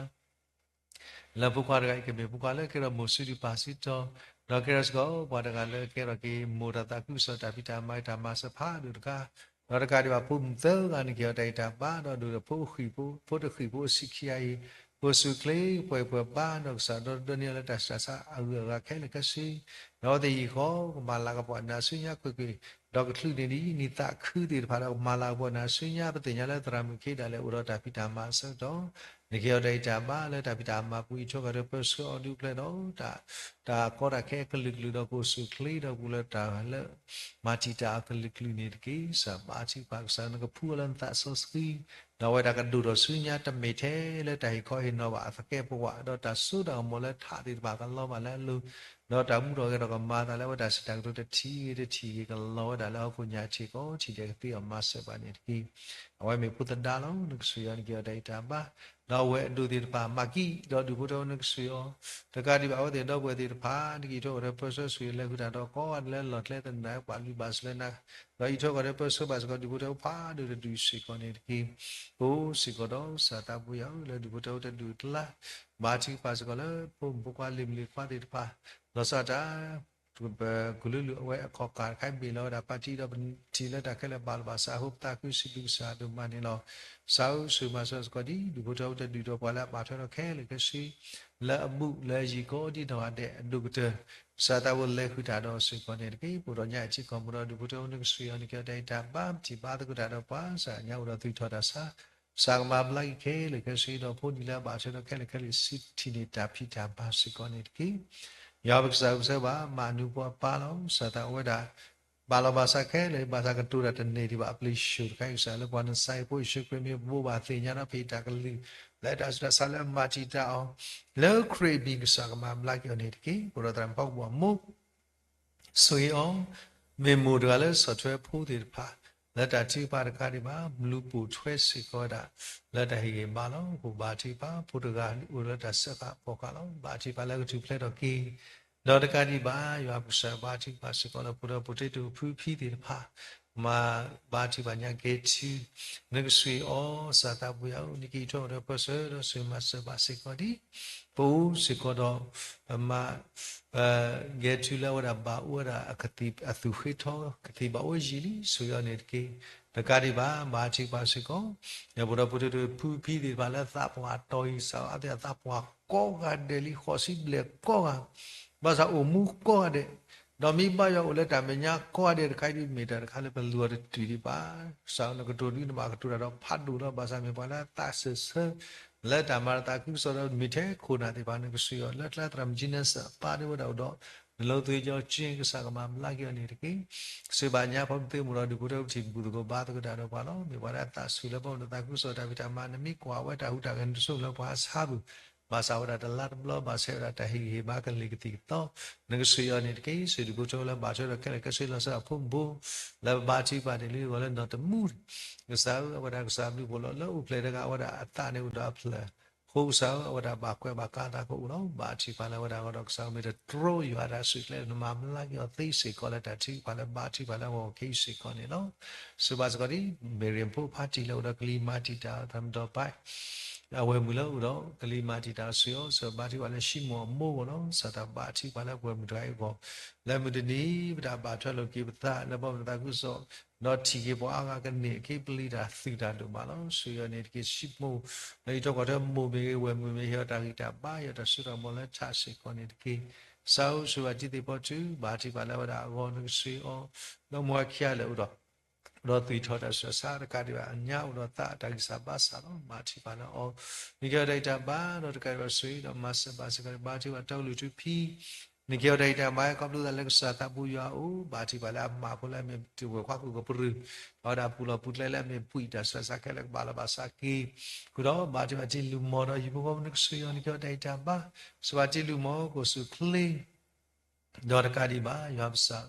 လၢဖိခွါတဂၤအံၤကမ့ၢ်ဖိခွါလၢကဲထီၣ်မိၢ်စုဒုၣ်ပၢ်စုတီၤ, ဒီးကဲထီၣ်စ့ၢ်ကီးပှၤတဂၤလၢကဲထီၣ်က့ၤမိၢ်တၢ်သးခုကစီၣ်တၢ်ဖံးတၢ်မၤတၢ်မၤစၢၤဖးဒိၣ်တခါ, ဒီးတကးဒံးဘၣ်ဖိမုၣ်သၢဂၤန့ၣ်က့ၤအီၤတၢ်ဂံၢ်တၢ်ဘါ ဒီးဒိၣ်ဒီးဖိဃံၣ်ဖိ ဖိတဃံၣ်ဖိအဆံးခံဂၤအံၤ, ပှဲၤဆူၣ်ချ့ ပှဲၤပှဲၤဘါ ဒီးကစၢ်ဒီဒိးန့ၢ်အီၤလၢတၢ်ဆံးတၢ်ဆါအဂုၤအဂၤခဲလၢာ်ခဲဆ့, ဒီးသ့ၣ်ယံာ်ဃီကမၤလၤကပီၤနၤဆူညါကွ့ၢ်ကွ့ၢ်, ဒီးကချုးန့ၢ်ဒ်နံၣ်သးခုသ့ၣ်တဖၣ်ဒီးကမၤလၤကပီၤနၤဆူညါ ပသ့ၣ်ညါလၢသရၣ်မုၣ်ခ့ဒၣ်လဲာ်အိၣ်ဒီးတၢ်ဖံးတၢ်မၤအဆၢကတီၢ်, နက့ၤအီၤတၢ်ဂံၢ်တၢ်ဘါလၢတၢ်ဖံးတၢ်မၤပူၤ အံးထွဲဃီၤဒီးပၢဆှၢအီၤဒုးဖျဲးဒီး တၢ်ကီတၢ်ခဲအကလုာ်ကလုာ်ဒီးကအိၣ်ဆူၣ်ချ့ဒီးပူၤလၢတၢ်လၢ မၤတံာ်တာ်အီၤကလုာ်ကလုာ်န့ၣ်တက့ၢ်. ကစၢ်ဘါထုကဖၣ်ကစၢ်နကဖှူအီၤလၢနသးစီဆှံ, ဒီးအဝဲဒၣ်ကဒိၣ်ထီၣ်ဆူညါတမ့ၢ်ထဲလၢတၢ်ဟ့ၣ်ခီဟ့ၣ်နီၤဘၣ်အသကဲးပဝး, ဒီးတၢ်စိတၢ်ကမီၤလၢထးသ့ၣ်တဖၣ်ကလီၤဘၣ်လၢအလိၤ, ဒီးတၢ်မူထီၣ်ဂဲၤထီၣ်ကမၤအသးလၢအဝဲတၢ်စံးတၢ်ကတိၤတထံၣ်ဂ့ၤတထံၣ်ဂ့ၤကလီၤဝဲဒၣ်လၢဟီၣ်ခိၣ်ညါထံးကီးထံၣ်ဒဲးကသ့အီၤမၤစၢၤဘၣ်န့ၣ်တက့ၢ်. အဝဲမ့ၢ်ဖိသဒါလီၤ. နကဆိၣ်ဂ့ၤအီၤနက့ၤအီၤတၢ်ဂံၢ်တၢ်ဘါ, ဒီးအဝဲအဒိးသ့ၣ်တဖၣ်မၤကံၣ်, ဒီးဒုးဖိထၢဖိနကဆိၣ်ဂ့ၤအီၤ, တကးဒံးဘၣ်အဝဲသ့ၣ်ဒီပုၢ်ဝဲၢ်သ့ၣ်တဖၣ် နက့ၤအံးထွဲဃီၤဒီးပၢဆှၢဆိၣ်ဂ့ၤလဲၤဃုာ်တၢ်ဒီးကိးဂၤဒဲးလၢလီၢ်ကျဲသနၢၣ်ပှၤလုၢ်ဘၣ်စၢၤလၢနၤ, ဒီးအံးထွဲဃီၤဒီးပၢဆှၢဘၣ်စ့ၢ်ကီးဒုးဖိထၢဖိဖးဒိၣ်တဒူၣ်စ့ၢ်ကီးန့ၣ်တက့ၢ်. အိၣ်စ့ၢ်ကီးဒီးကစၢ်သးပူၤယၤဧၢ လၢဒုးဖိထၢဖိတဒူၣ်အကျါ, ဘါထုကဖၣ်စ့ၢ်ကီးလၢဖိမုၣ်ဖိခွါလံၤမုၣ်လံၤခွါသ့ၣ်တဖၣ်, လီၤဆီဒၣ်တၢ် ပကလုာ်လုာ်အဝဲအခီၣ်ကၢ်တခါအံၤဘ့ၣ်လီၤဝဲဒၣ် ပၣ်တံၣ်ဒီးပထံၣ်လၢတၢ်ခဲလၢာ်ဘၣ်လိာ်ဘၣ်စးအဃိ ပသးခုစံးဘျုးကစၢ်ဒိၣ်မးန့ၣ်လီၤ. ကစၢ်ဧၢ ဆိၣ်ဂ့ၤမၤစၢၤစ့ၢ်ကီးဒ်ဒုးဖိထၢဖိတဒူၣ်ဒီးပှၤလၢအဘၣ်ထွဲဒီးခဲလၢာ်ခဲဆ့ လၢအဘူးလၢအယံၤကိးဒ်နီၢ်ဂၤဒဲးအဒိၣ်ကတၢၢ်, ကစၢ်သးဝဲလဲၤဃုာ်တၢ်ဒီးစ့ၢ်ကီးန့ၣ်တက့ၢ်. ပအိၣ်ဒီးညါအထံကီၢ်မူဒီးဒုးဖိထၢဖိနကဆိၣ်ဂ့ၤအီၤ နက့ၤအီၤတၢ်ဂံၢ်တၢ်ဘါ ပထံၣ်ဘါသကိးတၢ်ဒီးပှၤ ကစၢ်ညါအိၣ်ဒီးသူၣ်ထီၣ်တၢ်ဆါ ကစၢ်ကမၤဘျါက့ၤခဲလၢာ်ခဲဆ့ဒီးဖိဒံးလၢအဘၣ်ထွဲဒီးခဲလၢာ်ခဲဆ့ ဆူထံၣ်န့ၢ်တၢ်ဖံးတၢ်မၤစ့ၢ်ကီးန့ၣ်တက့ၢ်. ယွၤပကစၢ်ဧၢ ပဆၢဘၣ်မၤနူဖိအပၢ်လီၤ. ကစၢ်သးဝဲဒၣ် ဘၣ်လီၤဘၣ်စးခဲလၢာ် ဘၣ်ဆၣ်ကတိၤတၢ်တန့ၢ်ဒံးဘၣ်အပျ့ၤဆှိၣ်တခါအံၤ ကစၢ်လၢပှၤနစဲးဖိယ့ၣ်ၡူးခရံာ်မ့ၢ်ဘိးဘၣ်သ့ၣ်ညါဒီးဖံးတၢ်ကလုၢ် လၢတၢ်ဆူးတၢ်ဆါလၢအမၤတံာ်တာ်အီၤ လၢခရံာ်အမံၤ ကစၢ်ကမၤဘျါက့ၤအီၤန့ၣ်တက့ၢ်. ပအိၣ်ဒီးသရၣ်မုၣ်ဖီကဘီၣ်အမိၢ် ဆိၣ်ဂ့ၤအီၤ မ့ၢ်မိၢ်တဂၤလၢဆီၣ်ထွဲဖိသ့ၣ်တဖၣ် လၢတၢ်ထုကဖၣ်တခါဒံးဘၣ် ဘျုးပိာ်ထွဲစ့ၢ်ကီးဝဲဒၣ် လၢတၢ်ဟ့ၣ်ဂံၢ်ဘါလီၤ. ပဘါထုကဖၣ် ဖိတဂၤအိၣ်လၢတၢ်စၢဃာ်အဖီခိၣ်လီၤ. ဘါထုကဖၣ်လၢကထူၣ်ဖျဲးထီၣ်က့ၤ ဒီးတကးဒံးဘၣ် ယွၤပကစၢ်ဘါထုကဖၣ်စ့ၢ်ကီးလၢ ဖိဒီးဖိတ့တဖုဖံသ့ၣ်တဖၣ် မၤဘါထုကဖၣ်ညါကဲထူ နကဆိၣ်ဂ့ၤအီၤ ကစၢ်သးပူၤယၤဧၢ နက့ၤထီၣ်ဒီးပၢဆှၢဒီးဆိၣ်ဂ့ၤမၤစၢၤဘၣ်စ့ၢ်ကီးဒ် ပအိၣ်စ့ၢ်ကီးဒီး ပမၤ ပကဲထူလၢအဝဲဒၣ်ဘၣ်အိၣ်ဝဲဒၣ်အကသံၣ်အသူၣ်ဃ့ထီ ကသံၣ်ဘၣ်အိၣ်ယံာ်လံ ဆိၣ်ဂ့ၤအီၤန့ၣ်တက့ၢ်. တကးဒံးဘၣ် ဘါထုကဖၣ်စ့ၢ်ကီး ဒီးဖိဒီးဖိတ့တဖုဖံသ့ၣ်တဖၣ်လၢသးပှၢ်တီၢ်အံၤ ကစၢ်အသးပှၢ်ကိးဂၤဒဲးလံ ဃိးဆံဘျဲၣ်ကိးဂၤ ဘၣ်ဆၣ်အိၣ်မူကိးဂၤဒဲး ဒီးမ့ၢ်ဘၣ်ယွၤအိၣ်လၢတၢ်မဲာ်ညါကိးဂၤဒဲးတခါအံၤဒ်မ့ၢ်တၢ်တခါလၢပလူၤအီၤတတုၤဒံးဘၣ်. ကစၢ်နကတိၤဒုးနဘၣ်ကတိၤတၢ်ဒီးဖးဒိၣ်လီၤ. ဘၣ်ဆၣ်မ့ၢ်ပှၤလၢအသးစၢၢ်ဆၢ လၢတၢ်မၤတၢ်သးခုကစီၣ်ဒီးမ့ၢ်ထဲခိၣ်နၢ်သ့ၣ်တဖၣ် နကဆိၣ်ဂ့ၤအီၤ လၢကျဲသရၣ်မုၣ်ကၠံနၢ်စၢ်အပၢ်ဒၣ်ဝဲဒၣ်အိၣ်ဒီး နလိၤသွံၣ်ကၠီကၠ့ ကစၢ်ကမၤဘျါက့ၤအီၤန့ၣ်တက့ၢ်. စံးဘၣ်ညါဖီမုၢ်သ့ၣ်မုၢ်ဒီးဒုးဖိထၢဖိထံၣ်ဘူၣ်သကိးဘါသကိးတၢ်ဒီးပှၤလီၤ. မ့ၢ်ပှၤလၢအသးစူၤလၢပှၤမၤတၢ်သးခုကစီၣ်တၢ်ဖံးတၢ်မၤ နမ့ၢ်ကွၢ်ဝဲတၢ်ဟူးတၢ်ဂဲၤ နတဆိကမိၣ်လၢပှၤအဆါပူၤ ဘၣ်ဆၣ်ဝဲဒၣ်တလါတဘျီ ဘၣ်ဆၣ်ဝဲဒၣ်တၢ်ဟ့ၣ်ဂံၢ်ဟ့ၣ်ဘါကလံၤကသံၣ်ကသီ နကဆိၣ်ဂ့ၤအီၤန့ၣ်တက့ၢ်. စံးဒုးဖိထၢဖိလၢဘၣ်ထွဲဒီးခဲလၢာ်ခဲဆ့လီၤဆီအဖိမုၣ်ဖိ လၢပဘါထုကဖၣ်န့ၣ်လံအဂီၢ်လၢနီၢ်တမူန့ၣ် ကစၢ်ဧၢ အဝဲဒၣ်ကစၢ်ဘျုးဖှိၣ်လီၤ. လၢအိၣ်ဖျဲၣ်တဂၤအဝဲဒၣ်အသးန့ၣ်အိၣ်ဒီးအဖျၢၣ် အဃိကစၢ်ဧၢ အဝဲဒၣ်ဘၣ်ကွဲးဘၣ်ကါသးကအိၣ်လီၤ. ဘါထုကဖၣ်လၢအဝဲဒၣ်အဂီၢ်ဒီး ကစၢ်ဧၢ မ့ၢ်တတြီယွၤတၢ်စုၣ်ကျဲ နမၤဘျါက့ၤအီၤသ့စ့ၢ်ကီးလၢတၢ်ထုကဖၣ်လၢဘါထုကဖၣ်လၢအဂီၢ်ခဲအံၤစ့ၢ်ကီးန့ၣ်လီၤ. စံးဘၣ်စ့ၢ်ကီးဒ် မ့ၢ်ရ့ၣ်ဖိဖါတံၢ်လၢအိၣ်ဒီးကလံၤမၤတံာ်တာ် သးမတီၤပၢ် အဝဲၢ်မုၣ်လၢအိၣ်ဒီးကလံၤမၤတံာ်တာ် စံးအီၤ စံးဘါထုကဖၣ်လၢ ရှံမိၣ်အမိၢ်အဂီၢ်လီၤ. ကစၢ်တၢ်ဘါထုကဖၣ်လၢပဝဲၢ်မုၣ်တဂၤအံၤအဂီၢ် လၢမုၢ်တနံၤ ပတၢ်ဘၣ်ထွဲလိာ်က့ၤပသးလၢဘီမုၢ်တၢ်သးခုကစီၣ် ဒီးထံၣ်က့ၤပှၤအါဂၤကန့ၢ်က့ၤပျံၤတၢ်သုးတၢ်ဒိၣ်မးလီၤ. ဆိၣ်ဂ့ၤအီၤန့ၣ်တက့ၢ်. ရှံမိၣ် လၢအံးထွဲကွၢ်ထွဲမိၢ်မ့ၢ်ဂ့ၤ ဝဲၢ်မုၣ်မ့ၢ်ဂ့ၤ ဟ့ၣ်အီၤတၢ်ဂံၢ်တၢ်ဘါ ဟ့ၣ်အီၤတၢ်စိတၢ်ကမီၤလၢထးစ့ၢ်ကီးန့ၣ်တက့ၢ်. ကစၢ်ဧၢ ဆိၣ်ဂ့ၤအီၤတံၤသကိးပှၤထူ ဘါထုကဖၣ်လၢအဝဲဒၣ်အဂီၢ် နကဆိၣ်ဂ့ၤအီၤ ဒီးမိၢ်ခံဂၤလၢအိၣ်ဒီး ဒီးသွံၣ်ထီၣ်တၢ်ဆူးတၢ်ဆါတကးဒံးဘၣ် အညါအိၣ်ဒီးသးတၢ်ဂံၢ်စၢ်ဘါစၢ်လီၤ. ဘါထုကဖၣ်လၢအီၤ နကဲအီၤတၢ်ဂံၢ်တၢ်ဘါ ဒီးတကးဒံးဘၣ်ဆိၣ်ဂ့ၤဒီးမၤစၢၤဘၣ်စ့ၢ်ကီးန့ၣ် ဘါထုကဖၣ်တၢ်ကလုၢ်ထူဖံ နကဲအီၤတၢ်ဂံၢ်တၢ်ဘါ ခီဖျိသးလၢကစၢ်သးပူၤယွၤအအိၣ် ဘါထုကဖၣ်လၢအမၤဖိလၢအမ့ၢ်တဝဲၢ်ခွါကူၣ်ကပရူၢ် အဝဲဒၣ်ပူၤလီၢ်ပူၤကျဲလၢအမ့ၢ်ပှံာ်တၢ်ဆူးတၢ်ဆါခဲလၢာ်ကဘၣ်လီၤဘၣ်စးက့ၤ ဃုာ်ဒီးဘါထုကဖၣ်တ့လူၢ်မီၢ်ဒီးဟံၣ်ဖိဃီဖိနကဆိၣ်ဂ့ၤအီၤ နကဲအီၤတၢ်ဂံၢ်တၢ်ဘါ စံးဘၣ်တ့လူၢ်မီၢ်ကိၣ်ဆူၣ်ချ့ ဒီးတကးဒံးဘၣ် ယွၤပကစၢ်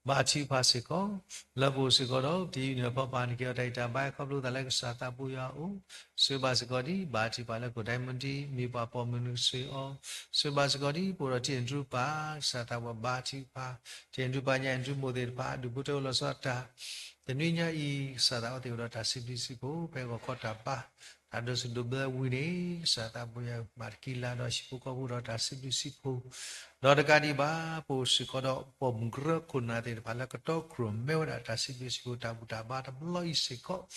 ဘါထုကဖၣ်စ့ၢ်ကီး လၢပအိၣ်စ့ၢ်ကီးဒီး တ့ယုၢ်နုာ်အဖီပာ် နကဲအီၤတၢ်ဂံၢ်တၢ်ဘါ ခီဖျိသးလၢကစၢ်သးပူၤယွၤအအိၣ် ဆိၣ်ဂ့ၤဘၣ်စ့ၢ်ကီးဒံး ဘါထုကဖၣ်လၢကိၣ်ဒဲမုၢ်ဒံး မံၤပှၢ်ပိာ်မုၣ်နကဆိၣ်ဂ့ၤအီၤ ဆိၣ်ဂ့ၤဘၣ်စ့ၢ်ကီးဒံး ပအိၣ်ဒီးတ့ၢ်နဒြူပၢ် ကစၢ်သးပူၤဘါထုကဖၣ် တ့ၢ်နဒြူပၢ်ညါအံၤနဒြူမုၢ်သ့ၣ်တဖၣ် ဒူၣ်ဖိထၢဖိလီၤဆီဒၣ်တၢ် တနွံညါအံၤ ကစၢ်သးအိၣ်သ့ၣ်အိၣ်ဒီးတၢ်စံးဘျုးစံးဖှိၣ် ဖဲဂီၤခီတၢ်ဘါ တၢ်ဒိးစံးဒိးဘျၢဝံၤန့ၣ် ကစၢ်သးပူၤယွၤမၤတကံလၤဒီးဟံၣ်ဖိဃီဖိဒီးတၢ်စံးဘျုးစံးဖှိၣ် ဒီးတကးဒံးဘၣ် ပအိၣ်စ့ၢ်ကီးဒီးပိာ်မုၣ်ကရၢခိၣ်နၢ်သ့ၣ်တဖၣ်လၢကတီခိၣ်ရိၣ်မဲဝဲဒၣ် တၢ်စံးဘျုးစံးဖှိၣ်တၢ်ဘူၣ်တၢ်ဘါတဘျီအံၤစ့ၢ်ကီး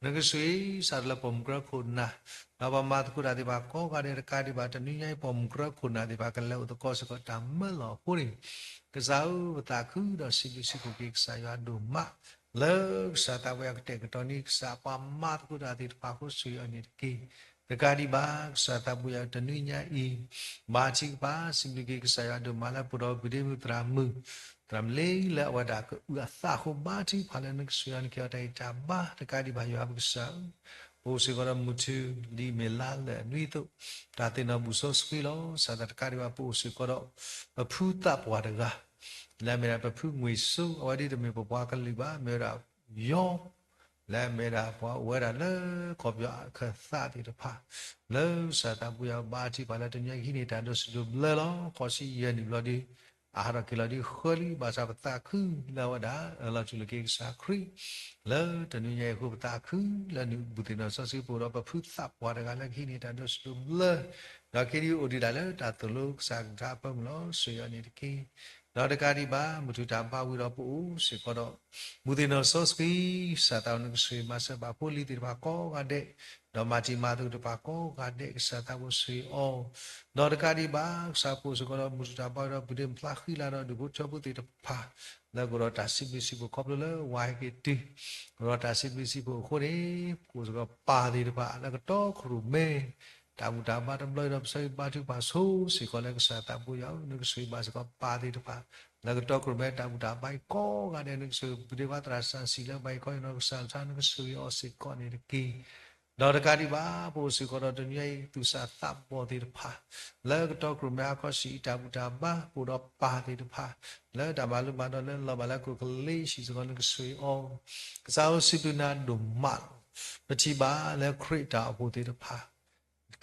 နကဆိၣ်ဂ့ၤစးထီၣ်လၢပိာ်မုၣ်ကရၢခိၣ်နၢ် ဒီးပှၤမၤသကိးတၢ်သ့ၣ်တဖၣ်ကိးဂၤဒဲးတကးဒံးဘၣ် တနွံညါအံၤ ပိာ်မုၣ်ကရၢခိၣ်နၢ်သ့ၣ်တဖၣ် ကလဲၤအိၣ်သကိးစ့ၢ်ကီးတၢ်မၢလီၤအဃိန့ၣ် ကစၢ်ဧၢ ပသးခုဒီးစံးဘျုးစံးဖှိၣ်က့ၤကစၢ်ယွၤဒိၣ်မး လၢကစၢ်သးပူၤယွၤကတဲာ်ကတီၤန့ၢ် ကစၢ်ပှၤမၤသကိးတၢ်သ့ၣ်တဖၣ်အဃိ ဆိၣ်ဂ့ၤအီၤန့ၣ်တက့ၢ်. တကးဒံးဘၣ် ကစၢ်သးပူၤယွၤတနွံညါအံၤ ဘါထုကဖၣ် စံးဘျုးက့ၤကစၢ်ယွၤဒိၣ်မးလၢပအိၣ်ဒီးပဒ့မုၣ်သရၣ်မုၣ် သရၣ်မုၣ်လ့လၢအဝဲဒၣ်ကအုၣ်အသးအဃိ ဘါထုကဖၣ်လၢနကဆိၣ်ဂ့ၤအီၤ နကဲအီၤတၢ်ဂံၢ်တၢ်ဘါ တကးဒံးဘၣ် ယွၤပကစၢ်ဧၢ ပအိၣ်စ့ၢ်ကီးဒီးမုၢ်ထူၣ်ဒ်အမ့ၢ်လါလၢာ်အနွံအသိး တၢ်သ့ၣ်နီၣ်ဘူၣ်စီဆှံလီၤ. ကစၢ်သးတကးဒံးဘၣ် ပအိၣ်စ့ၢ်ကီးဒီး ပဖုသးပှၢ်တဂၤ လၢအမ့ၢ်ဒၣ်ပဖုငွေစိ အဝဲဒ်တမ့ၢ်ပပှၤကလုာ်ဘၣ် မ့ၢ်ဝဲဒၣ်ယီၢ် လၢအမ့ၢ်ဒၣ်ပှၤအိၣ်ဝဲဒၣ်လၢကီၢ်ပယီၤအခၢၣ်သးသ့ၣ်တဖၣ် လၢကစၢ်သးပူၤယွၤဘါထုကဖၣ်လၢတနွံညါအံၤဟံးန့ၢ်တၢ်ဒိးစံးဒိးဘျၢလီၤ. ဃိးဆံယဲၢ်နံၣ်ဘျီဒီး အဟးထီၣ်က့ၤလီၤဒ်ဃၢလံ ဘၣ်ဆၣ်ပသးခုလၢအဝဲဒၣ် အၢၣ်လီၤတူၢ်လိာ်က့ၤကစၢ်ခရံာ် လၢတနွံညါအံၤအဃိ ပသးခုလၢနဘူးသ့ၣ်နီၣ်စီဆှံ ပအိၣ်ဒီးပဖုသးပှၢ်တဂၤလၢကဟံးန့ၢ်တၢ်ဒိးစံးဒိးဘျၢ ဒီးက့ၤဒ်အိၣ်ဒံးဒၣ်လၢတၢ်သိၣ်လိကစၢ်ကလုၢ်ကထါအပၢမုၢ်လီၤ. ဆိၣ်ဂ့ၤအီၤန့ၣ်တက့ၢ်. ဒီးတကးဒံးဘၣ် မုၢ်ထူၣ်တၢ်ဘါဝံၤဒီးပအိၣ်စ့ၢ်ကီးဒီး ဘူးသ့ၣ်နီၣ်စီဆှံ ကစၢ်သးအိၣ်နကဆိၣ်ဂ့ၤမၤစၢၤဘၣ်ဖိလံၤသ့ၣ်တဖၣ်ကိးဂၤဒဲး ဒီးမၤတံၤမၤသကိးတဖၣ်ကိးဂၤဒဲး ကစၢ်သးအိၣ်ဆိၣ်ဂ့ၤအီၤ ဒီးတကးဒံးဘၣ် ကစၢ်ပအိၣ်စ့ၢ်ကီးဒီးမုၢ်ထူၣ်တၢ်ဘါဝံၤဒီး ဘူးဒ့မုၢ်ဖျါဃံလၤဒီးဒူၣ်ဖိထၢဖိသ့ၣ်တဖၣ် လၢကအိၣ်ဒီးတၢ်စံးဘျုးစံးဖှိၣ်ခီဖျိလၢ ဝၤဟဲက့ၤတုၤ ကအိၣ်ဒီးတၢ်စံးဘျုးစံးဖှိၣ်အဃိန့ၣ် ပအိၣ်စ့ၢ်ကီးပၢ်သ့ၣ်တဖၣ် လၢကတီခိၣ်ရိၣ်မဲ တၢ်ဘူၣ်တၢ်ဘါတဘျီအံၤဒီး ပဆၢဂ့ၤဘါထုကဖၣ်ဆိစ့ၢ်ကီးလၢကစၢ်သးပူၤယွၤဧၢ နကဆိၣ်ဂ့ၤဘၣ်စ့ၢ်ကီးပၢ်သ့ၣ်တဖၣ် လၢကတီခိၣ်ရိၣ်မဲတၢ်ဘူၣ်တၢ်ဘါအံၤကိးဂၤဒဲး နကဆိၣ်ဂ့ၤ ဘူးဒ့ဝါသရၣ်စၢ်စံးလၢဘၣ်အံၤခီအံၤနီၢ်ကစၢ်ကလုၢ်ကထါ နကဆိၣ်ဂ့ၤအီၤစ့ၢ်ကီးန့ၣ်တက့ၢ်. ဒီးတကးဒံးဘၣ် ပအိၣ်စ့ၢ်ကီးဒီးတနွံညါအံၤ သူၣ်စၢ်သးဘီၣ်သ့ၣ်တဖၣ် လၢကတီခိၣ်ရိၣ်မဲဟါခီဆံးအံၤ တၢ်ဘူၣ်တၢ်ဘါ ပအိၣ်ဒီးပၢ်သ့ၣ်တဖၣ် လၢတၢ်မၤလိမၤဒိးလၢလီၤဘၣ်လၢခိၣ်ကလ့ဆံးစ့ၢ်ကီး နကဆိၣ်ဂ့ၤအီၤ ကစၢ်ဧၢ စံးဘျုးနၤဒိၣ်မးလီၤ. ပထံၣ်ဘၣ်လၢခရံာ်တၢ်အိၣ်ဖှိၣ်သ့ၣ်တဖၣ်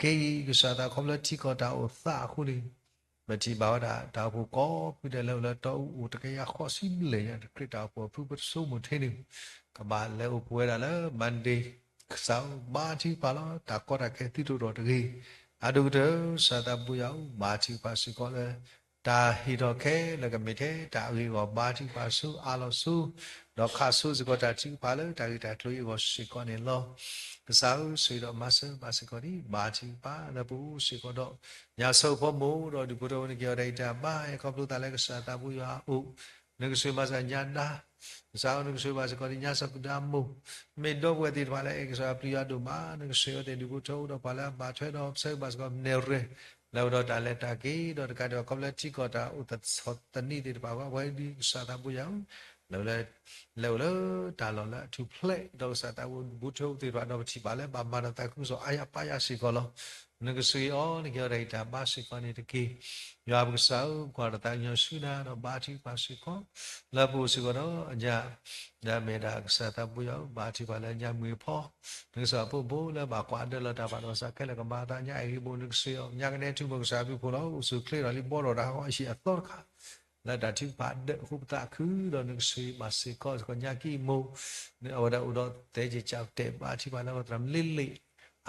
ခဲအံၤ ကစၢ်သးခီဖျိထံကီၢ်တၢ်အိၣ်သးအဃိန့ၣ် ပထံၣ်ဘၣ်ဝဲဒၣ်တၢ်အိၣ်ဖှိၣ်ကိးဖုဒဲးလၢအိၣ်လၢတီအူအိၣ်တကယၤဃိးဆံဘျဲၣ်ညါ ခရံာ်တၢ်အိၣ်ဖှိၣ်အဖုပတဆိကမိၣ်ထဲန့ၣ် ကဘၣ်လဲၤအိၣ်ပှဲၤဝဲဒၣ်လၢ Monday ကစၢ်ဧၢ ဘါထုကဖၣ်လီၤ တၢ်ကီတၢ်ခဲသုတအိၣ်ထီၣ်တဂ့ၤ. အဒိၣ်ကတၢၢ် ကစၢ်သးပူၤယွၤဧၢ ဘါထုကဖၣ်စ့ၢ်ကီးလၢ တၢ်ဟ့ၣ်ထီၣ်ခဲလၢာ်ကမ့ၢ်ထဲတၢ်အဂ့ၢ်အဂီၢ် ဘါထုကဖၣ်ဆိအးလီၤဆိ ဒီးခးဆိစ့ၢ်ကီးတၢ်ထုကဖၣ်လၢတၢ်ဂ့ၢ်တၢ်ကျိၤအံၤအဂီၢ်စ့ၢ်ကီးန့ၣ်လီၤ. ကစၢ်ဧၢ ဆိၣ်ဂ့ၤဒီးမၤစၢၤဘၣ်စ့ၢ်ကီးဒံး ဘါထုကဖၣ်လၢပအိၣ်စ့ၢ်ကီးဒီး ညါဆိဖိမိၢ်ဒီးဒူၣ်ဖိထၢဖိန့ၣ် ကဲအီၤတၢ်ဂံၢ်တၢ်ဘါ ဟဲခီဖျိသးလၢကစၢ်သးပူၤယွၤအအိၣ် နကဆိၣ်ဂ့ၤမၤစၢၤညါဒါ ကစၢ်ဧၢ နကဆိၣ်ဂ့ၤဘၣ်စ့ၢ်ကီးဒံး ညါစီၤကုဒါမိၢ် မ့ၢ်ဒီပုၢ်ဝဲၢ်သ့ၣ်တဖၣ်လၢအဲၣ်ကစၢ်ယွၤပျံၤယွၤဒိၣ်မး နကဆိၣ်ဂ့ၤအီၤသ့ၣ်ဒူၣ်ဖိထၢဖိဒီးပှၤလၢအဘၣ်ထွဲဒီး ပဆၢဂ့ၤဘၣ်စ့ၢ်ကီး နဲၣ်ရဲၣ် လၢအအိၣ်ဒီးတၢ်လဲၤတၢ်က့ၤ ဒီးတကးဒံးဘၣ်ခီဖျိလၢထံကီၢ်တၢ်အိၣ်သးဆီၣ်သနံးသ့ၣ်တဖၣ် ပှၤဝဲဒ်ကစၢ်သးပူၤယွၤဧၢ လၢ လဲၤအိၣ်လၢတၢ်လီၢ်လၢအထူၣ်ဖျဲး ဒီးကစၢ်သးပူၤဒူၣ်ဖိထၢဖိသ့ၣ်တဖၣ် ဒီးပထံၣ်ဘၣ်လၢဘၣ်မၤတၢ်သးခုကစီၣ်အါယၤပာ်ယၤစ့ၢ်ကီးလီၤ. နကဆိၣ်ဂ့ၤအီၤ နကဲအီၤတၢ်ဂံၢ်တၢ်ဘါစ့ၢ်ကီးန့ၣ်တက့ၢ်. ယွၤပကစၢ်ဧၢ ပကွၢ်တၢ်သးကညီၤဆူနၤဒီးဘါထုကဖၣ်စ့ၢ်ကီး လၢပအိၣ်စ့ၢ်ကီးဒီးအညါ လၢအမ့ၢ်ဒၣ်ကစၢ်သးပူၤယွၤဧၢ ဘါထုကဖၣ်လၢညါမုၢ်ဖီ နကစၢ်ဖိဘိလၢဘၣ်ကွၢ်အဒၢးလီၤတၢ်ဘၣ်ဒီးကစၢ်ခဲလၢာ်ကမၤအသးညါအံၤဂ့ၢ်ဘိ နကဆိၣ်ဂ့ၤအီၤ ညါကနဲထူမိၢ်ကစၢ်ဘျုးဖှိၣ်လီၤ အိၣ်ဆူၣ်ချ့ဒီးလံဘီဒီးတၢ်ဟးဂီၤအဟံၣ်အသီတခါ လၢတၢ်ထုကဖၣ်ဒၢးအဃိပသးခုဒီးနကဆိၣ်ဂ့ၤဘၣ်စ့ၢ်ကီး စ့ၢ်ကီးညါကံၢ်မိၢ် အဝဲဒၣ်အိၣ်ဒီးသဲက့ၤကၠးတဲာ်ဘါထုကဖၣ်လၢအသရၣ်မုၣ်လ့လ့ၣ်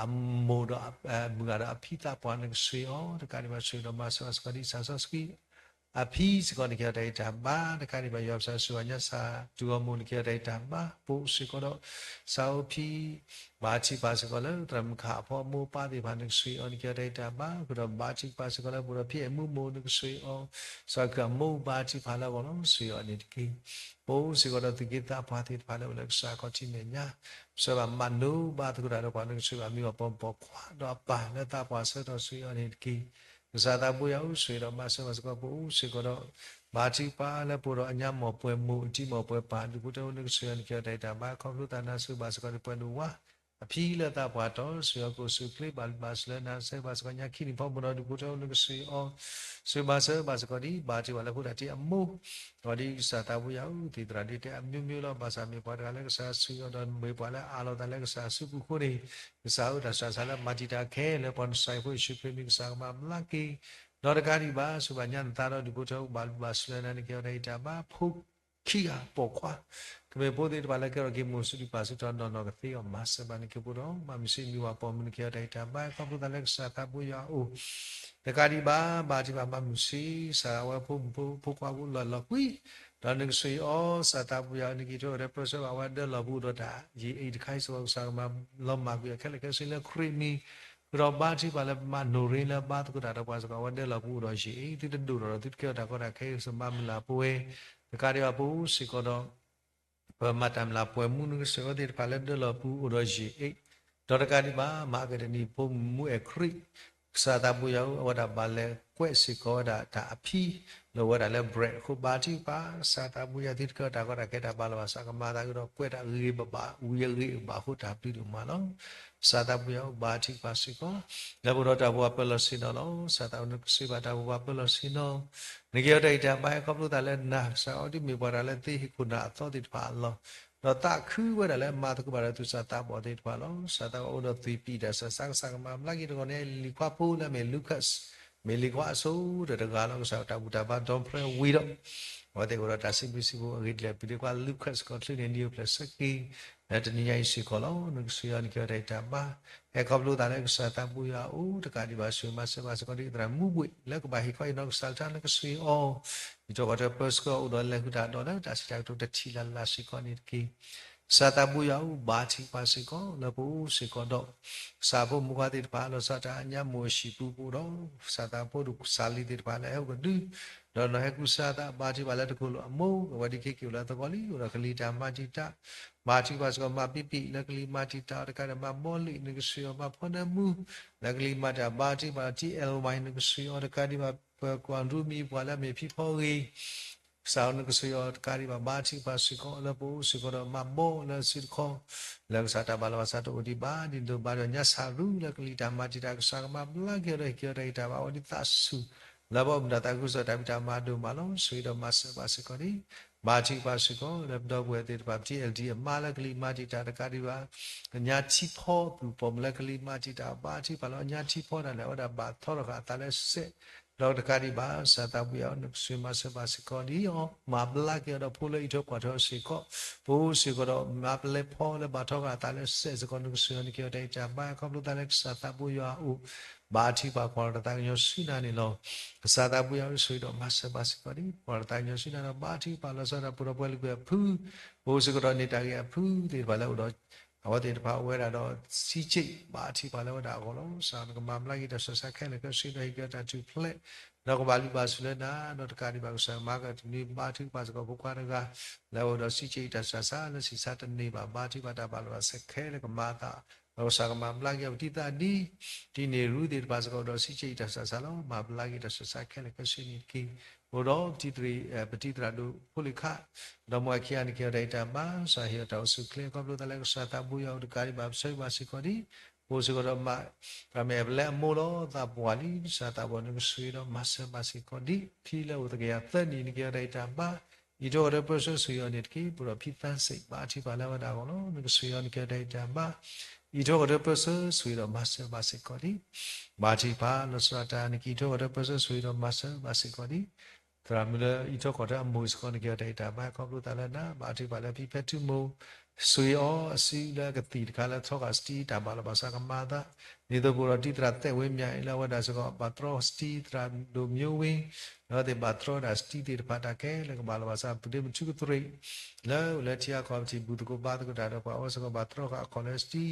အမိၢ်ဒီး မုၢ်ဂၤဒီးအဖံသးပှၢ် နကဆိၣ်ဂ့ၤအီၤ တကးဒံးဘၣ်ဆိၣ်ဂ့ၤဒီးမၤစၢၤဘၣ်စ့ၢ်ကီးဒ်စၢ်စီဆှံ အဖံစ့ၢ်ကီး နကဲထီၣ်တၢ်ဂံၢ်တၢ်ဘါ, တကးဒံးဘၣ် ယွၤပစၢ်စူၢ်အီၤညါ စးတူၢ်အီၤမိၢ် နကဲထီၣ်တၢ်ဂံၢ်တၢ်ဘါ, ပိာ်စ့ၢ်ကီးဒီး စးအိၣ်ဖံ, ဘါထုကဖၣ်စ့ၢ်ကီးလၢ သရၣ်မုၣ်ခါအဖီအမိၢ်အပၢ်သ့ၣ်တဖၣ် နကဆိၣ်ဂ့ၤအီၤ နကဲထီၣ်တၢ်ဂံၢ်တၢ်ဘါ, ဃုာ်ဒီးဘါထုကဖၣ်စ့ၢ်ကီးလၢ ပအိၣ်ဒီးဖံအဲၣ်မူမိၢ် နကဆိၣ်ဂ့ၤအီၤ, စးခုအမိၢ် ဘါထုကဖၣ်လၢအဂီၢ်လီၤ ဆိၣ်ဂ့ၤအီၤန့ၣ်တက့ၢ်. ပိာ်စ့ၢ်ကီးဒီးသူၣ်က့သးပှၢ်သ့ၣ်တဖၣ်လၢအိၣ်လၢကစၢ်ခီၣ်ထံးမဲာ်ညါ, ပဆၢဘၣ်မၤနိဘၣ်သကိးတၢ်ဒီးပှၤ နကဆိၣ်ဂ့ၤဘၣ်မ့ၢ်အီၤပိာ်မုၣ်ပိာ်ခွါ ဒီးအပၢ်လၢသးပှၢ်ဆၢကတီၢ် ဆိၣ်ဂ့ၤအီၤန့ၣ်တက့ၢ်. ကစၢ်သးဘိယွၤဧၢ, ဆိၣ်ဂ့ၤဒီးမၤစၢၤဘၣ်စ့ၢ်ကီး ပအိၣ်စ့ၢ်ကီးဒီး ဘါထုကဖၣ်လၢပအိၣ်ဒီးအညါ မီၢ်ပှဲၤမိၢ် အတံၤမီၢ်ပှဲၤပၢ် ဒူၣ်ဖိထၢဖိ နကဆိၣ်ဂ့ၤအီၤ နကဲထီၣ်တၢ်ဂံၢ်တၢ်ဘါ, ခီဖျိသးနၤ ဆိၣ်ဂ့ၤဘၣ်စ့ၢ်ကီး ပှဲၤဒိၣ်ဝါ အဖံလၢသးပှၢ်တီၤ ဆိၣ်ဂ့ၤအီၤကိၣ်ဆူၣ်ချ့ ဘၣ်လုၢ်ဘၣ်စၢၤလၢနၤ ဆိၣ်ဂ့ၤဘၣ်စ့ၢ်ကီးညါခံနံၣ်ဖီမိၢ်ဒီး ဒူၣ်ဖိထၢဖိ နကဆိၣ်ဂ့ၤအီၤ, ဆိၣ်ဂ့ၤမၤစၢၤဘၣ်စ့ၢ်ကီးဒ် ဘါထုကဖၣ်လၢဖိဒၣ်တ့အမိၢ်, အဝဲဒ်ကစၢ်သးဘိယွၤဧၢ, သ့ၣ်သရၣ်ဒ်တဲအမျိုးမျိုးလီၤ, ဘၣ်ဆၣ်မ့ၢ်ပှၤတဂၤလၢကစၢ်ဆိၣ်ဂ့ၤအီၤဒီး မ့ၢ်ပှၤလၢအအးလီၤသးလၢကစၢ်အစုပူၤအဃိန့ၣ်, ကစၢ်ဧၢ တၢ်ဆူးတၢ်ဆါလၢမၤတံာ်တာ်ခဲလၢာ် ပှၤနစၢ်ယွၤဖိယ့ၣ်ၡူးခရံာ်မံၤ ကစၢ်ကမၤဘျါက့ၤ, ဒီးတကးဒံးဘၣ် ဆိၣ်ဂ့ၤဘၣ်ညါနသးဒီး ဒူၣ်ဖိထၢဖိ ဘၣ်လုၢ်ဘၣ်စၢၤလၢနၤ နကဲထီၣ်တၢ်ဂံၢ်တၢ်ဘါ, ဖိခံဂၤပိာ်ခွါ ကမ့ၢ်ဖိသ့ၣ်တဖၣ်လၢကဲထီၣ်က့ၤမိၢ် စူးဒံးပာ်စူးထီၣ် နီၢ်နီၢ်ကသ့အီၤ မၤစၢၤဘၣ်နက့ၤ ပအိၣ်ဒီး မၤမုာ်ဆံးမံဝၤပိာ်မုၣ် နကဲထီၣ်တၢ်ဂံၢ်တၢ်ဘါ ခီဖျိသးလၢကစၢ်သးဘိယွၤအအိၣ်, တကးဒံးဘၣ် ဘါထုကဖၣ်မၤမုာ်ဆံး စးထီၣ်အဝဲဖိမုၣ်ဖိခွါဖိလီၢ်လီၤကွံာ်, ဒီးနကဆိၣ်ဂ့ၤအီၤ ကစၢ်သးဘိယွၤဧၢ, နက့ၤထီၣ်ကဒီးပၢဆှၢဘၣ်အဝဲဒၢလီၤပူၤအိၣ်ဒီးတၢ်ယံာ်အ့ၣ်တခါအံၤစ့ၢ်ကီး ကစၢ်ကမၤလီၤမၢ်ကွံာ်အီၤခဲလၢာ်ခဲဆ့လၢခရံာ်မံၤ, ဃုာ်ဒီးဘါထုကဖၣ်လၢမၤနိၣ်ရ့လၢဘါသကိးတၢ်ဒီးပှၤစ့ၢ်ကီး အဝဲဒၢလီၤပူၤအိၣ်ဒီးယံာ်အ့ၣ် သုတဒိၣ်ထီၣ်ဒီးသုတကဲထီၣ်တၢ်ကီတၢ်ခဲအံၤ ကစၢ်မၤမုာ်လၤပဝဲ, တကးဒံးဘၣ် ပအိၣ်စ့ၢ်ကီးဒီး ပမၤတၢ်မုၢ်လၢ်ပှဲၤမူ နကဆိၣ်ဂ့ၤအီၤသ့ၣ်တဖၣ်လၢဒၢလီၤပူၤအိၣ်ဒီးယံာ်အ့ၣ်, ဒီးတကးဒံးဘၣ် မၤကဒနံၣ်ဖိမုၣ်မူအဲၣ်ခရံာ်, ကစၢ်သးဘိယွၤဧၢ, အဝဲဒၣ်ဘၣ်လဲၤကွဲးစ့ၢ်ကီးဝဲဒၣ်တၢ်အဖံ လၢဝဲဒၣ်လၢ bread အဃိ ဘါထုကဖၣ် ကစၢ်သးဘိယွၤ သုတကဲထီၣ်တၢ်ကီတၢ်ခဲ တၢ်ဘၣ်လီၤဘၣ်စး ကမၤသးဃုာ်ဒီးကွဲးတၢ်ဂ့ၤဂ့ၤဘၣ်ဘၣ် ဝံၤအဂ့ၤအဘၣ်အဃိ တၢ်ဘျုးဒိၣ်မးလီၤ. ကစၢ်သးဘိယွၤဧၢ, ဘါထုကဖၣ်စ့ၢ်ကီး လၢပအိၣ်ဒီးတၢ်ဘိးဘၣ်ပၢလီၢ်ဆ့ၣ်နီၤလီၤ. ကစၢ်သးဘိယွၤဧၢ, နကဆိၣ်ဂ့ၤဘၣ်တၢ်ဘိးဘၣ်ပၢလီၢ်ဆ့ၣ်နီၤ, နကဲထီၣ်တၢ်ဂံၢ်တၢ်ဘါ ခီဖျိသးလၢနၤ ကစၢ် အဝဲဒၣ်မ့ၢ်ပှၤတဂၤလၢသ့ဟ့ၣ်ခိၣ်နၢ်အသီသ့ၣ်တဖၣ်အလီၢ်, ဒီးသးခုဝဲဒၣ်လၢမၤသကိးဘၣ်ဒီးသူၣ်စၢ်သးဘီၣ်သ့ၣ်တဖၣ်လီၤ. ကစၢ်သးဘိယွၤ အိၣ်ဒီးသွံၣ်ပံၣ်တၢ်ဆူးတၢ်ဆါ ကစၢ်ကမၤဘျါက့ၤတဂီၢ်န့ၣ် လံၤခွါဖိလၢအမ့ၢ် Lucas, မ့ၢ်လံၤခွါအစိၤဒီးတဂၤလီၤ. ကစၢ်တၢ်ဘူၣ်တၢ်ဘါ ဒီဖျၢဝံၤဒီး အဝဲသ့ၣ်အိၣ်ဒီးတၢ်စံးဘျုးစံးဖှိၣ်အဂ့ၢ်ဒ်လဲၣ် ပျံၤလံၤခွါ Lucas ကီၢ်ချၢန့ၣ် ဒ်အိၣ်ဖျဲၣ်ဆၢက့ၤ လၢတနံၤညါအံၤစ့ၢ်ကီးလီၤ. နကဆိၣ်ဂ့ၤအီၤ နကဲထီၣ်တၢ်ဂံၢ်တၢ်ဘါ, ဟဲခီဖျိသးလၢကစၢ်သးဘိယွၤအအိၣ် တကးဒံးဘၣ် ဆိၣ်ဂ့ၤမၤစၢၤဘၣ်စ့ၢ်ကီးဒ်သရၣ်မူဘှ့ၣ် လၢကဘၣ်ဟ့ၣ်ခီဟ့ၣ်နီၤကစၢ်တၢ် နကဆိၣ်ဂ့ၤအီၤ, အံးထွဲကွၢ်ထွဲပၢဆှၢအီၤ အိၣ်ဒီးလဲၤဃုာ်တၢ်ဒီးလၢတၢ်စံးတၢ်ကတိၤတထံၣ်လၢ်လၢ်စ့ၢ်ကီးန့ၣ်တက့ၢ်. ကစၢ်သးဘိယွၤဧၢ, ဘါထုကဖၣ်စ့ၢ်ကီး လၢပအိၣ်စ့ၢ်ကီးဒီး ကစၢ်ဖိမုၣ်ခွါသ့ၣ်တဖၣ် လီၤဆီဒၣ်တၢ်အညါမိၢ်အဟံၣ်ပူၤ ပအိၣ်ဒီး ကစၢ်သးဖိဒီးကစၢ်လံၤသ့ၣ်တဖၣ်လၢအဟဲအိၣ်ကဒု ဒီးနီၢ်ဟဲကူစါသး ဘါထုကဖၣ်လၢတကိၢ်လိာ်အမိၢ် အဝဲဒၣ်ခဲက့ၤအိၣ်လၢသကိးလံ အိၣ်ဒီးကလံၤတၢ်မၤတံာ်တာ်, ဘါထုကဖၣ်စ့ၢ်ကီး မၤပံပံၣ် လၢကလံၤမၤတံာ်တာ်အီၤတကးဒံး မၤဘီလံၣ် နကဆိၣ်ဂ့ၤအီၤ မၤဖီနၢမူ လၢကလံၤမၤတံာ်တာ် ဘါထုကဖၣ် ထံအဲၣ်ဝါ နကဆိၣ်ဂ့ၤအီၤတကးဒံးဘၣ် ပကွၢ်ဒိမံၤပှၢ်လၢအမ့ၢ်ဖံဖီဂ့ၤ ကစၢ်ဧၢ နကဆိၣ်ဂ့ၤအီၤတကးဒံးဘၣ် ဘါထုကဖၣ်စ့ၢ်ကီး လၢပအိၣ်စ့ၢ်ကီးဒီးမၤဘီလၢစုတခီ လၢကစၢ်တၢ်ဘၣ်လီၤဘၣ်စးတအိၣ်ဒံးဘၣ် ဒ်သိးဘၣ်ဒီးညါစၢ်ရူ လၢကလံၤတၢ်မၤတံာ်တာ် ကစၢ်ကမၤဘျါက့ၤအီၤဒီးဟ့ၣ်က့ၤအီၤတၢ်ဂံၢ်တၢ်ဘါ အဝဲဒၣ်သးစူၤ လၢပအီၣ်မူဒါသးခုကစီၣ်တၢ်ဖံးတၢ်မၤဒိၣ်မးလီၤ. ဆိၣ်ဂ့ၤဒီးမၤစၢၤဘၣ်စ့ၢ်ကီးန့ၣ် ဘါထုကဖၣ်စ့ၢ်ကီး လၢပဒီပုၢ်ဝဲၢ်သ့ၣ်တဖၣ် ပထံၣ်အဲၣ်ဒံၣ်အမါလၢကလံၤမၤတံာ်တာ်တကးဒံးဘၣ် အညါထံဖီအပူၤ ပိာ်မုၣ်လၢကလံၤမၤတံာ်တာ် ဘါထုကဖၣ်လၢအညါထံဖီတၢ်လဲၣ် အဝဲဒၣ်ဘၣ်ထီထီၣ်ဃာ်အသးလၢစဲး ဒီးတကးဒံးဘၣ် ကစၢ်သးဘိယွၤ နကဆိၣ်ဂ့ၤမၤစၢၤဘၣ်စ့ၢ်ကီးဒ်အံၤ မၤဘျါက့ၤအီၤဒီးဖိလၢအံးထွဲကွၢ်ထွဲအီၤစ့ၢ်ကီး ပအိၣ်စ့ၢ်ကီးဒီးမၤပလဲဖီလၢဘၣ်ထီဃာ်အသးလၢစဲးစ့ၢ်ကီး နကဆိၣ်ဂ့ၤအီၤ နကဲထီၣ်တၢ်ဂံၢ်တၢ်ဘါ ခီဖျိသးလၢကစၢ်သးဘိယွၤအအိၣ် ဘါထုကဖၣ်ကွၢ်လီၤတၢ်သးကညီၤဆူနၤန့ၣ်လီၤ. ကစၢ်သးဘိယွၤ ဆိၣ်ဂ့ၤဒီးမၤစၢၤဘၣ်စ့ၢ်ကီးဒ် ကွၢ်လီၤတၢ်သးကညီၤဆူနၤဒီး ဘါထုကဖၣ်လီၤဆီဒၣ်တၢ်ပှဲၤထီၣ်ပှဲၤလံာ်ကွံာ်အဖု ပအိၣ်စ့ၢ်ကီးဒီးန့ၢ်တၢ်ဂ့ၢ်အဖုသ့ၣ်တဖၣ်လၢအိၣ်ဒီး အဝဲသ့ၣ်တဖၣ်အိၣ်ဝဲဒၣ်ဒီး စံးက့ၣ် ဘါထုကဖၣ်လၢဝဲဒၣ်အဂီၢ်လီၤ. ကစၢ်နကမၤဘျါက့ၤတၢ်ဆူးတၢ်ဆါခဲလၢာ်ခဲဆ့ဒီးဟ့ၣ်က့ၤတၢ်ထူၣ်ဖျဲး ဒီးကဘၣ်လုၢ်ဘၣ်စၢၤလၢနၤ ဒီးတကးဒံးဘၣ်ကစၢ်မၤကတၢၢ်တနွံ ဘါထုကဖၣ်စ့ၢ်ကီးဖိခွါတဂၤ လၢအအိၣ်ဒီးစံးက့ၣ်တၢ်ဆူးတၢ်ဆါလၢဆံးစါတန့ၢ်ဘၣ် ဘါထုကဖၣ်တၢ်ဘၣ်လီၤဘၣ်စးခဲလၢာ်ကမၤအသး ဒီးကစၢ်ကမၤဘျါက့ၤအီၤပတံၤသးဒ် တံၤန့ၢ်ရူသ့ၣ်တဖၣ်စ့ၢ်ကီးအိၣ်ဒီးစံးက့ၣ်တၢ်ဆူးတၢ်ဆါလီၤ. မၤဘျါက့ၤတၢ်ဆူးတၢ်ဆါခဲလၢာ်ခဲဆ့န့ၣ်တက့ၢ်. အိၣ်ဒီးပတံၤသရံၣ် ပတံၤသရၣ်ဒိၣ်ဖိလ့ၣ်ခါ ဒီးမိၢ်အခံဂၤန့ၣ် ကဲထီၣ်တၢ်ဂံၢ်တၢ်ဘါ ကစၢ်ဟ့ၣ်အီၤတၢ်အိၣ်ဆူၣ်အိၣ်ချ့ ခီဖျိသးလၢကစၢ်သးဘိယွၤအအိၣ်တကးဒံးဘၣ် ပဆၢဂ့ၤဘၣ်စ့ၢ်ကီးဒ် ပအိၣ်စ့ၢ်ကီးဒီးမၤ ပမ့ၢ်ပလဲအမိၢ်လီၤ သးပှၢ်လံ ကစၢ်သးဘိယွၤ နကဆိၣ်ဂ့ၤဒီးမၤစၢၤဘၣ်စ့ၢ်ကီးဒ် ဖံလၢအိၣ်သကယၤသၢနံၣ် နကဲထီၣ်တၢ်ဂံၢ်တၢ်ဘါ အံးထွဲကွၢ်ထွဲပၢဆှၢဆိၣ်ဂ့ၤအီၤန့ၣ်တက့ၢ်. ပအိၣ်ဒီးဖံသးစ့ၣ် ဘါထုကဖၣ်လၢဝဲဒၣ်အဂီၢ်လီၤ. နကဆိၣ်ဂ့ၤအီၤ နကဲထီၣ်တၢ်ဂံၢ်တၢ်ဘါ အံးထွဲကွၢ်ထွဲပၢဆှၢဆိၣ်ဂ့ၤဒီး မၤစၢၤဘၣ်စ့ၢ်ကီးဒ် ဘါထုကဖၣ် လီၤဆီဒၣ်တၢ် နကအံးထွဲကွၢ်ထွဲပၢဆှၢဆိၣ်ဂ့ၤဒီး မၤစၢၤဘၣ်စ့ၢ်ကီးဒ် သရၣ်မုၣ်လၢအံးထွဲကွၢ်ထွဲအမိၢ်စ့ၢ်ကီး နကဲထီၣ်တၢ်ဂံၢ်တၢ်ဘါ ခီဖျိသးလၢနၤ ဘါထုကဖၣ်လၢဖံဖဲထူမိၢ် ဆိၣ်ဂ့ၤအီၤအစုလၢအကသံၣ်တခါလၢထီဃာ်စတံ တၢ်ဘၣ်လီၤဘၣ်စးကမၤအသး, ဒ်သိးပအိၣ်ဒီးတံၢ်သရၣ်သဲးဝ့မၠးအံၤလၢအဝဲဒၣ်စ့ၢ်ကီး ဘၣ်တြီစတံသရၣ်ဒိၣ်မၠိဝ့, ဒီးသ့ၣ်ဘၣ်တြီဒၣ်စတံသ့ၣ်တဖၣ်တၢ်ခဲလၢာ်ကဘၣ်လီၤဘၣ်စး ပဒ့မထူကသရ့ၣ် လၢအိၣ်လၢထံအကီၢ်ပထံၣ် ဘူၣ်သကိးဘါသကိးတၢ်ဒီးပှၤအဝဲစ့ၢ်ကီး ဘၣ်တြီဃာ်အခီၣ်လၢစတံ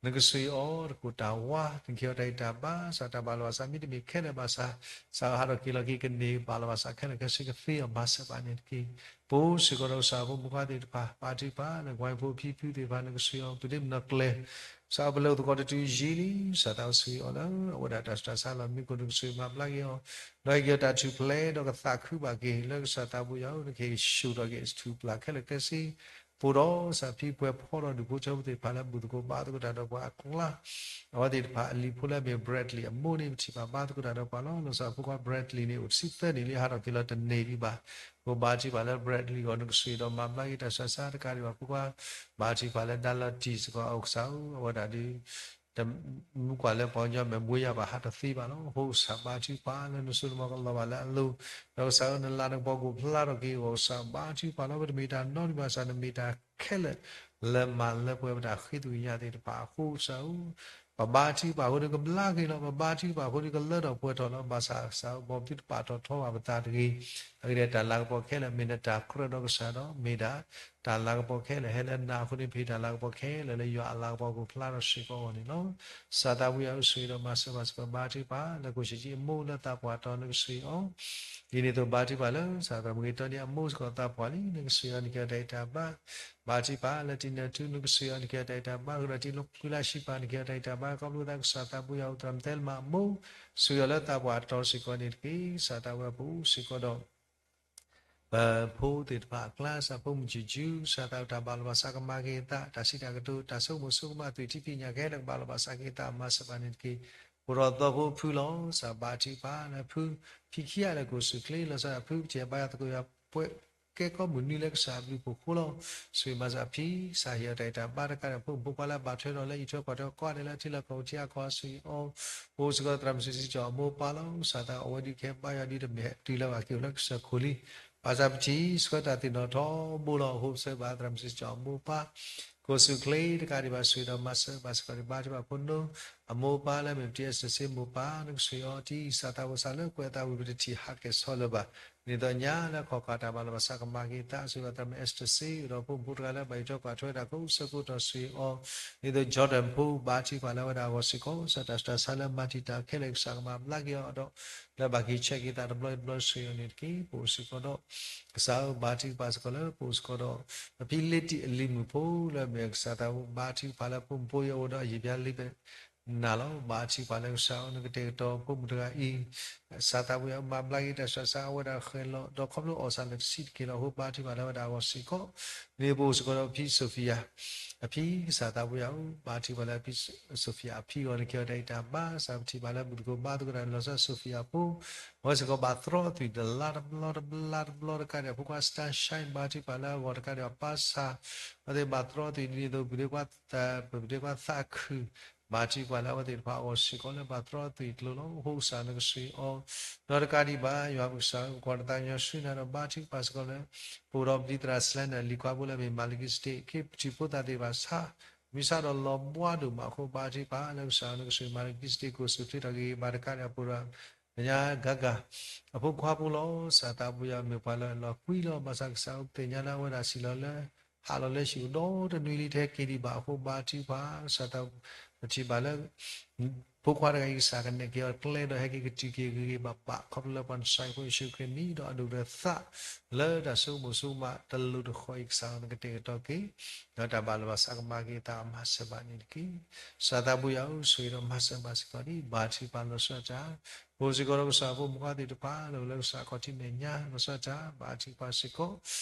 နကဆိၣ်ဂ့ၤအီၤတကိၢ်တၢ်ဝါ နကဟ့ၣ်အီၤတၢ်ဂံၢ်တၢ်ဘါ စးတၢ်ဘၣ်လီၤဘၣ်စးမ့တမ့ၢ်ခဲလၢာ်ဘၣ်ဆၣ် စးဟးထီၣ်က့ၤလီၤက့ၤကန့ၢ်ဘၣ်လီၤဘၣ်စးခဲလၢာ်ခဲဆ့ကသ့အီၤမၤစၢၤဘၣ်န့ၣ်တက့ၢ်. ပအိၣ်စ့ၢ်ကီးဒီးကစၢ်အဖိမုၣ်ခွါသ့ၣ်တဖၣ် ဘါထုကဖၣ်လၢ ဝဲဖိဖံဖုသ့ၣ်တဖၣ် နကဆိၣ်ဂ့ၤအီၤ ပဒ့မနီၢ်ကျဲ စးပလၢသကိးတတုၤယံာ်လံ စးသးအိၣ်ဆိၣ်ဂ့ၤအီၤလၢ အဝဲဒၣ်တၢ်ဆူးတၢ်ဆါလီၢ်မံခိၣ် နကဆိၣ်ဂ့ၤမၤဘျါက့ၤအီၤ ဒီးဟ့ၣ်က့ၤအီၤတၢ်ထူၣ်ဖျဲးဒီးကသးခုဘၣ်က့ၤ လၢကစၢ်သးဘိယွၤဧၢ နကဟ့ၣ်ဆူၣ်ထီၣ်က့ၤအထူၣ်ပျၢ်ခဲလၢာ်ခဲဆ့ ပအိၣ်ဒီးကစၢ်ဖံဖုဖှိၣ်ဖိဒီးဒူၣ်ဖိထၢဖိသ့ၣ်တဖၣ်လၢဘူၣ်သကိးဘါသကိးတၢ်ဒီးပှၤအကျါ အဝဲသ့ၣ်တဖၣ်အလံၤဖိလၢအမ့ၢ် Bradley အမိၢ်န့ၣ် ပထံၣ်ဘၣ်ဘါသကိးတၢ်ဒီးပှၤလီၤ. လီၤဆီဒၣ်ဖိခွါ Bradley န့ၣ် အိၣ်တဆံသၢနံၣ်လံ ဟးထီၣ်က့ၤလီၤတန့ၢ်ဒံးဘၣ်. ပဘါထုကဖၣ်လၢ Bradley အဂီၢ် နကဆိၣ်ဂ့ၤဒီးမၤဘျါက့ၤတၢ်ဆူးတၢ်ဆါတကးဒံးဘၣ် ဖိခွါ ဘါထုကဖၣ်လၢ ဒါလီၤတံၢ် စ့ၢ်ကီး အိၣ်ကစၢ်ဧၢ အဝဲဒၣ်ဒုး တမူကွၢ်လၢပှၤကညီမဲာ်ဘှံးယၤဘၣ်ဟးတသ့ဘၣ်လီၤ. အဃိကစၢ်ဘါထုကဖၣ်လၢနစိနမီၤကလီၤဘၣ်လၢအလိၤ ဒီးကစၢ်ဧၢ နလၤနကပီၤကအိၣ်ဖျါထီၣ်က့ၤအဂီၢ် ကစၢ်ဘါထုကဖၣ်လီၤ. ပတမ့ၢ်တၢ်နီတမံၤဘၣ်ဆၣ် နမ့ၢ်တၢ်ခဲလၢာ်လၢမၤလၢပှဲၤပတၢ်ဃ့သကွံာ်ညါသ့ၣ်တဖၣ်အဃိ ကစၢ်ဧၢ ပဘါထုကဖၣ်အဃိန့ၣ်ကဘျါက့ၤလီၤ. ပဘါထုကဖၣ်အဃိန့ၣ်ကလၢထီၣ်ပှဲၤထီၣ်လီၤ. ဘၣ်ဆၣ်ကစၢ်ဧၢ မ်ပသုတပာ်ထီၣ်ထီဘၣ်ပသးတဂ့ၤ. အဂ့ၢ်ဒ်အံၤ တၢ်လၤကပီၤခဲလၢာ် မ့ၢ်နတၢ်ကြၢးဒီးကစၢ်ဒီး မ့ၢ်ဒၣ်တၢ်လၤကပီၤခဲလၢာ်ဟဲလၢနၤအဃိန့ၣ် ပဟ့ၣ်တၢ်လၤကပီၤခဲလၢာ်လၢယွၤအလၤကပီၤကအိၣ်ဖျါထီၣ်စ့ၢ်ကီးအဂီၢ်န့ၣ်လီၤ. ကစၢ်သးဘိယွၤဧၢ ဆိၣ်ဂ့ၤဒီးမၤစၢၤဘၣ်စ့ၢ်ကီး ဘါထုကဖၣ်လၢကိၣ်ဆံးကၠံအမိၢ်လၢသးပှၢ်တီၤ နကဆိၣ်ဂ့ၤအီၤ ဒ်န့ၣ်အသိးဘါထုကဖၣ်လၢ ကစၢ်သးမုၢ်ဂ့ၤတီဒံးအမိၢ်စ့ၢ်ကီးသးပှၢ်လံ နကဆိၣ်ဂ့ၤအီၤ နကဟ့ၣ်အီၤတၢ်ဂံၢ်တၢ်ဘါ ဘါထုကဖၣ်လၢတံနၢၤထူ နကဆိၣ်ဂ့ၤအီၤ နကဟ့ၣ်အီၤတၢ်ဂံၢ်တၢ်ဘါ ဃုာ်ဒီးတံလီၤဃုလါရှံပၤ နကဟ့ၣ်အီၤတၢ်ဂံၢ်တၢ်ဘါ ခီဖျိသးကစၢ်သးဘိယွၤအိၣ်သရၣ်မုၣ်သဲလမၤအမိၢ် ဆိၣ်ဂ့ၤအီၤလၢသးပှၢ်တီၤစ့ၢ်ကီးန့ၣ်တက့ၢ်. ကစၢ်သးဝဲပအိၣ်စ့ၢ်ကီးဒီး ပဖိသ့ၣ်တဖၣ်အကျါ ကစၢ်ဖိမုၣ်ကၠူကၠူ ကစၢ်သးတၢ်ဘၣ်လီၤဘၣ်စးကမၤက့ၤအသး တၢ်စံးတၢ်ကတိၤ တၢ်ဆိကမိၣ်ဆိကမး သွံၣ်ထံဖံးညၣ်ခဲလၢာ်ကဘၣ်လီၤဘၣ်စးက့ၤအသးမၤစၢၤဘၣ်န့ၣ်တက့ၢ်. ပအိၣ်ဒီးသီဖိအဖုလီၤ ကစၢ်ဘါထုကဖၣ်လၢအဖု ဖံခံဂၤလၢာ်ကိၣ်ဆူၣ်ချ့ လီၤဆီဒၣ်ဖု ပထံၣ်ဘါယွၤသကိးယွၤပှဲၤကဲကီၢ်မုၢ်နွံလၢကစၢ်အဘျုးအဖှိၣ်အဃိလီၤ. ဆိၣ်ဂ့ၤမၤစၢၤဖံ ကစၢ်ဟ့ၣ်အီၤတၢ်ဂံၢ်တၢ်ဘါတကးဒီး ဖိမုၣ်ဖိခွါလၢအဘၣ်ထွဲဒီးလၢအံးထွဲကွၢ်ထွဲ ကီၢ်ဒဲးလၢထံလီၢ်ကီၢ်ပူၤထံအကီၢ်အစူၢ်အံၤအီၤ ပအိၣ်စ့ၢ်ကီးသရၣ်မုၣ်စံးစံးကၠီအမိၢ်အပၢ်လီၤ. ကစၢ်သးအိၣ်ဝဲဒုးကဟဲဘါယွၤဒုးတမ့ၢ်တုၤလၢဘၣ်က့ၤအိၣ်လၢကစၢၢ်ခိၣ်လံ. ဘၣ်ဆၣ်ပထံၣ်ဆှၢတၢ်သ့ၣ်နီၣ်ထီဘိလီၤ. အဃိပစံးဘၣ်သရၣ်မုၣ်စံးစ့ၢ်ကီးအမိၢ်အပၢ် ကိၢ်ဆူၣ်ချ့တကးဒံးဘၣ် ဆိၣ်ဂ့ၤဒီးမၤစၢၤဘၣ်စ့ၢ်ကီးန့ၣ် ဘါထုကဖၣ်ဖိနိ အမိၢ်အပၢ်လၢအမ့ၢ်ပတံၤအ့စတၢၢ်စ့မိၢ်ပၢ် နကဆိၣ်ဂ့ၤအီၤတံၢ် ကစၢ်သးဝဲစးလၢကွဲးအသးဝံၤ ပတထံၣ်ဟးကဲၣ်ဆိးလၢၤဘၣ်. ဒ်သိးညါလၢအခီၣ်ခါတၢ်ဘၣ်လီၤဘၣ်စးကမၤက့ၤအသး ဆိၣ်ဂ့ၤအသးမ့ၢ်အ့စတၢၢ်စ့ ဒီးဖိမုၣ်ဖိတဂၤလၢဘၣ်အံးထွဲကွၢ်ထွဲတၢ် ကိးဆၢကိးတီၤဆိၣ်ဂ့ၤအီၤ ဒ်သိး Jordan ဖိဘါထုကဖၣ်လၢအဝဲဒၣ်အဂီၢ်စ့ၢ်ကီး ကစၢ်တၢ်ဆူးတၢ်ဆါလၢမၤတံာ်တာ်ခဲလၢာ် ကစၢ်ကမၤဘျါက့ၤအီၤဒီး လၢဘၣ်က့ၤဆဲးက့ၤသးတဘျီတဘျီဆိၣ်ဂ့ၤအီၤန့ၣ်တက့ၢ်. ပအိၣ်စ့ၢ်ကီးဒီး ကစၢ်ဧၢ ဘါထုကဖၣ်စ့ၢ်ကီးလၢ ပအိၣ်စ့ၢ်ကီးဒီး ပဖံလ့တံၢ်အလံၤမုၣ်ဖိလၢအမ့ၢ်ကစၢ်သးဘိ ဘါထုကဖၣ်လၢဖိမုၣ်ဖိယဲအိၣ်ဒီးအယံာ်ပျါလံ နၤလီၤ. ဘါထုကဖၣ်လၢကစၢ်ဧၢ နကတဲာ်ကတီၤဖိမုၣ်တဂၤအံၤ ကစၢ်သးဘိယွၤမၤဘျါက့ၤတၢ်ဆူးတၢ်ဆါအဝဲဒၣ်ဃဲၤလီၤ ဒီးခီဖျိအီၣ်ဆၣ်လၢတဆံးတက့ၢ်လီၤအဃိ ဘါထုကဖၣ်လၢအဝဲဒၣ်အဂီၢ်စ့ၢ်ကီး ဒ်န့ၣ်ပအိၣ်စ့ၢ်ကီးဒီးဖံစီၤဖံယၤ အဖံ ကစၢ်သးဘိယွၤဧၢ ဘါထုကဖၣ်လၢအဖံစီၤဖံယၤအဖံအဂီၢ် နကဟ့ၣ်အီၤတၢ်ဂံၢ်တၢ်ဘါ စးပထံၣ်ဘၣ်လၢဘူၣ်သကိးဘါသကိးတၢ်လီၤဆီစီၤဖံယၤဖိ အဝဲစ့ၢ်ကီးဘၣ်တြီအသွံၣ်တလါတဘျီတဘျီတဘျီတခါန့ၣ် အဖိခွါ Sunshine ဘါထုကဖၣ်လၢအဂီၢ်တခါန့ၣ် အပၢ်ဆၣ် အဝဲသ့ၣ်ဘၣ်တြီအသွံၣ်ဒ်န့ၣ်အသိး ပဒ့ခွါ ပဒ့ခွါသးခု ဘါထုကဖၣ်လၢအဝဲသ့ၣ်တဖၣ်အဂီၢ်စ့ၢ်ကီးလၢဘၣ်တြီအသွံၣ်အကျိၤလီၤ. အဃိကစၢ်နကဆိၣ်ဂ့ၤအီၤ ဒီးတကးဒံးဘၣ် ယွၤပကစၢ်ဧၢ ပကွၢ်နသးကညီၤဆှၢနၤဒီးဘါထုကဖၣ်စ့ၢ်ကီးလၢ ပအိၣ်ဒီးပဒံသရၣ်စလဲနၤ လံၤခွါဖိလၢအမ့ၢ် Melchizedek အခ့ပထံၣ်ဖိသၣ်သ့ၣ်တဖၣ်ဆါ မ့ၢ်ဆါဒီးလီၤဘှါဒိၣ်မးအဃိ ဘါထုကဖၣ်လၢကစၢ်နကဆိၣ်ဂ့ၤ Melchizedek ကိၢ်ဆူၣ်ချ့ထီၣ်က့ၤ ဘၣ်တကးဒီးပအိၣ်ဒီး ကညီဂၤဂၤ အဖိခွါဖိလီၤ. ကစၢ်သးဘိယွၤမ့ၢ်ပှၤလၢအလီၤကွံလီၤ. ဘၣ်ဆၣ်ကစၢ်ဧၢ ပသ့ၣ်ညါလၢအဝဲဒၣ်စံးလီၤလၢ ဟးလီၤလၢဟံၣ်အိၣ်ဒီတနွံလံ တဟဲက့ၤဒံးဘၣ်အဃိ ဘါထုကဖၣ် ကစၢ်သး ပထံၣ်ဘၣ်လၢ ဖိခွါတဂၤအံၤ ကစၢ်ကနဲၣ်က့ၤအီၤကျဲဒီး ဟဲက့ၤကတုၤက့ၤဂ့ၤဂ့ၤဘၣ်ဘၣ် ခီဖျိလၢပှၤနစၢ်ဖိယ့ၣ်ၡူးခရံာ်မံၤ ဒီးအဒိၣ်ဒီးသး လၢတၢ်ဆိကမိၣ်ဆိကမးတလိၤတဃီၤအံၤ ကစၢ်ဧၢ နကတဲာ်ကတီၤက့ၤ ဒီးတၢ်ဘၣ်လီၤဘၣ်စးကမၤက့ၤအသးမၤစၢၤဘၣ်န့ၣ်တက့ၢ်. ကစၢ်သးဘိယွၤဧၢ ဆိၣ်ဂ့ၤဒီးမၤစၢၤဘၣ်စ့ၢ်ကီးဒ် ဘါထုကဖၣ်လီၤဆီဒၣ်တၢ် ပအိၣ်စ့ၢ်ကီးဒီးကစၢ်ဖိမုၣ်ခွါသ့ၣ်တဖၣ် လၢအိၣ်လၢကစၢ်ခီၣ်ထံးမဲာ်ညါ လီၤဆီဒၣ်တၢ် ဘါထုကဖၣ်စ့ၢ်ကီး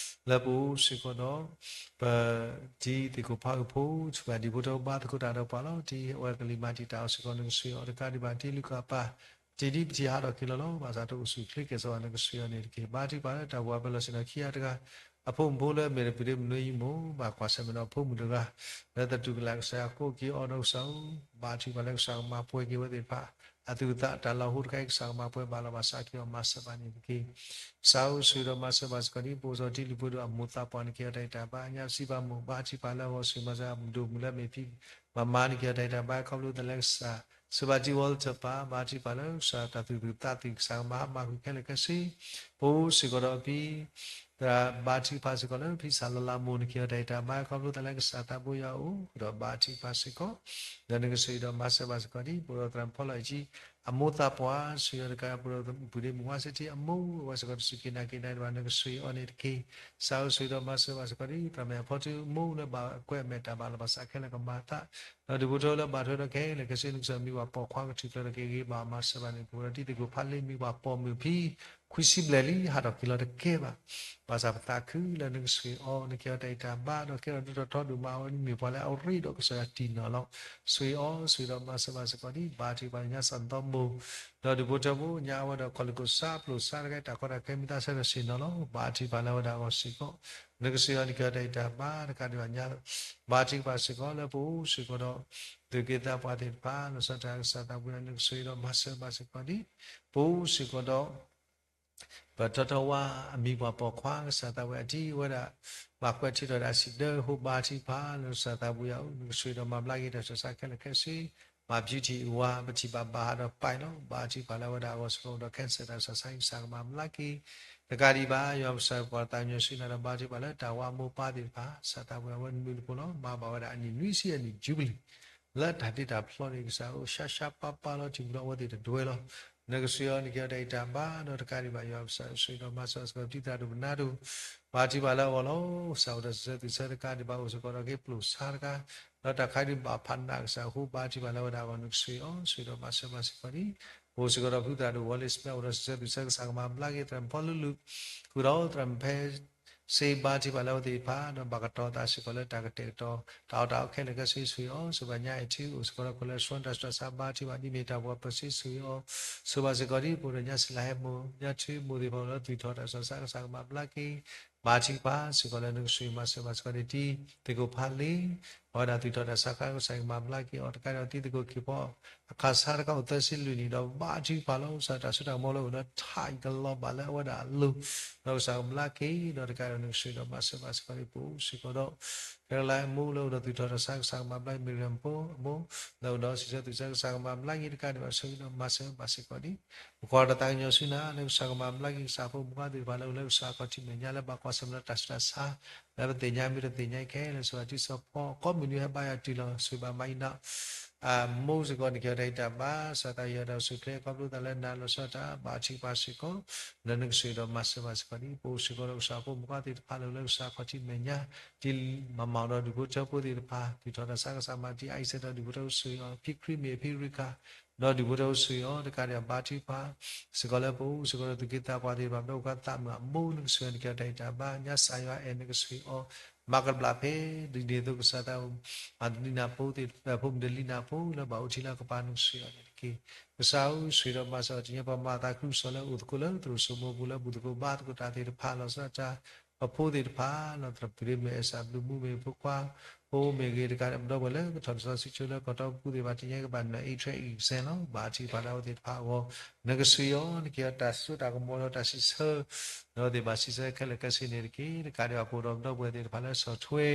လၢပအိၣ်စ့ၢ်ကီးဒီး ပတံၤသ့ၣ်ခိၣ်ဖးဂုၢ်ဖိ ဆူၣ်ဘၣ်ဒံးဖိထၢဘါသကိးတၢ်ဒီးပှၤလီၤ. တံၤအဝဲကလံၤမၤတံာ်တာ်အီၤစ့ၢ်ကီး နကဆိၣ်ဂ့ၤအီၤတကးဒံးဘၣ် တံၤလုၢ်ကီၢ်အပၢ် တံၤဒ်ပထံၣ်ဟးထီၣ်က့ၤလီၤလီၤ. ဘၣ်ဆၣ်တအိၣ်ဆူၣ်ချ့ကဲၣ်ဆိးဘၣ် နကဆိၣ်ဂ့ၤအီၤန့ၣ်တက့ၢ်. ဘါထုကဖၣ်လၢတၢ်ပှၤပၢၤလီၢ်ဆ့ၣ်နီၤခံဂၤတဂၤ အဖိမုၣ်ဖိလၢအမ့ၢ်တပူၤဒ့မနုၤယံမူ ဘၣ်ကွၢ်ဆၢၣ်မဲာ်ဒီးအဖိမုၣ်တဂၤ လၢသတူၢ်ကလာ်ကစၢ်ယွၤကိးက့ၤအီၤဒီးကစၢ်ဧၢ ဘါထုကဖၣ်လၢကစၢ်ကမၤပှဲၤက့ၤဝဲသ့ၣ်တဖၣ် အသူၣ်အသးတၢ်လီၢ်ဟိတခါအံၤ ကစၢ်ကမၤပှဲၤဘၣ်လီၤဘၣ်စးက့ၤအီၤ မၤစၢၤဘၣ်န့ၣ်တက့ၢ်. ကစၢ်ဧၢ ဆိၣ်ဂ့ၤဒီးမၤစၢၤဘၣ်စ့ၢ်ကီးဒ် ပအိၣ်စီၤထံလုၢ်ဖိဒိၣ်အမိၢ်သးပှၢ်န့ၣ် ကဲထီၣ်တၢ်အံၤတၢ်ဘါ ညါပစံးဘၣ်မိၢ် ဘါထုကဖၣ်လၢအဂီၢ် ဆိၣ်ဂ့ၤမၤစၢၤအဒိၣ်မုၣ်လၢအမ့ၢ်ဖံ မၤမၤန့ၣ် ကဲထီၣ်တၢ်အံၤတၢ်ဘါ ခီဖျိသးလၢကစၢ် ဆိၣ်ဂ့ၤဘါထုကဖၣ်လၢကစၢ် ဘါထုကဖၣ်လၢကစၢ် တၢ်သူၣ်ခုသးခု ကစၢ်ကမၤဟါမၢ်ကွံာ်ခဲလၢာ်ခဲဆ့ ပအိၣ်စ့ၢ်ကီးဒီးဖံ သရၣ်ဘါထုကဖၣ်စ့ၢ်ကီးလၢ ဖံစၢ်လီၤလးမိၢ်န့ၣ် ကဲထီၣ်တၢ်အံၤတၢ်ဘါ ခီဖျိသးလၢကစၢ်သးဘိယွၤအအိၣ် ဒီးဘါထုကဖၣ်စ့ၢ်ကီး ဒီးနကဆိၣ်ဂ့ၤဒီးမၤစၢၤဘၣ်စ့ၢ်ကီးဒ် ပအိၣ်ဒီးသရၣ်မုၣ်ဖီလီၤအံၤကံ အမိၢ်သးပှၢ် ဆိၣ်ဂ့ၤဒီးတကးဒီး ပအိၣ်ဒီးပုၢ်ဒ့မုၣ်ဝါစ့ထံ အမိၢ်ဝဲစ့ၢ်ကီး တစူၢ်က့ၤနာ်က့ၤနၤဒံးဘၣ် နကဆိၣ်ဂ့ၤအီၤန့ၣ်တက့ၢ်. ကစၢ်ဧၢ ဆိၣ်ဂ့ၤဒီးမၤစၢၤဘၣ်စ့ၢ်ကီးဒ် သရၣ်မုၣ်အဖီထူ အမိၢ်လၢဘၣ်ကွဲးအမဲာ်တၢ်ဘၣ်လီၤဘၣ်စးခဲလၢာ်ကမၤသး ဒီးဒူၣ်ဖိထၢလၢဘၣ်ထွဲဒီးခဲလၢာ်ခဲဆ့ နကစၢ်မံၤပှၢ်ပိာ်ခွါကထူၣ်ဖျဲးဒီးက့ၤဂ့ၤဘၣ်မၤစၢၤဘၣ်န့ၣ် ပဝဲဒၣ်တံၤသကိးဖးလ့ မံၤပှၢ်ပိာ်မုၣ်ဖံ ခွံဆံဘျဲၣ်လံ ဟးထီၣ်က့ၤလီၤတကဲဘၣ်. ဘၣ်ဆၣ်ပသးခုလၢနကဆိၣ်ဂ့ၤအီၤ နကဲထီၣ်တၢ်အံၤတၢ်ဘါ ဒီးကဲထီၣ်ဒိၣ်ထီၣ်ထီဒိၣ်မးဝဲ နမ့ၢ်ပှၤလၢအရ့ဒီးကစၢ်ယွၤတံၢ်နီၢ်လီၤ. ဆိၣ်ဂ့ၤအီၤ ဆိၣ်ဂ့ၤဒီးမၤစၢၤဘၣ်စ့ၢ်ကီးဒ် ဘါထုကဖၣ်ညါစၢ်သီမိၢ် ဒီးဒူၣ်ဖိထၢဖိ ညါအဝဲဒီးခီၣ်လ့ၢ်ခိၣ်စး ပျိၢ်စးတခါ တၢ်ကီတၢ်ခဲမ့ၢ်သးဆၢဒီးဆ့ၣ်နီၤလီၤ. ဘါထုကဖၣ်လၢအဝဲဒၣ်အဂီၢ်စ့ၢ်ကီး နကဆိၣ်ဂ့ၤအီၤ နကဲထီၣ်တၢ်အံၤတၢ်ဘါ တကးဒံးဘၣ်ညါ ဘါထုကဖၣ်စ့ၢ်ကီးလၢပအိၣ်စ့ၢ်ကီးဒီး သူၣ်က့သးပှၢ်သ့ၣ်တဖၣ် လီၤဆီဒၣ်တၢ်ကစၢ်သးပူၤ နကဆိၣ်ဂ့ၤဒီးမၤစၢၤဘၣ်စ့ၢ်ကီးဒ် ပအိၣ်စ့ၢ်ကီးဒီး ပထီထီဝါအမံၤပှၢ်ပိာ်ခွါ ကစၢ်သးဝဲအထံဝဲဒၣ် ဘၣ်ကွဲးထံထီၣ်ဒၣ်စံးဒၢ ဟိဘါထုကဖၣ်လၢကစၢ်သးပူၤယၤအိၣ် နကဆိၣ်ဂ့ၤဒီးမၤဘျါက့ၤတၢ်ဆူးတၢ်ဆါခဲလၢာ်ခဲဆ့ မၤဖျူးထံၣ်ဝါ ပထံၣ်ဘၣ်ဘၣ်ဟးဒီးပာ်လီၤ ဘါထုကဖၣ်လၢအဝဲဒၣ်အဂီၢ်စ့ၢ်ကီးဒီး cancer တၢ်ဆူးတၢ်ဆါ ကစၢ်ကမၤဘျါက့ၤ တကးဒံးဘၣ် ယွၤပကစၢ်ပှၤတၢ်ညီဆံနၤဒီး ဘါထုကဖၣ်လၢတၢ်ဝါအမိၢ်ပၢ်သ့ၣ်တဖၣ် ကစၢ်သးပူၤအဝဲနမုၢ်နဖိလီၤ မၤဘၣ်ဝဲဒၣ်အနံၣ်နွံဆံအနံၣ် jubilee လၢတၢ်တ့တၢ်ဖျီန့ၣ် ကစၢ်ဧၢ ရှါရှါပၢ်ပၢ်လီၤ ထံၣ်ပူၤလီၤ အဝဲသ့ၣ်တဒွဲလီၤ နကဆိၣ်ဂ့ၤအီၤ နကဲထီၣ်တၢ်အံၤတၢ်ဘါ ဒီးတကးဒံးဘၣ် ယွၤပကစၢ်ဆိၣ်ဂ့ၤဒီးမၤစၢၤစ့ၢ်ကီး တံၤသရၣ်ဒိၣ်ပနါဒိၣ် ဘါထုကဖၣ်လၢအဂီၢ်လီၤ ကစၢ်အိၣ်ဒီးစံးဆၢသူၣ်ဆၢတကးဒံးဘၣ် အိၣ်စ့ၢ်ကီးဒီးက့ၤပျိၢ်စးတကး ဒီးတၢ်ခါဒုးဘၣ်ဖးနးကစၢ်အဃိ ဘါထုကဖၣ်လၢအဝဲဒၣ်အဂီၢ် နကဆိၣ်ဂ့ၤအီၤ ဆိၣ်ဂ့ၤဒီးမၤစၢၤဘၣ်စ့ၢ်ကီးန့ၣ် ပအိၣ်စ့ၢ်ကီးဒီးဖုသရၣ်ဒိၣ်ဝီလ့ၣ်စမဲ အိၣ်ဒီးစံးဆၢသူၣ်ဆၢ ကစၢ်ကမၤဘျါက့ၤ သရၣ်မုၣ်ဖီလူလူ ဃုာ်ဒီးသရၣ်မုၣ်ဖဲ စ့ဘါထုကဖၣ်လၢအဝဲသ့ၣ်တဖၣ် ဒီးဘၣ်ကတီၤသးစ့ၢ်ကီးလၢတၢ်ကတဲာ်ကတီၤ တၢ်အီၣ်တၢ်အီခဲလၢာ်ခဲဆ့ ဆိၣ်ဂ့ၤအီၤ ဆိၣ်ဂ့ၤဘၣ်ညါအံၤထံ အိၣ်စ့ၢ်ကီးဒီး cholesterol တၢ်ဆူးတၢ်ဆါ ဘါထုကဖၣ်ဒ်မ့ၢ်တၢ်ပှၤပၢၤစ့ ဆိၣ်ဂ့ၤအီၤ ဆိၣ်ဂ့ၤဘၣ်စ့ၢ်ကီးဒ် ပအိၣ်ဒီးညါစံလၤဟဲမိၢ် ညါထူမိၢ်သ့ၣ်တဖၣ် အိၣ်လၢသူၣ်ထီၣ်တၢ်ဆူးတၢ်ဆါ ကစၢ်ကမၤဘျါက့ၤ ဘါထုကဖၣ်စ့ၢ်ကီးလၢနကဆိၣ်ဂ့ၤမၤစၢၤဘၣ်စ့ၢ်ကီးန့ၣ် တံၤသကိးဖးလ့ အဝဲဒၣ်သူၣ်ထီၣ်တၢ်ဆါခါ ကစၢ်ကမၤဘျါက့ၤအီၤ တကးဒီးတံၤသကိးခံဖီ အခါဆါတခါအိၣ်သၢဆံလွံၢ်နံၣ်ဒီး ဘါထုကဖၣ်လီၤ ကစၢ်တၢ်စိတၢ်ကမီၤလၢအိၣ်ဒီးထးအံၤကလီၤဘၣ်လၢအဝဲဒၣ်အလိၤ ဒီးကစၢ်ကဘျါက့ၤ ဒီးတကးဒီးနကဆိၣ်ဂ့ၤဒီးမၤစၢၤဘၣ်စ့ၢ်ကီးန့ၣ် ပအိၣ်စ့ၢ်ကီးဒီး ကဲလၢအမိၢ်လၢအိၣ်ဒီးသူၣ်ထီၣ်တၢ်ဆါ ကစၢ်ကမၤဘျါက့ၤ မ့ၢ်ရၢၣ်ဖိအမိၢ် လၢအိၣ်ဒီးစံးဆၢသူၣ်ဆၢ ကစၢ်ကမၤဘျါက့ၤ တကးဒံးဘၣ်ဆိၣ်ဂ့ၤဒီးမၤစၢၤဘၣ်စ့ၢ်ကီးန့ၣ် ပကွၢ်တၢ်သးကညီၤဆူနၤ လၢကစၢ်ကမၤဘျါက့ၤ ကစၢ်ဖိမုၣ်ခွါသ့ၣ်တဖၣ်လၢအိၣ်လၢကစၢ်ခီၣ်ထံးမဲာ်ညါ လၢဘၣ်ကွၢ်ဆၢၣ်မဲာ်လၢတၢ်ဆူးတၢ်ဆါ လၢပသ့ၣ်ညါမ့ၢ်တသ့ၣ်ညါခဲလၢာ် စံးဘၣ်ထံစီဖီ ကိးမုၢ်နံၤဟဲဘါယွၤတုၤလီၤ စံးဘၣ်မၤအံၤနီၤ အမိၢ်စ့ၢ်ကီးန့ၣ် ကဲထီၣ်တၢ်အံၤတၢ်ဘါ ကစၢ်သးယွၤတၢ်အိၣ်ဆူၣ်အိၣ်ချ့ ခီဖျိသးလၢနၤလီၤဆီဒၣ်တၢ် ဘါထုကဖၣ်စ့ၢ်ကီး လၢနကဆိၣ်ဂ့ၤဒီးမၤစၢၤဘၣ်စ့ၢ်ကီးန့ၣ် ပအိၣ်စ့ၢ်ကီးဒီးကစၢ်ဖိမုၣ်ခွါသ့ၣ်တဖၣ်လၢအိၣ်လၢကစၢ်ခီၣ်ထံးမဲာ်ညါ ဒ်မၤမၤဒီးဒူၣ်ဖိထၢဖိသ့ၣ်တဖၣ် သူၣ်ထီၣ်တၢ်ဆါကစၢ်မၤတံၤအါအံၤစဲးဒီးဒူၣ်ဖိထၢဖိဆိၣ်ဂ့ၤအီၤ ဖံခရံာ်မ့ၢ်ဖံရူခါ ဒီးဒူၣ်ဖိထၢဖိဆိၣ်ဂ့ၤအီၤ တကးဒံးဘၣ် ဘါထုကဖၣ် စ့ၢ်ကီးလၢပအိၣ်စ့ၢ်ကီးဒီးသူၣ်က့သးပှၢ်သ့ၣ်တဖၣ် ဒီးပှၤသးမုာ်အမိၢ်နကဆိၣ်ဂ့ၤအီၤ နကဲထီၣ်တၢ်အံၤတၢ်ဘါ ညါစၢ်ယွၤအဲၣ်နကဆိၣ်ဂ့ၤအီၤ မၤကတဘျၣ်ဖဲ ဒ်န့ၣ်အသိးကစၢ်သး မၤတလံနၢ်ဖိသ့ၣ် ဖိမုၣ်တလံနၢ်ဖိလၢဘၣ်အိၣ်ထံလၢကပၤနကဆိၣ်ဂ့ၤအီၤန့ၣ်တက့ၢ်. ကစၢ်ဧၢ ဆိၣ်ဂ့ၤဒီးမၤစၢၤအီၤ တနံၤအံၤပှၤမၤအသးခုကစီၣ်လၢအိၣ်သကိးလၢသရိာ်စိမိပူၤလၢဘူၣ်သကိးဘါသကိးတၢ်သ့ၣ်တဖၣ် လီၤဆီဒၣ်တၢ် ပဖိသ့ၣ်တဖၣ် လီၤသရၣ်ပုၢ်ရ့ၣ်မ့ၢ်အဲၣ်စၢ်ဘျုးမူမ့ၢ်ဖိခွါ ဖိမ့ၢ်ဂ့ၤ တကးဒီးပဒီပုၢ်ဝဲၢ်လၢကထီၣ်လီၤဆီဆံးကၠိလၢကီၢ်တီပူၤသ့ၣ်တဖၣ် တနံၤအံၤကဘၣ်နၢၤအ့ထွဲအံၤကစဲလီၤ. ဘါထုကဖၣ်လၢအဝဲသ့ၣ်တဖၣ်အဂီၢ် နကဆိၣ်ဂ့ၤအီၤ နကဲထီၣ်တၢ်စိတၢ်ကမီၤဒီးတၢ်စံးဆၢ ဒီးသ့ၣ်ဘၣ်စံးဆၢခဲလၢာ်ခဲဆ့န့ၣ်တက့ၢ်. တကးဒံးဘၣ်ပအိၣ်ဒီးပဒီပုၢ်ဝဲၢ်သ့ၣ်တဖၣ်လၢဆီၣ်ထွဲ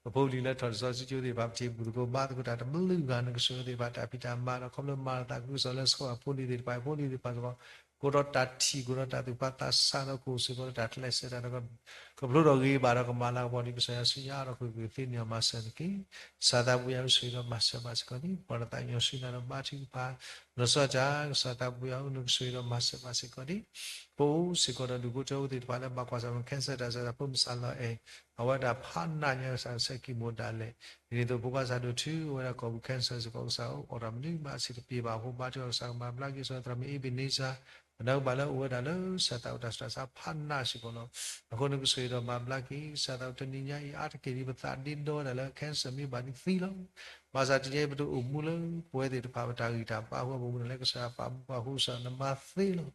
ပဖိပလံၤလၢထီၣ်လီၤဆီဆံးကၠိသ့ၣ်တဖၣ် ပထံၣ်ဘူၣ်သကိးဘါသကိးတၢ်တဘျုးဂၤ နကဆိၣ်ဂ့ၤအဝဲသ့ၣ်တဖၣ်တၢ်ဖံးတၢ်မၤဒီး ခီဖျိမၤလီၤသးခုကစီၣ်လၢဆှၢအဖိလံၤသ့ၣ်တဖၣ် အဖိလံၤသ့ၣ်တဖၣ်စ့ၢ်ကီး ကအိၣ်ဒီးတၢ်ထံၣ် ကအိၣ်ဒီးတၢ်သူၣ်ဖးသးဆးဒီးကအိၣ်စ့ၢ်ကီးဒီးတၢ်ကျဲးစၢးတၢ်ဒီး ကဖျိထီၣ်ဂ့ၤဘၣ်ဒီးကမၤလၤကပီၤဒ်ကစၢ်ယွၤစံးညါဒီး ကဂ့ၤကသ့န့ၢ်အီၤမၤစၢၤတက့ၢ်. ကစၢ်သးပူၤယွၤဧၢ ဆိၣ်ဂ့ၤဒီးမၤစၢၤဘၣ်စ့ၢ်ကီးန့ၣ် ပှၤတၢ်သးကညီၤဆူနၤဒီးဘါထုကဖၣ် လီၤဆီဒၣ်တၢ် ကစၢ်သးပူၤယွၤဧၢ နကဆိၣ်ဂ့ၤဒီးမၤစၢၤဘၣ်စ့ၢ်ကီးန့ၣ် ပအိၣ်စ့ၢ်ကီးဒီးဒူၣ်ဖိထၢဖိသ့ၣ်တဖၣ်လၢဘၣ်ကွၢ်ဆၢၣ်မဲာ် cancer တၢ်ဆူးတၢ်ဆါ ဖိမုၣ်စၢ်လီၤအဲၣ် အဝဲဒၣ်ဖးနးညါကစၢ်ဆဲးကံၢ်မိၢ်ဒၣ်လဲာ် ဒ်န့ၣ်အသိးဖိခွါစၢ်ဒိၣ်ထူ အဝဲဒၣ်ကိာ်ပူၤ cancer စ့ၢ်ကီး ကစၢ်အိၣ်ဒီးမနုၤမးအဆံးတပျ့ၤဘၣ်အဃိ ဘါထုကဖၣ်ကစၢ်ကမၤဘျါက့ၤ ကစၢ်သရၣ်မုၣ်အ့ဘ့းန့စၢ် အနီၢ်ကဘၣ်လၢအိၣ်ဝဲဒၣ်လၢကစၢ်သးအိၣ်တၢ်ဆူးတၢ်ဆါဖးနးစ့ၢ်ကီးလီၤ. အဃိနကဆိၣ်ဂ့ၤဒီးမၤဘျါက့ၤ ကစၢ်သးအိၣ်တနံၤညါအံၤ အါတက့ၢ်ဒ်ပသးဒ့ဒီဝဲဒၣ်လၢ cancer မ့ၢ်ဘၣ်န့ၣ်သံလီၤ. ဘၣ်ဆၣ်တနံၤအံၤပတအိၣ်မူလၢပဝဲသ့ၣ်တဖၣ်ပတၢ်ဂံၢ်တၢ်ဘါအဃိ ပမူလၢကစၢ်ယွၤပာ်မူပှၤအဃိ ကစၢ်နမၤသ့လီၤ.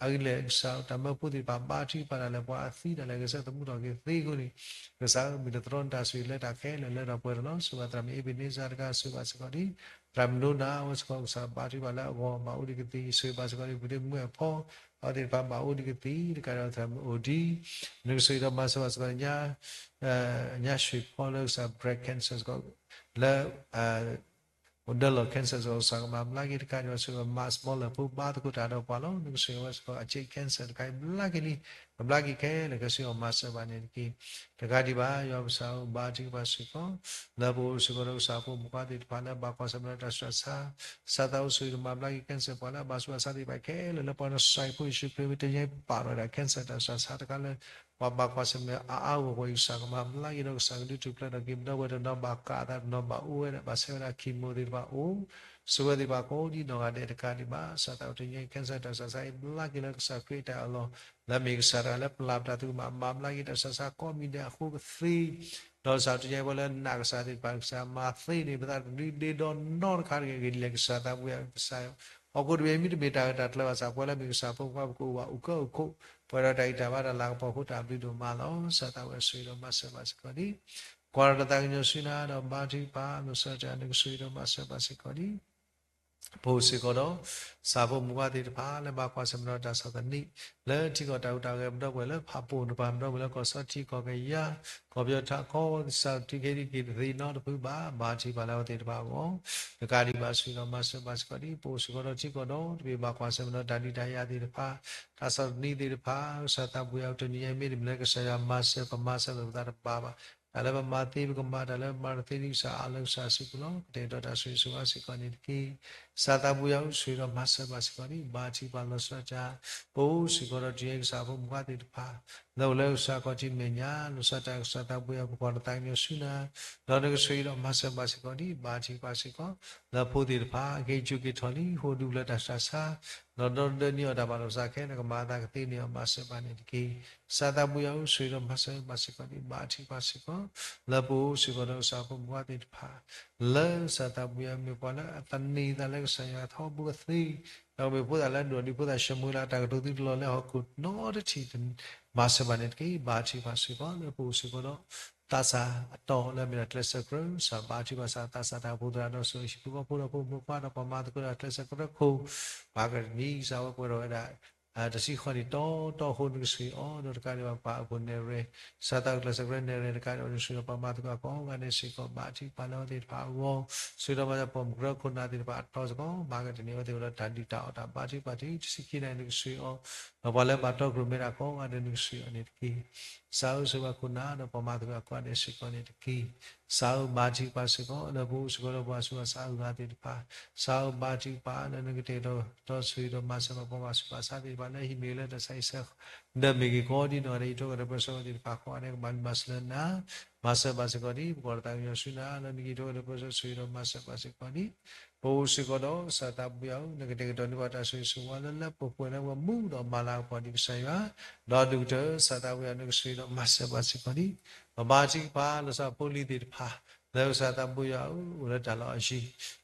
အဂ့ၢ်လဲၣ် ကစၢ်တၢ်မၢဖိသ့ၣ်တဖၣ် ဘါထုကဖၣ်တၢ်လၢပှၤအသံဒၣ်လဲာ် ဂဲၤဆၢထၢၣ်သမူထီၣ်က့ၤသ့အဃိန့ၣ် ကစၢ်ဧၢ မ့ၢ်နသြီနတၢ်ဆိၣ်ဂ့ၤလၢတၢ်ခဲလၢာ်လၢတၢ်ပှဲၤထီၣ်လီၤ. ဆိၣ်ဂ့ၤသရၣ်မုၣ်အ့ဘ့းန့စၢ်တက့ၢ် ဆိၣ်ဂ့ၤစ့ၢ်ကီးဒ် သရၣ်မုၣ်ဒိၣ်နၢ် အဝဲစ့ၢ်ကီး ကစၢ်ဘါထုကဖၣ်လၢအဂီၢ်ဘၣ်အိၣ်ဒံးကသ့, ဆိၣ်ဂ့ၤဘၣ်စ့ၢ်ကီးဒံး ပုၢ်သ့ၣ်မုၣ်အဖီ အဝဲသ့ၣ်တဖၣ်ဘၣ်အိၣ်ဒံးကသ့, တကးဒီးသရၣ်မုၣ်အိၣ်ဒံး, နကဆိၣ်ဂ့ၤဒီးမၤစၢၤဘၣ်စ့ၢ်ကီး ညၣ်ရွှ့ၣ်ဖီလၢကစၢ် breast cancer စ့ၢ်ကီး လၢ အိၣ်ဒၢလီၢ် cancer စ့ၢ်ကီး ကစၢ်ကမၤဘျါက့ၤတကးဒံးဘၣ် ဆိၣ်ဂ့ၤဒီးမၤစၢၤလၢဖိဘါသကိးတၢ်ဒီးပှၤလီၤ. နကဆိၣ်ဂ့ၤဝဲစ့ၢ်ကီး အ cancer တခါအံၤဘျါက့ၤလံ, ကဘျါက့ၤခဲလၢာ် ကဆိၣ်ဂ့ၤအီၤမၤစၢၤဘၣ်န့ၣ်တက့ၢ်. တကးဒံးဘၣ် ယွၤပကစၢ်ဧၢ ဘါထုကဖၣ်စ့ၢ်ကီး လၢပအိၣ်စ့ၢ်ကီးဒီးကစၢ်ဖိမုၣ်ခွါသ့ၣ်တဖၣ် လၢဘၣ်ကွၢ်ဆၢၣ်မဲာ်ဒီးတၢ်ဆူးတၢ်ဆါ, ကစၢ်သးအိၣ်ဆိၣ်ဂ့ၤဒီးမၤဘျါက့ၤ cancer ပှၤလၢအဘၣ်ဆူးဘၣ်ဆါသ့ၣ်တဖၣ်ခဲလၢာ် လၢပှၤကစၢ်ယွၤဖိယ့ၣ်ၡူးခရံာ် တနံၤအံၤပာ်ထီၣ်ဝဲဒၣ် cancer တၢ်ဆူးတၢ်ဆါတခါလၢ ပှၤဘၣ်ကွၢ်ဆၢၣ်မဲာ်အါအါဂီၢ်ဂီၢ်အံၤ ကစၢ်ကမၤဘျါက့ၤဒီး ကစၢ်ကဒုးထူၣ်ဖျဲးထီၣ်က့ၤ ပဒီပုၢ်ဝဲၢ်တနီၤဘၣ်ကးအသး တနီၤဘၣ်အိၣ်ဝဲဒၣ် ဘၣ်ဆဲးဝဲဒၣ် chemo သ့ၣ်တဖၣ်အိၣ် ဆိၣ်ဂ့ၤသ့ၣ်တဖၣ်ကိးဒ်နီၢ်ဂၤဒဲးတကးဒံးဘၣ် ကစၢ်သးအိၣ်တနံၤအံၤ cancer တၢ်ဆူးတၢ်ဆါအံၤ ဘျါက့ၤလၢကစၢ်ခရံာ်အတၢ်အၢၣ်လီၤ လၢအမ့ၢ်ကစၢ်တဂၤလၢပျၢ်ပတၢ်သးကမၣ် မၤဘျါက့ၤတၢ်ဆူးတၢ်ဆါကိးမံၤဒဲးအဃိကသ့ ဒီးကစၢ်တနံၤအံၤ ပှၤလၢနာ်ကစၢ်သ့ၣ်တဖၣ် ကစၢ်မၤသ့န့ၢ် ပသးတဒုဒ့ဒီနီတခါတဂ့ၤ ဂ့ၤဒ်လဲၣ် ကစၢ်သးပူၤယၤ ကစၢ် ဟီၣ်ခိၣ်တဘ့ၣ်မ့တမ့ၢ်တၢ်ဂ့ၢ်တၢ်ကျၢၤဘၣ်ဆၣ် ပှၤလၢမ့ၢ်ကစၢ်ဖိခွါ ပကအိၣ်ဘၣ်အိၣ်ကၢအိၣ်ခိး ပှဲၤဒီးတၢ်ဂံၢ်တၢ်ဘါတၢ်လၤကပီၤအဃိ တၢ်ဘျုးဒိၣ်မးလီၤ. ကစၢ်သးဝဲဆိၣ်ဂ့ၤဒီးမၤစၢၤဘၣ်စ့ၢ်ကီးဒံး ကွၢ်ဒီးတၢ်သးကညီၤဆူနၤဒီးဘါထုကဖၣ် လီၤဆီဒၣ်တၢ် နကဆိၣ်ဂ့ၤဒီးမၤစၢၤဘၣ်စ့ၢ်ကီးဒံး ပအိၣ်စ့ၢ်ကီးဒီး ကစၢ်ဖိမုၣ်ခွါသ့ၣ်တဖၣ် လၢဘၣ်ကွၢ်ဆၢၣ်မဲာ်ဒီးတၢ်ဆၢသနံး လၢထံကီၢ်တၢ်ဟူးတၢ်ဂဲၤ ပဒီပုၢ်ဝဲၢ်လၢဖးပိာ်တဖၣ် ပဒီပုၢ်ဝဲၢ်လၢကီၢ်စီထံကီၢ်ကယၤ ကီၢ်ပယီၤထးခိၣ် ကစၢ်တံၤက့ၤဒံးက့ၤတသ့နီတဖုဘၣ် ဘါထုကဖၣ်လၢအဝဲသ့ၣ်တဖၣ်အဂီၢ် တကးဒံးဘၣ် ဆိၣ်ဂ့ၤဒီးမၤစၢၤဘၣ်စ့ၢ်ကီးဒံး ပအိၣ်စ့ၢ်ကီးဒီးထံကီၢ်ဒီတဘ့ၣ် ဘၣ်ကွၢ်ဆၢၣ်မဲာ်ဒီးတၢ်ဒုးတၢ်ယၤသ့ၣ်တဖၣ် တၢ်ဆၢသနံးသ့ၣ်တဖၣ် ကစၢ်သးပူၤယၤ တနံၤအံၤမ့တမ့ၢ်လၢကစၢ်ယွၤမၤစၢၤ ပမၤစၢၤလိာ်ပသးတဘၣ်ဘၣ် တၢ်လၢပမၤသ့ပကမၤ တၢ်လၢပမၤတသ့ဒံး ကစၢ်အးလၢကစၢ်စုပူၤလီၤ. ကတဲာ်ကတီၤတၢ်ဆိၣ်ဂ့ၤဆိၣ်ဝါစ့ၢ်ကီးန့ၣ်တက့ၢ်. ကစၢ်သးပူၤယၤဧၢ ဆိၣ်ဂ့ၤဒီးမၤစၢၤဘၣ်စ့ၢ်ကီးဒံး ဘါထုကဖၣ်လီၤဆီဒၣ်တၢ် ပအိၣ်စ့ၢ်ကီးဒီးတနံၤအံၤ ကစၢ်ဖိမုၣ်ခွါသ့ၣ်တဖၣ် လၢအိၣ်လၢကစၢ်ခီၣ်ထံးမဲာ်ညါ လီၤဆီဒၣ်တၢ် ကစၢ်သးပူၤယၤ ပကွၢ်တၢ်သးကညီၤဆူနၤ ဒီးနကဆိၣ်ဂ့ၤဒီးမၤစၢၤဘၣ်စ့ၢ်ကီးဒံး ဘါထုကဖၣ်စ့ၢ်ကီး လၢဖိသ့ၣ်တဖၣ် က့ၤစိာ်က့ၤထီၣ်လံ ဟိဒူပျၢၤတၢ်ဆူးတၢ်ဆါ ဒီးဒီဒၢနံၤအီၣ်တၢ်ဘၣ်လီၤစၢ်ခဲလၢာ် ကမၤအသးကသ့န့ၢ်အီၤ မၤစၢၤဘၣ်န့ၣ်တက့ၢ်. ကစၢ်သးပူၤယၤဧၢ ဆိၣ်ဂ့ၤဒီးမၤစၢၤဘၣ်စ့ၢ်ကီးဒံး ဘါထုကဖၣ်စ့ၢ်ကီး လၢပအိၣ်စ့ၢ်ကီးဒီးကစၢ်ဖိမုၣ်ခွါသ့ၣ်တဖၣ် လၢကစၢ်သးပူၤယၤ မ့ၢ်ပှၤလၢအသန့ၤသးလၢကစၢ်ယွၤထီဘိကသ့ ဒီးမ့ၢ်ဖိသၣ်လၢဒိၣ်ဒံးဖိသၣ်ၡမူၤအ့လး တၢ်ကတိၤသုတလီၢ်လၢဟီၣ်ခိၣ်နီတထံၣ် မၤစၢၤဘၣ်န့ၣ်တက့ၢ်. ဘါထုကဖၣ်စ့ၢ်ကီး လၢပအိၣ်စ့ၢ်ကီးဒီး သးစၢ်အတီၢ်လၢအမ့ၢ်ဒၣ်ကျဲးစၢးကြၢး ကစၢ်ဘါထုကဖၣ်စ့ၢ်ကီး သးစၢ်တၢ်အိၣ်ဖှိၣ်သရၣ်ဒီး စီၤယ့ၣ်ၡူးဖိဃီဖိဒီးဖိမုၣ်ဖိခွါဒီးပှၤမၤသကိးဒီးကျဲးစၢးကြၢးခိၣ် ပှၤကနံၤကစၢ်ဝဲပှဲၤထီၣ်ဝဲဒၣ် တဆံဃီနံၣ်တီတီအဃိ နကဆိၣ်ဂ့ၤအီၤ ဒီးတကးဒံးဘၣ်ပှၤအုၣ်ဖှိၣ်နဲၣ်ရွဲၣ် ကစၢ်သးအိၣ်ကျဲးစၢးကြၢးနဲၣ်ရွဲၣ် တကးဒံးဘၣ် နကဆိၣ်ဂ့ၤဒီးပှၤမၤသကိးကိးဂၤဒဲးစ့ၢ်ကီး ဘါထုကဖၣ်လၢအဝဲသ့ၣ်တဖၣ်အဂီၢ် ဆိၣ်ဂ့ၤဒီးမၤစၢၤပိာ်မုၣ်ကရၢခိၣ်နၢ်သ့ၣ်တဖၣ်အတီၢ်စ့ၢ်ကီး မၤကတၢၢ်န့ၢ်အဝဲသ့ၣ်အိၣ်ဒီးတၢ်ဒုၣ်တၢ်အီၣ်တၢ်ဘါထုကဖၣ်တုၤတဆံခံနၣ်ရံၣ် နကဆိၣ်ဂ့ၤအီၤ ဒီးပှၤလၢဘၣ်တီခိၣ်ရိၣ်မဲတၢ်ကိးဂၤဒဲး နကဆိၣ်ဂ့ၤအီၤန့ၣ်တက့ၢ်. ကစၢ်ဧၢ ဆိၣ်ဂ့ၤဘၣ်ခိၣ်နၢ်ဒီးပှၤမၤသကိးကိးဂၤဒဲးစ့ၢ်ကီးန့ၣ်တက့ၢ်. ကစၢ်ဧၢ ဘါထုကဖၣ်စ့ၢ်ကီး လၢပအိၣ်စ့ၢ်ကီးလၢပှၤဆူးပှၤဆါအဂၤသ့ၣ်တဖၣ် ကစၢ်ဧၢ ဘါထုကဖၣ်လၢနကတဲာ်ကတီၤဆိၣ်ဂ့ၤဒီးမၤစၢၤဘၣ်ပှၤဘၣ်ဆူးဘၣ်ဆါသ့ၣ်တဖၣ်လၢဟံၣ်မ့ၢ်ဂ့ၤလၢတၢ်ဆါဟံၣ်ဆါဃီ ဒီးမ့ၢ်ဂ့ၤကိးဒ်နီၢ်ဂၤဒဲး ယံၤထီၣ်ကဒီးပၢဆှၢဝဲသ့ၣ်တဖၣ်ကိးဂၤဒဲး ကဘၣ်မုာ်ဘၣ်ပှဲၤလၢနၤ မၤစၢၤဘၣ်စ့ၢ်ကီးဒံး ပကွၢ်တၢ်သးကညီၤဆူနၤ လၢနကယံၤထီၣ်ကဒီးပၢဆှၢဆိၣ်ဂ့ၤဒီးမၤစၢၤဘၣ်စ့ၢ်ကီးဒံး ပအိၣ်စ့ၢ်ကီးဒီးကစၢ်သးပူၤယၤဧၢ နကတဲာ်ကတီၤန့ၢ်ပှၤတၢ်ဆိၣ်ဂ့ၤဆိၣ်ဝါလၢလၢပှဲၤပှဲၤလၢပှၤမူ ဒီးမၤလၤကပီၤဒံးကစၢ်ယွၤ ဒီးဒုၣ်ကတၢၢ် ကစၢ်သးပူၤယၤ နကဆိၣ်ဂ့ၤဒီးမၤစၢၤဘၣ်စ့ၢ်ကီးဒံး ပဘါထုကဖၣ်လီၤဆီဖိလံၤသ့ၣ်တဖၣ် လၢကစၢ်သးပူၤယၤဧၢ အိၣ်လၢတၢ်လီၢ်အယံၤ ဒီး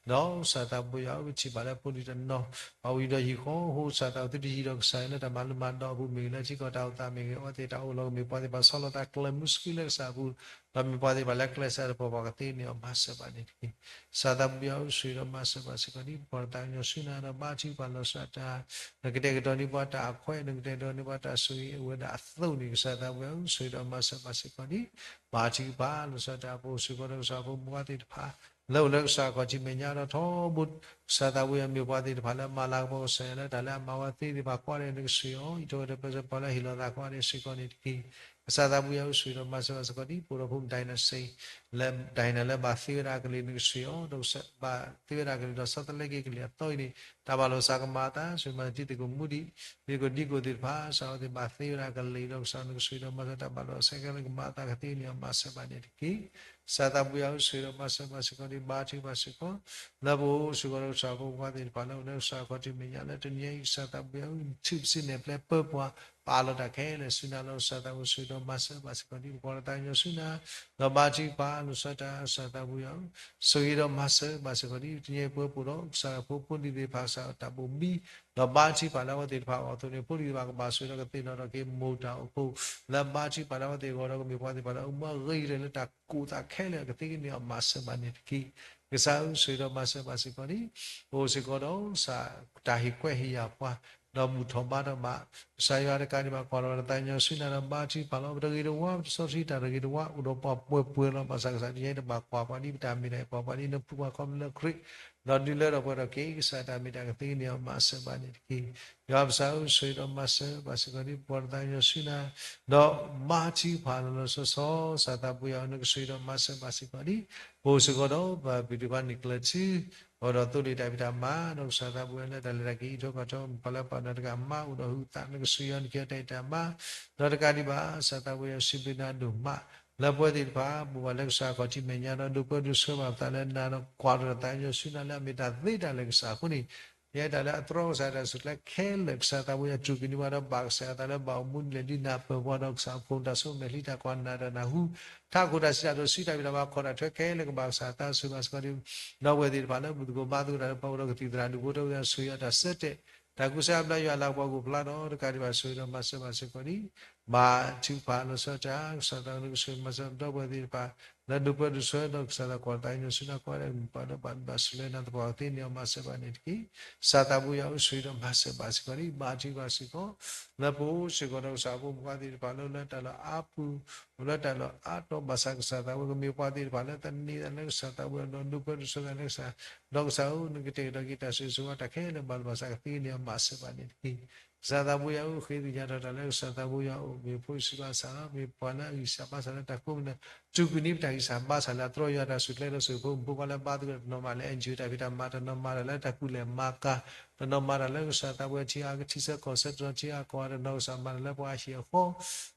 ကစၢ်သးပူၤယၤဧၢ ပထံၣ်ဘၣ်လၢဖိလံၤတနီၤ ပှၤဝံၤဒီးဟံၣ်ဃီအဃိ ကစၢ်သးအိၣ်သုတယံၤဒီးကစၢ်လၢတၢ်မၤလိမၤဒိးအပူၤမ့ၢ်ဂ့ၤ လၢထံကီၢ်တၢ်အိၣ်သးမ့ၢ်ဂ့ၤ အဝဲသ့ၣ်တၢ်အိၣ်လီၤကမ့ၢ်ပှၤသ့ၣ်တဖၣ် ဆီလီၤသးကျၢၤမုၢ်ဆှုလၢကစၢ်အပူၤ ဒီးမ့ၢ်ပှၤသ့ၣ်တဖၣ်လၢကျဲးစၢးတပီၤပှၤကသ့န့ၢ်အီၤ မၤစၢၤဘၣ်န့ၣ်တက့ၢ်. ကစၢ်သးပူၤယၤဧၢ ဆိၣ်ဂ့ၤဒီးမၤစၢၤဘၣ်စ့ၢ်ကီးဒံး ပကွၢ်တၢ်သးကညီၤဆူနၤ ဒီးဘါထုကဖၣ်လီၤဆီဒၣ်တၢ် နကတဲာ်ကတီၤန့ၢ်ပှၤတၢ်အခွဲး နကတဲာ်ကတီၤန့ၢ်ပှၤတၢ်ဆိၣ်ဂ့ၤအဝဲဒၣ်အသိးန့ၣ် ကစၢ်သးပူၤယၤဧၢ ဆိၣ်ဂ့ၤဒီးမၤစၢၤဘၣ်စ့ၢ်ကီးဒံး ဘါထုကဖၣ်လီၤဆီဒၣ်တၢ် ပအိၣ်စ့ၢ်ကီးဒီးကစၢ်ဖိမုၣ်ခွါသ့ၣ်တဖၣ် လၢအိၣ်လၢကစၢ်ခီၣ်ထံးမဲာ်ညါဒီးထီဘိ ကစၢ်သးပူၤယၤ မ့ၢ်ပှၤသ့ၣ်တဖၣ်လၢအမၤလၤကပီၤကစၢ်ယွၤလၢတၢ်လၢအမၤဝဲသ့သ့ၣ်တဖၣ်ကိးဂၤဒဲး နကဆိၣ်ဂ့ၤအီၤ ယံၤထီၣ်ကဒီးပၢဆှၢပှၤလၢဟ့ၣ်လီၤသးကိးဂၤဒဲးစ့ၢ်ကီးန့ၣ်တက့ၢ်. ကစၢ်သးပူၤယၤဧၢ ဆိၣ်ဂ့ၤဒီးမၤစၢၤဘၣ်စ့ၢ်ကီးဒံး ပအိၣ်ဒီးဖိမုၣ်ဒၣ်နၤစ့ လၢဒၣ်နၤလၢဘၣ်သ့ဝဲဒၣ်အကလံၤ နကဆိၣ်ဂ့ၤအီၤ ဒီးဘၣ်သ့ဝဲဒၣ်အကလံၤဒီးဆီတလဲက့ၤကလံၤအသီအံၤန့ၣ် တၢ်ဘၣ်လီၤစၢ်ကမၤအသး ဆိၣ်ဂ့ၤမၤစၢၤတံၤသကိးမူဒံး တံၤသကိးဒံကိးသ့ၣ်တဖၣ် ကစၢ်အဝဲသ့ၣ်ဘၣ်သ့ဝဲဒၣ်အကလံၤဒီးကစၢ် နကဆိၣ်ဂ့ၤဒီးမၤစၢၤတၢ်ဘၣ်လီၤစၢ်ခဲလၢာ် ကမၤအသးကသ့န့ၣ်အီၤ မၤစၢၤဘၣ်န့ၣ်တက့ၢ်. ကစၢ်သးပူၤယၤဧၢ ဆိၣ်ဂ့ၤဒီးမၤစၢၤဘၣ်စ့ၢ်ကီးဒံး ဘါထုကဖၣ်စ့ၢ်ကီး လၢပအိၣ်စ့ၢ်ကီးဒီးကစၢ်ဖိခွါသ့ၣ်တဖၣ်လၢအိၣ်လၢကစၢ်ခီၣ်ထံးမဲာ်ညါလၢတနံၤအံၤ ကစၢ်သးပူၤယၤဧၢ နထုးပစုနဲၣ်ပျဲပၢပှၤ ပာ်လီၤတၢ်ခဲလၢာ်ဆူနၤလီၤ ကစၢ်သးပူၤ ဆိၣ်ဂ့ၤဒီးမၤစၢၤဘၣ်စ့ၢ်ကီးဒံး ပကွၢ်တၢ်သးကညီၤဆူနၤ ဒီးဘါထုကဖၣ်လီၤဆီဒၣ်တၢ် ကစၢ်သးပူၤယၤဧၢ ဆိၣ်ဂ့ၤဒီးမၤစၢၤဘၣ်စ့ၢ်ကီးဒံး တနံၤအံၤပဝဲပအိၣ်ဒီး ကစၢ်ဖိဖိလံၤသ့ၣ်တဖၣ် ကစၢ်တၢ်ဘိၣ်မံ ဒီးဘါထုကဖၣ်လၢအဝဲသ့ၣ်တဖၣ်အဂီၢ်အသိးန့ၣ် ဖိလံၤသ့ၣ်တဖၣ်ကဘၣ်ဆိၣ်ဂ့ၤဒီးကသ့ၣ်နီၣ်ထီၣ်က့ၤမိၢ်တၢ်အိၣ်ဖှိၣ် လၢဘါထုကဖၣ်လၢအဝဲသ့ၣ်အဂီၢ်ဒီးကမ့ၢ်ပှၤသ့ၣ်တဖၣ်လၢအမၤဂ့ၤကတၢၢ်လၢတၢ်ကူၣ်သးခဲလၢာ် ကသ့ကန့ၢ်အီၤ မၤစၢၤဘၣ်န့ၣ်တက့ၢ်. ကစၢ်ဧၢ ဆိၣ်ဂ့ၤဒီးမၤစၢၤဘၣ်စ့ၢ်ကီးန့ၣ်, ပအိၣ်စ့ၢ်ကီးဒီး တၢ်ဟ့ၣ်ကွဲဟ့ၣ်ယာ်ပှၤ ဒီးဘူၣ်ထီၣ်ဘါထီၣ်ဘၣ်, ကစၢ်ယွၤတကးဒံးဘၣ် ကွၢ်လီၤတၢ်သးကညီၤဆူနၤဒီး ဘါထုကဖၣ်လီၤ ပတဂ့ၤတဝါ ပတစီဆှံတၢ်တဂ့ၤတဝါ အိၣ်ဒီးပှၤပှဲၤပှဲၤလီၤ. ဘၣ်ဆၣ်ကစၢ်ဒ်န့ၣ် တဘၣ်ကွၢ်ပှၤဒ်ပတၢ်မ့ၢ်တၢ် ကွၢ်ပှၤဒ်နဖုပှၤခီဖျိလၢခရံာ် ဒီးဒုးလၢထီၣ်ပှဲၤထီၣ်က့ၤ ကစၢ်တၢ်မ့ၢ်တၢ်ကသ့န့ၣ် မၤစၢၤဘၣ်န့ၣ်တက့ၢ်. ယွၤပကစၢ်ဧၢ ဆိၣ်ဂ့ၤဒီးမၤစၢၤဘၣ်စ့ၢ်ကီးန့ၣ် ပှၤတၢ်သးကညီၤဆူနၤ ဒီးဘါထုကဖၣ်လီၤလီၤဆီဆီ ကစၢ်သးပူၤယၤဧၢ နကဆိၣ်ဂ့ၤဒီးမၤစၢၤဘၣ်စ့ၢ်ကီးန့ၣ်, ပအိၣ်စ့ၢ်ကီးဒီး ပပုၢ်တဖၣ်န့ၣ်ကျၢၤထူ အိၣ်ဒီးသိလ့ၣ်တၢ်ဖံးတၢ်မၤ ဒီးကစၢ်သးပူၤယၤလၢတၢ်လဲၤတၢ်က့ၤအံးထွဲကွၢ်ထွဲ မ့ၢ်ပှၤလၢပာ်ဒိၣ်တဂၤမါ အိၣ်ဒီးဟုးသး နကဆိၣ်ဂ့ၤအီၤ နကဟ့ၣ်အီၤတၢ်အံၣ်တၢ်မါ, ဒီးတကးဒံးဘၣ် ကစၢ်သးပူၤယၤဧၢ စံးဘျုးနၤဒိၣ်မး လၢပဝဲသ့ၣ်တဖၣ် ဘိးဘၣ်လၢကစၢ်အခီၣ်ထံးမဲာ်ညါဒီး ဒိးပၢဒိးဆှၢဘၣ်ပသးလၢနၤဒီး ကွၢ်လီၤတၢ်သးကညီၤဆူနၤလၢအမ့ၢ်တၢ်သ့တၢ်လၢာ်ကစၢ်အဃိန့ၣ်, ယဲဒၣ်လၢအတြီကစၢ်တၢ်စူၢ်ကျဲခဲလၢာ် ကစၢ်သးပူၤယၤ တူၢ်ကနံၤဘၣ်ဒီး ဘၣ်ကစၢ်အသးလၢဘၣ်အိၣ်မူဒ်လဲၣ်ဒ်နၢ်ပၢၢ်ပှၤဒီး ကစၢ်အိၣ်ဖှိၣ်တၢ်ဆိၣ်မဲာ်ချံတၢ်ကွၢ်နၢ်တၢ်နၢ်ဟူ ထးခိၣ်တၢ်စံးတၢ်ကတိၤ စံးတၢ်ဖံးတၢ်မၤ ခီၣ်တၢ်ထွဲခဲလၢာ် ကဘၣ်ကစၢ်သးဆိၣ်ဂ့ၤဘၣ်စ့ၢ်ကီးန့ၣ်, ဒီပုၢ်ဝဲၢ်သ့ၣ်တဖၣ်လၢ ဘူၣ်သကိးဘါသကိးတၢ်လၢပှၤအိၣ်ဒီးကသံၣ်သရၣ်ဒူၣ်ဖိတဝဲ ဆိၣ်ဂ့ၤအီၤတၢ်ဆၢတဲာ် တၢ်ကူစါအဘျါယွၤအလၤကပီၤကအိၣ်ဖျါဒီး တကးဒံးဘၣ်ဆိၣ်ဂ့ၤဒီးမၤစၢၤဘၣ်စ့ၢ်ကီးန့ၣ်, ဘါထုကဖၣ်လီၤဆီဒၣ်တၢ် ကစၢ်သးပူၤ နကဆိၣ်ဂ့ၤမၤစၢၤဒီပုၢ်ဝဲၢ်သ့ၣ်တဖၣ် လၢဒိးပၢဒိးဆှၢဒီး ကစၢ်သးကွၢ်တၢ်သးကညီၤဆူနၤ ကွၢ်ဒီးမ့ၢ်ပှၤဒီးဘၣ်ဘၣ်ဆိၣ်လၢနၤသပှၢ်ကသ့န့ၣ် မၤစၢၤဘၣ်န့ၣ်တက့ၢ်. ကစၢ်သးပူၤယၤဧၢ ဆိၣ်ဂ့ၤဒီးမၤစၢၤဘၣ်စ့ၢ်ကီးန့ၣ်, ဘါထုကဖၣ်စ့ၢ်ကီး လၢပအိၣ်စ့ၢ်ကီးဒီးကစၢ်ဖိမုၣ်ဖိခွါသ့ၣ်တဖၣ်လၢ လၢတၢ်လီၢ်အါပူၤ လၢတၢ်လီၢ်အါတီၤ ဘၣ်ဆၣ်ကစၢ်သးပူၤ ကမ့ၢ်ပှၤသ့ၣ်တဖၣ်လၢသန့ၤသးလၢကစၢ်သးပူၤ ဒီးဒိးပၢဒိးဆှၢသးလၢကစၢ်, ဒီးကစၢ်ဧၢ နကတဲာ်ကတီၤက့ၤတၢ်ဆိၣ်ဂ့ၤဆိၣ်ဝါတၢ်ခဲလၢာ် ဘၣ်လၢဘၣ်ဆၣ်ကသ့န့ၣ် မၤစၢၤဘၣ်န့ၣ်တက့ၢ်. ကစၢ်သးပူၤယၤဧၢ ဃ့သ့ၣ်ညါထီၣ်တၢ်လၢကစၢ်သးပူၤယၤအိၣ် မ့ၢ်ဖိဆံးဘၣ်ဆၣ်လီၤ မ့ၢ်ပှၤလၢအဂံၢ်စၢ်ဘါစၢ်လၢတၢ်ကိးမုၢ်နံၤ တူၢ်ကနံၤပတၢ်ဂံၢ်စၢ်ဘါစၢ်လၢအတြီယွၤတၢ်စူၢ်ကျဲဒီးဆိၣ်ဂ့ၤဖိမုၣ်ဖိခွါလၢဘါသကိးတၢ် တနီၤမၤလၢ NGO တၢ်ဖံးတၢ်မၤ တနီၤမၤတၢ်လၢတၢ်ကူၣ်လဲၤမၤကၤ တနီၤမၤတၢ်လၢကစၢ်သးပူၤထံအါကထံဆၢကီၢ်ဆၢ တနီၤထံအါကီၢ်အါ တနီၤကစၢ်မၤတၢ်လၢပှၤအဟံၣ်အ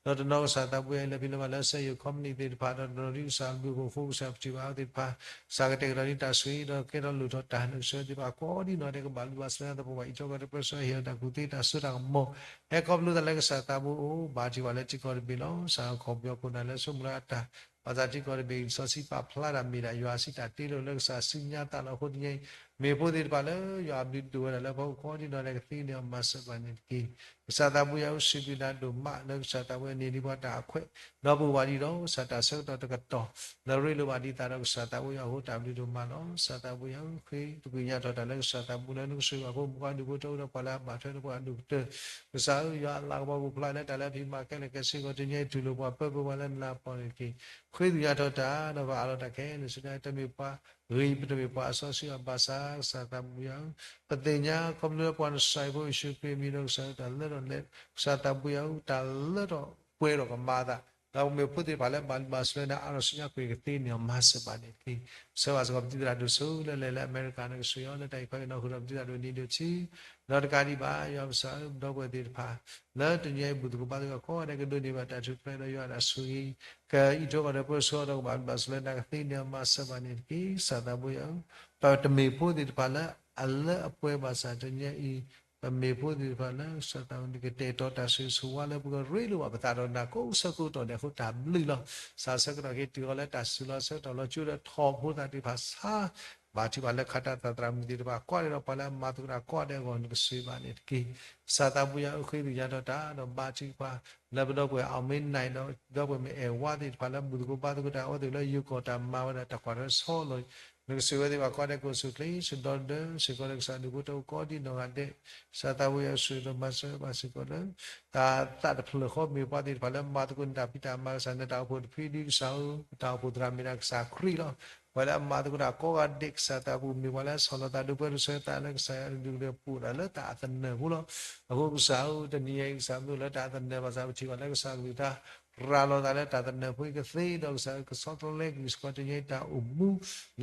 ဃီ ဒီးတနီၤကစၢ်သးပူၤယၤအံၤလၢဖံးလၢမၤလၢ စက်ရုံ company သ့ၣ်တဖၣ် ဒီးတနီၤဒ်ကစၢ်ဘျုးဖှိၣ်ဖိ ကစၢ်ပထံၣ်ဘၣ်အဝဲသ့ၣ်တဖၣ် ကစၢ်ကတဲာ်ကတီၤန့ၢ်တၢ်ဆိၣ်ဂ့ၤ ဒီးကဲထီၣ်လိၣ်ထီၣ်တၢ် နကစၢ်သ့ၣ်တဖၣ်ကိးဒံနီၢ်ဒဲး ကဘၣ်လူၤဘၣ်စၢၤလၢနသပှၢ်ဘၣ် အံးထွဲကွၢ်ထွဲ ပၢဆှၢဟ့ၣ်အီၤတၢ်ကူၣ်သ့တၢ်စိတၢ်ကမီၤ ဟဲခီဖျိသးလၢကစၢ်သးပူၤအိၣ် ဘါထုကဖၣ်လၢထံကီၢ်တဘ့ၣ်လီၤ. ကစၢ်အခီပညီခိၣ်နၢ်လၢဆိကမိၣ်လၢအတၢ် ဘၣ်ဆၣ်ထံကီၢ်တဘ့ၣ် စီဆှံပာ်ဖျါတၢ်မ့ၢ်ဒၣ်ယွၤအစုတၢ်တ့လိာ်လၢကစၢ်စုညါသးလီၤအဃိတနံၤအံၤ မ့ၢ်ဖိသ့ၣ်တဖၣ်လၢယွၤအဘျုးဒိၣ်ဝဲဒၣ်လၢပှၤကိးဒံနီၢ်ဒဲး ကသ့န့ၢ်အီၤ မၤစၢၤဘၣ်န့ၣ်တက့ၢ်. ကစၢ်သးပူၤယၤဧၢ စံးဘျုးနၤဒိၣ်မးလၢကစၢ်သးပူၤန့ၢ်ဒံးပှၤတၢ်အခွဲး ဒီးပူၤဘၣ်ဒံးဒီး ကစၢ်တၢ်ဆၢကတီၢ်တကတီၢ် လၢရ့လိာ်ဘၣ်ဒံးသးဒီးကစၢ်သးပူၤယၤအဃိ တၢ်ဘျုးဒိၣ်မးလီၤ. ကစၢ်သးပူၤယၤဧၢ ဃ့သကွံာ်ညါထီၣ်တၢ်လၢကစၢ်သးပူၤလၢနကဆိၣ်ဂ့ၤဘၣ်ဖိမုၣ်ဖိခွါဒူၣ်ဖိတအိၣ်ဒီးပှၤလၢအဘၣ်ထွဲဒီးပှၤအဒိၣ်ကတၢၢ် ကစၢ်ဧၢ ယွၤအလၤကပီၤကအိၣ်ဖျါလၢတၢ်လၢအဖံးမၤခဲလၢာ်ခဲဆ့ကီး တနံၤအံၤ တူၢ်လိာ်ပှၤပၢပၢပှၤလၢနၤအပီၢ်န့ၣ်တက့ၢ်. ဃ့သကွံာ်ညါထီၣ်တၢ် ဒီးပအးလီၤတၢ်ခဲလၢာ်ဆူညါ တမ့ၢ်ပှၤဂ့ၤ ပတမ့ၢ်ပှၤအစီဆှံဘၣ်ဆၣ် ကစၢ်သးပူၤယၤဧၢ ပသ့ၣ်ညါခီဖျိလၢပှၤနစၢ်ဖိယ့ၣ်ၡူးခရံာ်အမံၤဒီးကစၢ်တၢ်လၢထီၣ်လဲ ကစၢ်သးပူၤယၤဧၢ တၢ်လၢထီၣ်ပှဲၤထီၣ်ကမၤအသး ဒီးပမ့ၢ်ဖိသ့ၣ်တဖၣ်လၢဘၣ်လူၤဘၣ်စၢၤလၢနၤအါထီၣ်ဆူညါ ကသ့န့ၢ်အီၤ မၤစၢၤဘၣ်န့ၣ်တက့ၢ်. ဆှၢဘၣ်စ့ၢ်ကီးပတံၤသရၣ်ဒိၣ်စိလၢလဲၤလၢအမဲရကၤ နကဆိၣ်ဂ့ၤအီၤလၢတၢ်အံၤခီအံၤ နီၢ်ဃုာ်ဒီးပတံၤသရၣ်ဒိၣ်နံၤဒိၣ်ဆံး ဒီးတကးဒံးဘၣ် ယွၤပကစၢ်ဧၢ ဒီပုၢ်ဝဲၢ်သ့ၣ်တဖၣ် လၢတနံၤအံၤ ဘူၣ်သကိးဘါသကိးကိးဂၤဒဲး ကဒိးန့ၢ်ဘၣ်တၢ်ထူၣ်ဖျဲးဒီးယွၤတၢ်ဆိၣ်ဂ့ၤ ကအံးထွဲကွၢ်ထွဲ ပၢဆှၢအီၤဒီးကဘၣ်လူၤဘၣ်စၢၤလၢနၤ ကသ့န့ၢ်အီၤ မၤစၢၤဘၣ်န့ၣ်တက့ၢ်. ကစၢ်သးပူၤယၤဧၢ ပတမ့ၢ်ဖိသ့ၣ်တဖၣ်လၢအလၢအပှဲၤဘၣ်ဆၣ် တနံၤအံၤ ပမ့ၢ်ဖိသ့ၣ်တဖၣ်လၢ ကစၢ်သးပူၤန့ၣ် ကတဲာ်ကတီၤတၢ်ဆိၣ်ဂ့ၤဆိၣ်ဝါလၢပကရ့လိာ်ဘၣ်ပသးဒီးနၤကိးဆၢကတီၢ်ဒဲးအဃိ တၢ်ဘျုးလီၤ. ကစၢ်ဆၢကတီၢ်က့ၤတုၤအီၤလၢတၢ်စူၤလီၤဆၢကတီၢ်လီၤ ကၠိဒီးထီဘိသးသ့ၣ်တဖၣ်ဆါ ဘါထုကဖၣ်လၢခးတၢ်သးသရၣ်မုၣ်သ့ၣ်တဖၣ်ကိးဂၤဒဲးဒီး ပှၤလၢအမၤသကိးတၢ်ကိးဂၤဒဲးအဂီၢ် နကဆိၣ်ဂ့ၤဘၣ်န့ၣ်တက့ၢ်. ကစၢ်သးပူၤယၤဧၢ ဃ့သကွံာ်ညါထီၣ်တၢ် ဒီးဘါထုကဖၣ် လၢပဒီပုၢ်ဝဲၢ် အောင်မင်းနိုင် ဒီးဒီပုၢ်ဝဲၢ်မ့ၢ်အဲၣ်ဝါသ့ၣ်တဖၣ်လၢဘူၣ်သကိးဘါသကိးတၢ်အဝဲသ့ၣ်လၢယိၤကီၢ်တၢ်မၤဝဲဒၣ်တၢ်ကွၢ်ထွဲဆီလီၤ နကဆိၣ်ဂ့ၤဝဲသ့ၣ်တဖၣ်ကိးဂၤဒဲး ကအိၣ်ဆူၣ်အိၣ်ချ့ ဆူၣ်ဒီးဒၢစ့ၢ်ကီးလၢကစၢ်ဒူၣ်ဖိထၢဖိကိးဒံနီၢ်ဂၤဒဲး ကစၢ်သးပူၤယၤဧၢ ဆိၣ်ဂ့ၤဒီးမၤစၢၤဘၣ်စ့ၢ်ကီးလၢ တၢ်သးတဖျၢၣ်ဃီ မ့ၢ်ပှၤသ့ၣ်တဖၣ်လၢမၤသကိးနတၢ်ဖံးတၢ်မၤ ကစၢ် နတၢ်အိၣ်ဖှိၣ်တဖုဒ်ကစၢ်ဧၢ ပတၢ်အိၣ်ဖှိၣ်သရၣ်မ့ၢ်ဒၣ်ကစၢ်ခရံာ်လီၤ. ပှၤလၢအမၤသကိးတၢ်ကိးဂၤဒဲး ကစၢ်သးပူၤ မ့ၢ်ပှၤလၢအဆီၣ်လီၤသးဒိးပၢဒိးဆှၢသးလၢကစၢ်ယွၤအဒုးကဒဲးပူၤဒၣ်လၢတၢ်အသနၢၣ်ဖိလီၤ. အဃိကစၢ်ဧၢ တနံၤအံၤ ကစၢ်မ့ၢ်လၢတၢ်အသနၢၣ်ဘၣ်ဆၣ် ပထံၣ်ဘၣ်လၢကစၢ်ကလုၢ်တၢ် ရၤလီၤသးလၢတၢ်သနၢၣ်ဖိအံၤကသ့ဒီး ကစၢ်ကဆီတလဲကွံာ်စ့ၢ်ကီး တနံၤအံၤတၢ်အိၣ်မူ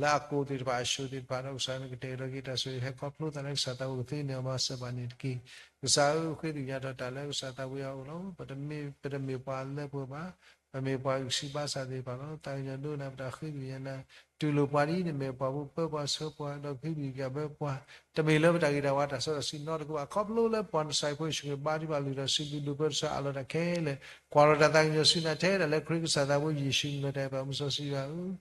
လၢအကိၢ်သ့ၣ်တဖၣ်အဆှိသ့ၣ်တဖၣ်ဒီး ကစၢ်နကတဲာ်ကတီၤက့ၤတၢ်ဆိၣ်ဂ့ၤ ဟဲခီဖျိသးလၢကစၢ်သးပူၤ ကသ့န့ၢ်အီၤမၤစၢၤဘၣ်န့ၣ်တက့ၢ်. ကစၢ်ဧၢ ဃ့သကွံာ်ညါထီၣ်တၢ်လၢကစၢ်သးပူၤယၤအအိၣ်လီၤ. ပတမ့ၢ်ပှၤလၢပှဲၤဘၣ်, ပမ့ၢ်ပှၤဂံၢ်ဆူၣ်ဘါစၢ်သ့ၣ်တဖၣ်လီၤ. သးကညီၤဒိကနၣ် ပတၢ်ဃ့သကွံာ်ညါနၤ, တူၢ်လိာ်ပှၤဒ်နမ့ၢ်ပှၤဖိ ပၢပှၤဆှၢပှၤ ဒီးကဟုကယာ်ဘၢပှၤ, တမ့ၢ်လၢပတၢ်ဂ့ၤတၢ်ဝါတၢ်စီတၢ်ဆှံနီတခါဘၣ် ခီဖျိလၢပှၤနစၢ်ဖိယ့ၣ်ၡူးခရံာ်ဘါထုကဖၣ် လုၢ်ထီၣ်စံးဘျုးဒိးပၢဒိးဆှၢအလီၢ်တၢ်ခဲလၢာ်, ကွၢ်လီၤတၢ်သးကညီၤဆူနၤထဲဒၣ်လၢခရံာ်ကစၢ်သးဖိယ့ၣ်ၡူး နမဲာ်တၢ်အဲၣ်ပှၤမုၢ်စီဆှံယွၤဧၢ,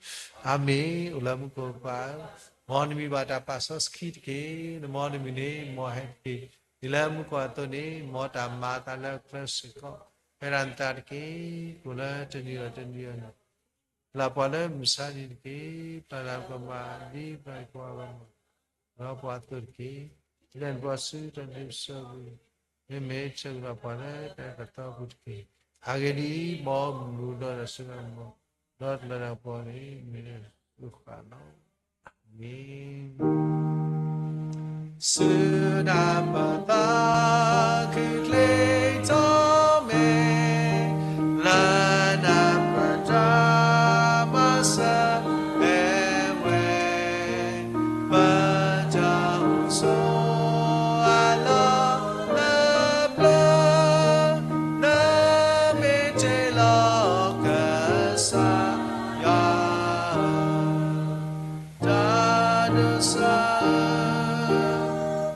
အၤမ့ၣ်. အိၣ်လၢမူခိၣ်ပၢ်ဧၢ, မ်နမံၤဘၣ်တၢ်ပာ်စီဆှံတက့ၢ်. နမ်နမံၤန့ၣ် မ်ဟဲတက့ၢ်. ဒ်လၢမူခိၣ်အသိးန့ၣ် မ်တၢ်မၤအသးလၢအကျဲစ့ၢ်ကီး, ပှဲၤဒၣ်နသးတက့ၢ်. ကိၣ်လၢတနံၤဒီးတနံၤအံၤန့ၣ် ပျၢ်ပှၤလၢမုၢ်ဆါနံၤတက့ၢ်. ပျၢ်လၢပကမၤဒ်ပျၢ်ကွၢ်ပှၤဂီၢ်မုၢ် ဒီးပှၤအသိးတက့ၢ်. လဲၤနုာ်ပှၤဆူတၢ်ဒုးဆူၣ်အပူၤ, မ့မ့ၢ်ဆၢကတီၢ်ပှၤလၢတၢ်ကသီအပူၤတက့ၢ်. အဂ့ၢ်ဒ်အံၤ, မ်အမူဒီးတၢ်စိကမီၤ, ဒီးတၢ်လၤတၢ်ကပီၤန့ၣ် မ့ၢ်လၢသုဃၣ်လီၤ. အၤမ့ၣ်. စူၢ်တၢ်ပသးခုၣ်ချ့ထီၣ်မဲာ်, လၢနၢ်ပတၢ်မၤစၢၤဝဲ, ပတၢ်အိၣ်ဆိးအလီၢ်လၢပျၢၤ, နမ့ၢ်တ့လီၤကစၢ်ယွၤဧၢ, တၢ်ဒိးစၢၤ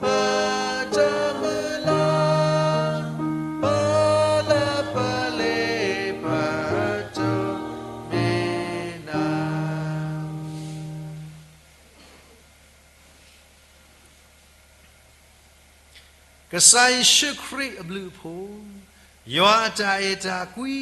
ပတၢ်မုၢ်လၢ်, ပလၢပလ့ပတၢ်မ့ၢ်နၤ. ကစၢ်ယ့ၣ်ၡူးခရံာ်အဘျုးအဖှိၣ်, ယွၤအတၢ်အဲၣ်တၢ်ကွံ,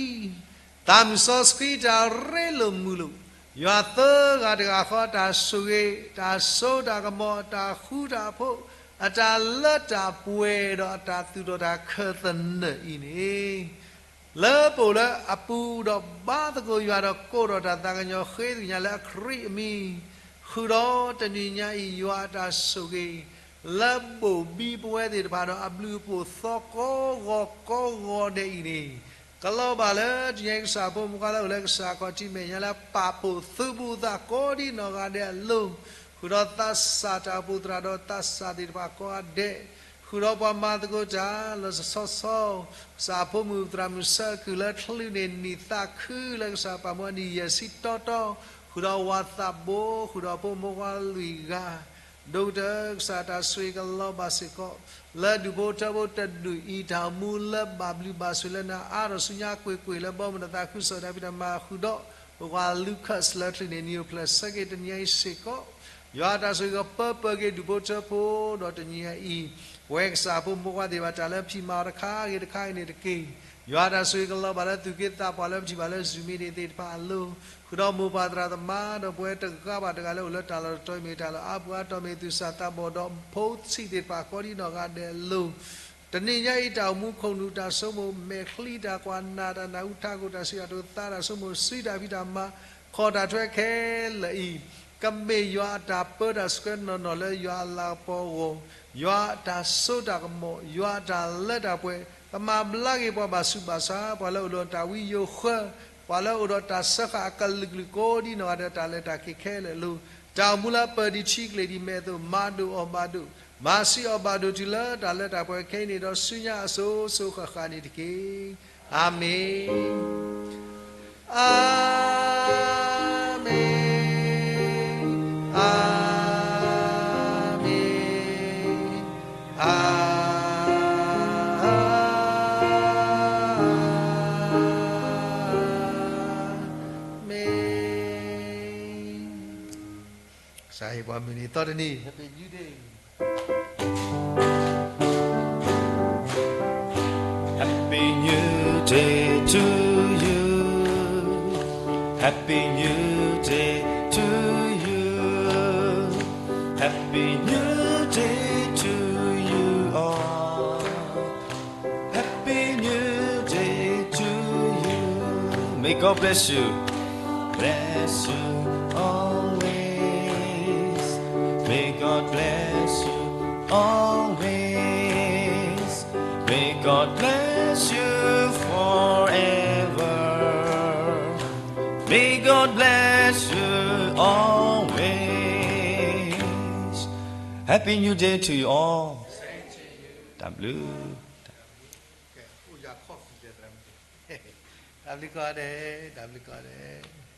သးမုၢ်စီဆှံတၢ်ရ့လိာ်မုာ်လိာ်, ယွၤသၢဂၤတဂၤဃီအတၢ်ဆိၣ်ဂ့ၤ, တၢ်စိတၢ်ကမီၤ, အတၢ်ဃူတၢ်ဖိး, အတၢ်လၢတၢ်ပှဲၤဒီးအတၢ်သူၣ်ထီၣ်တၢ်ခၢၣ်သနၢၣ်အံၤန့ၣ် လၢပအိၣ်လၢအပူၤဒီးဘါသကိးယွၤဒီးကိးထီၣ်တၢ်သးကညီၤဃ့ကညးလၢအခရံာ်အမံၤ, ဃုာ်ဒီးတနံၤညါအံၤ ယွၤအတၢ်ဆိၣ်ဂ့ၤ လၢဘိၣ်ဘံပဝဲသ့ၣ်တဖၣ်ဒီးအဘျုးအဖှိၣ်သီကိးဂီၤကိးဂီၤဒဲးအံၤန့ၣ်, ကလီၤဘၣ်လၢတနံၤညါအံၤ ကစၢ်အဖိမုၣ်ဖိခွါလၢအိၣ်လၢကစၢ်ခီၣ်ထံးမဲာ်ညါလၢပာ်ဖှိၣ်သုးဘူးသးကိးဒ်နီၢ်ဂၤဒဲးအလိၤ, ဃုာ်ဒီးသးစၢ်တၢ်အိၣ်ဖှိၣ်သရၣ်ဒီးသးစၢ်သ့ၣ်တဖၣ်ကိးဂၤဒဲး, ဃုာ်ဒီးပှၤမၤသကိးတၢ်လၢစီၤစီၤ, ကစၢ်အဖိမုၣ်သရၣ်မုၣ်ဆၢကုၢ်လၢချုးန့ၢ်နံၣ်သးခု လၢကစၢ်ပာ်မူအနံၣ်ယဲၢ်ဆံတီတီ, ဃုာ်ဒီးဝၤသးဘိ, ဃုာ်ဒီးဖိမုၣ်ဖိခွါလွံၢ်ဂၤ, ဒိၣ်ကတၢၢ်ကစၢ်တၢ်ဆိၣ်ဂ့ၤကလီၤဘၣ်စ့ၢ်ကီး, လၢဒူၣ်ဖိထၢဖိတဒူၣ်အံၤ တၢ်အိၣ်မူလၢဘၣ်ဘျုးဘၣ်ဆိၣ်လၢနၤအါထီၣ်ဆူညါကွ့ၢ်ကွ့ၢ်လၢဘီမုၢ်ဒီးသးခုကစီၣ်တၢ်ဖံးတၢ်မၤဃုာ်ဒီး, ပှၤလူခၢၣ်စလၢချုးန့ၢ်နံၣ်အိၣ်ဖျဲၣ်ဆၢက့ၤတနံၤအံၤစ့ၢ်ကီး, ယွၤအတၢ်ဆိၣ်ဂ့ၤကပၢပၢက့ၤဒူၣ်ဖိထၢဖိဒီးတနံၤအံၤ, ပဝဲကစၢ်အဖိမုၣ်ဖိခွါသ့ၣ်တဖၣ်တၢ်လၢဖံးမၤအီၤတခါဂ့ၤတခါအံၤန့ၣ်တက့ၢ်. ယွၤအတၢ်ဆိၣ်ဂ့ၤကလီၤဘၣ်လၢသူၣ်က့သးပှၢ်လၢပထံၣ်ဘၣ်လၢ Zoom meeting သ့ၣ်တဖၣ်အလိၤ, ဃုာ်ဒီးမိၢ်ပၢ်သရၣ်သမါဒီးပဝဲတဂၤဘၣ်တဂၤလၢအိၣ်လၢတၢ်လီၢ်တတီၤအံၤ မ့ၢ်တၢ်လီၢ်အါပူၤအါတီၤ မ့ၢ်သူၣ်စၢ်သးဘီၣ်ဒီးဖိဆံးသ့ၣ်တဖၣ်ကိးဒ်နီၢ်ဂၤဒဲးအလိၤ, တနံၤညါအံၤ တၢ်အိၣ်မူခိၣ်နူာ်တၢ်ဆိကမိၣ်မဲာ်ချံတၢ်ကွၢ်နၢ်တၢ်နၢ်ဟူထးခိၣ်တၢ်စံးတၢ်ကတိၤသးတၢ်ဆိကမိၣ်စုတၢ်ဖံးတၢ်မၤ ခီၣ်တၢ်ထွဲခဲလၢာ်အံၤ, ကမ့ၢ်ယွၤအတၢ်ပၢတၢ်ဆှၢနီၢ်နီၢ်လၢယွၤအလၤကပီၤအဂီၢ်, ယွၤအတၢ်စိတၢ်ကမီၤ, ယွၤအတၢ်လၢတၢ်ပှဲၤ, ကမၤဘျါက့ၤပှၤဘၣ်ဆူးဘၣ်ဆါ, ပှၤလၢအိၣ်ဒီးတၢ်ဝံယိၤဃၢ, ပှၤလၢအိၣ်ဒီးတၢ်စၢဃာ်အကလုာ်ကလုာ်ကိးဒ်နီၢ်ဂၤဒဲးတၢ်လဲၤတၢ်က့ၤခဲလၢာ်အလိၤ, တၢ်အိၣ်မူလၢပၢၤဒံးထံကလ့ၢ်ဒံးမဲာ်အသိး မၤဒိၣ်အီၣ်ဘၣ်ဒိၣ်, မၤဆံးအီၣ်ဘၣ်ဒိၣ်တုၤလၢတၢ်လၢတၢ်ပှဲၤခဲအံၤန့ၣ်ဒီး ဆူညါအစိၤစိၤဃၣ်ဃၣ်န့ၣ်တက့ၢ်. အၤမ့ၣ်, အၤမ့ၣ်, အၤမ့ၣ်, အၤမ့ၣ်. ကစၢ်ဟ့ၣ်ပှၤမုၢ်နံၤသီတနံၤ Happy New Day. Happy New Day to you. Happy New Day to you. Happy New Day to you all. Happy New Day to you. May God bless you. Bless you always. May God bless you always. May God bless you forever. May God bless you always. Happy New Day to you all. တၢ်ဘျုး, တၢ်ဘျုးကိးဂၤဒဲး, တၢ်ဘျုးကိးဂၤဒဲး.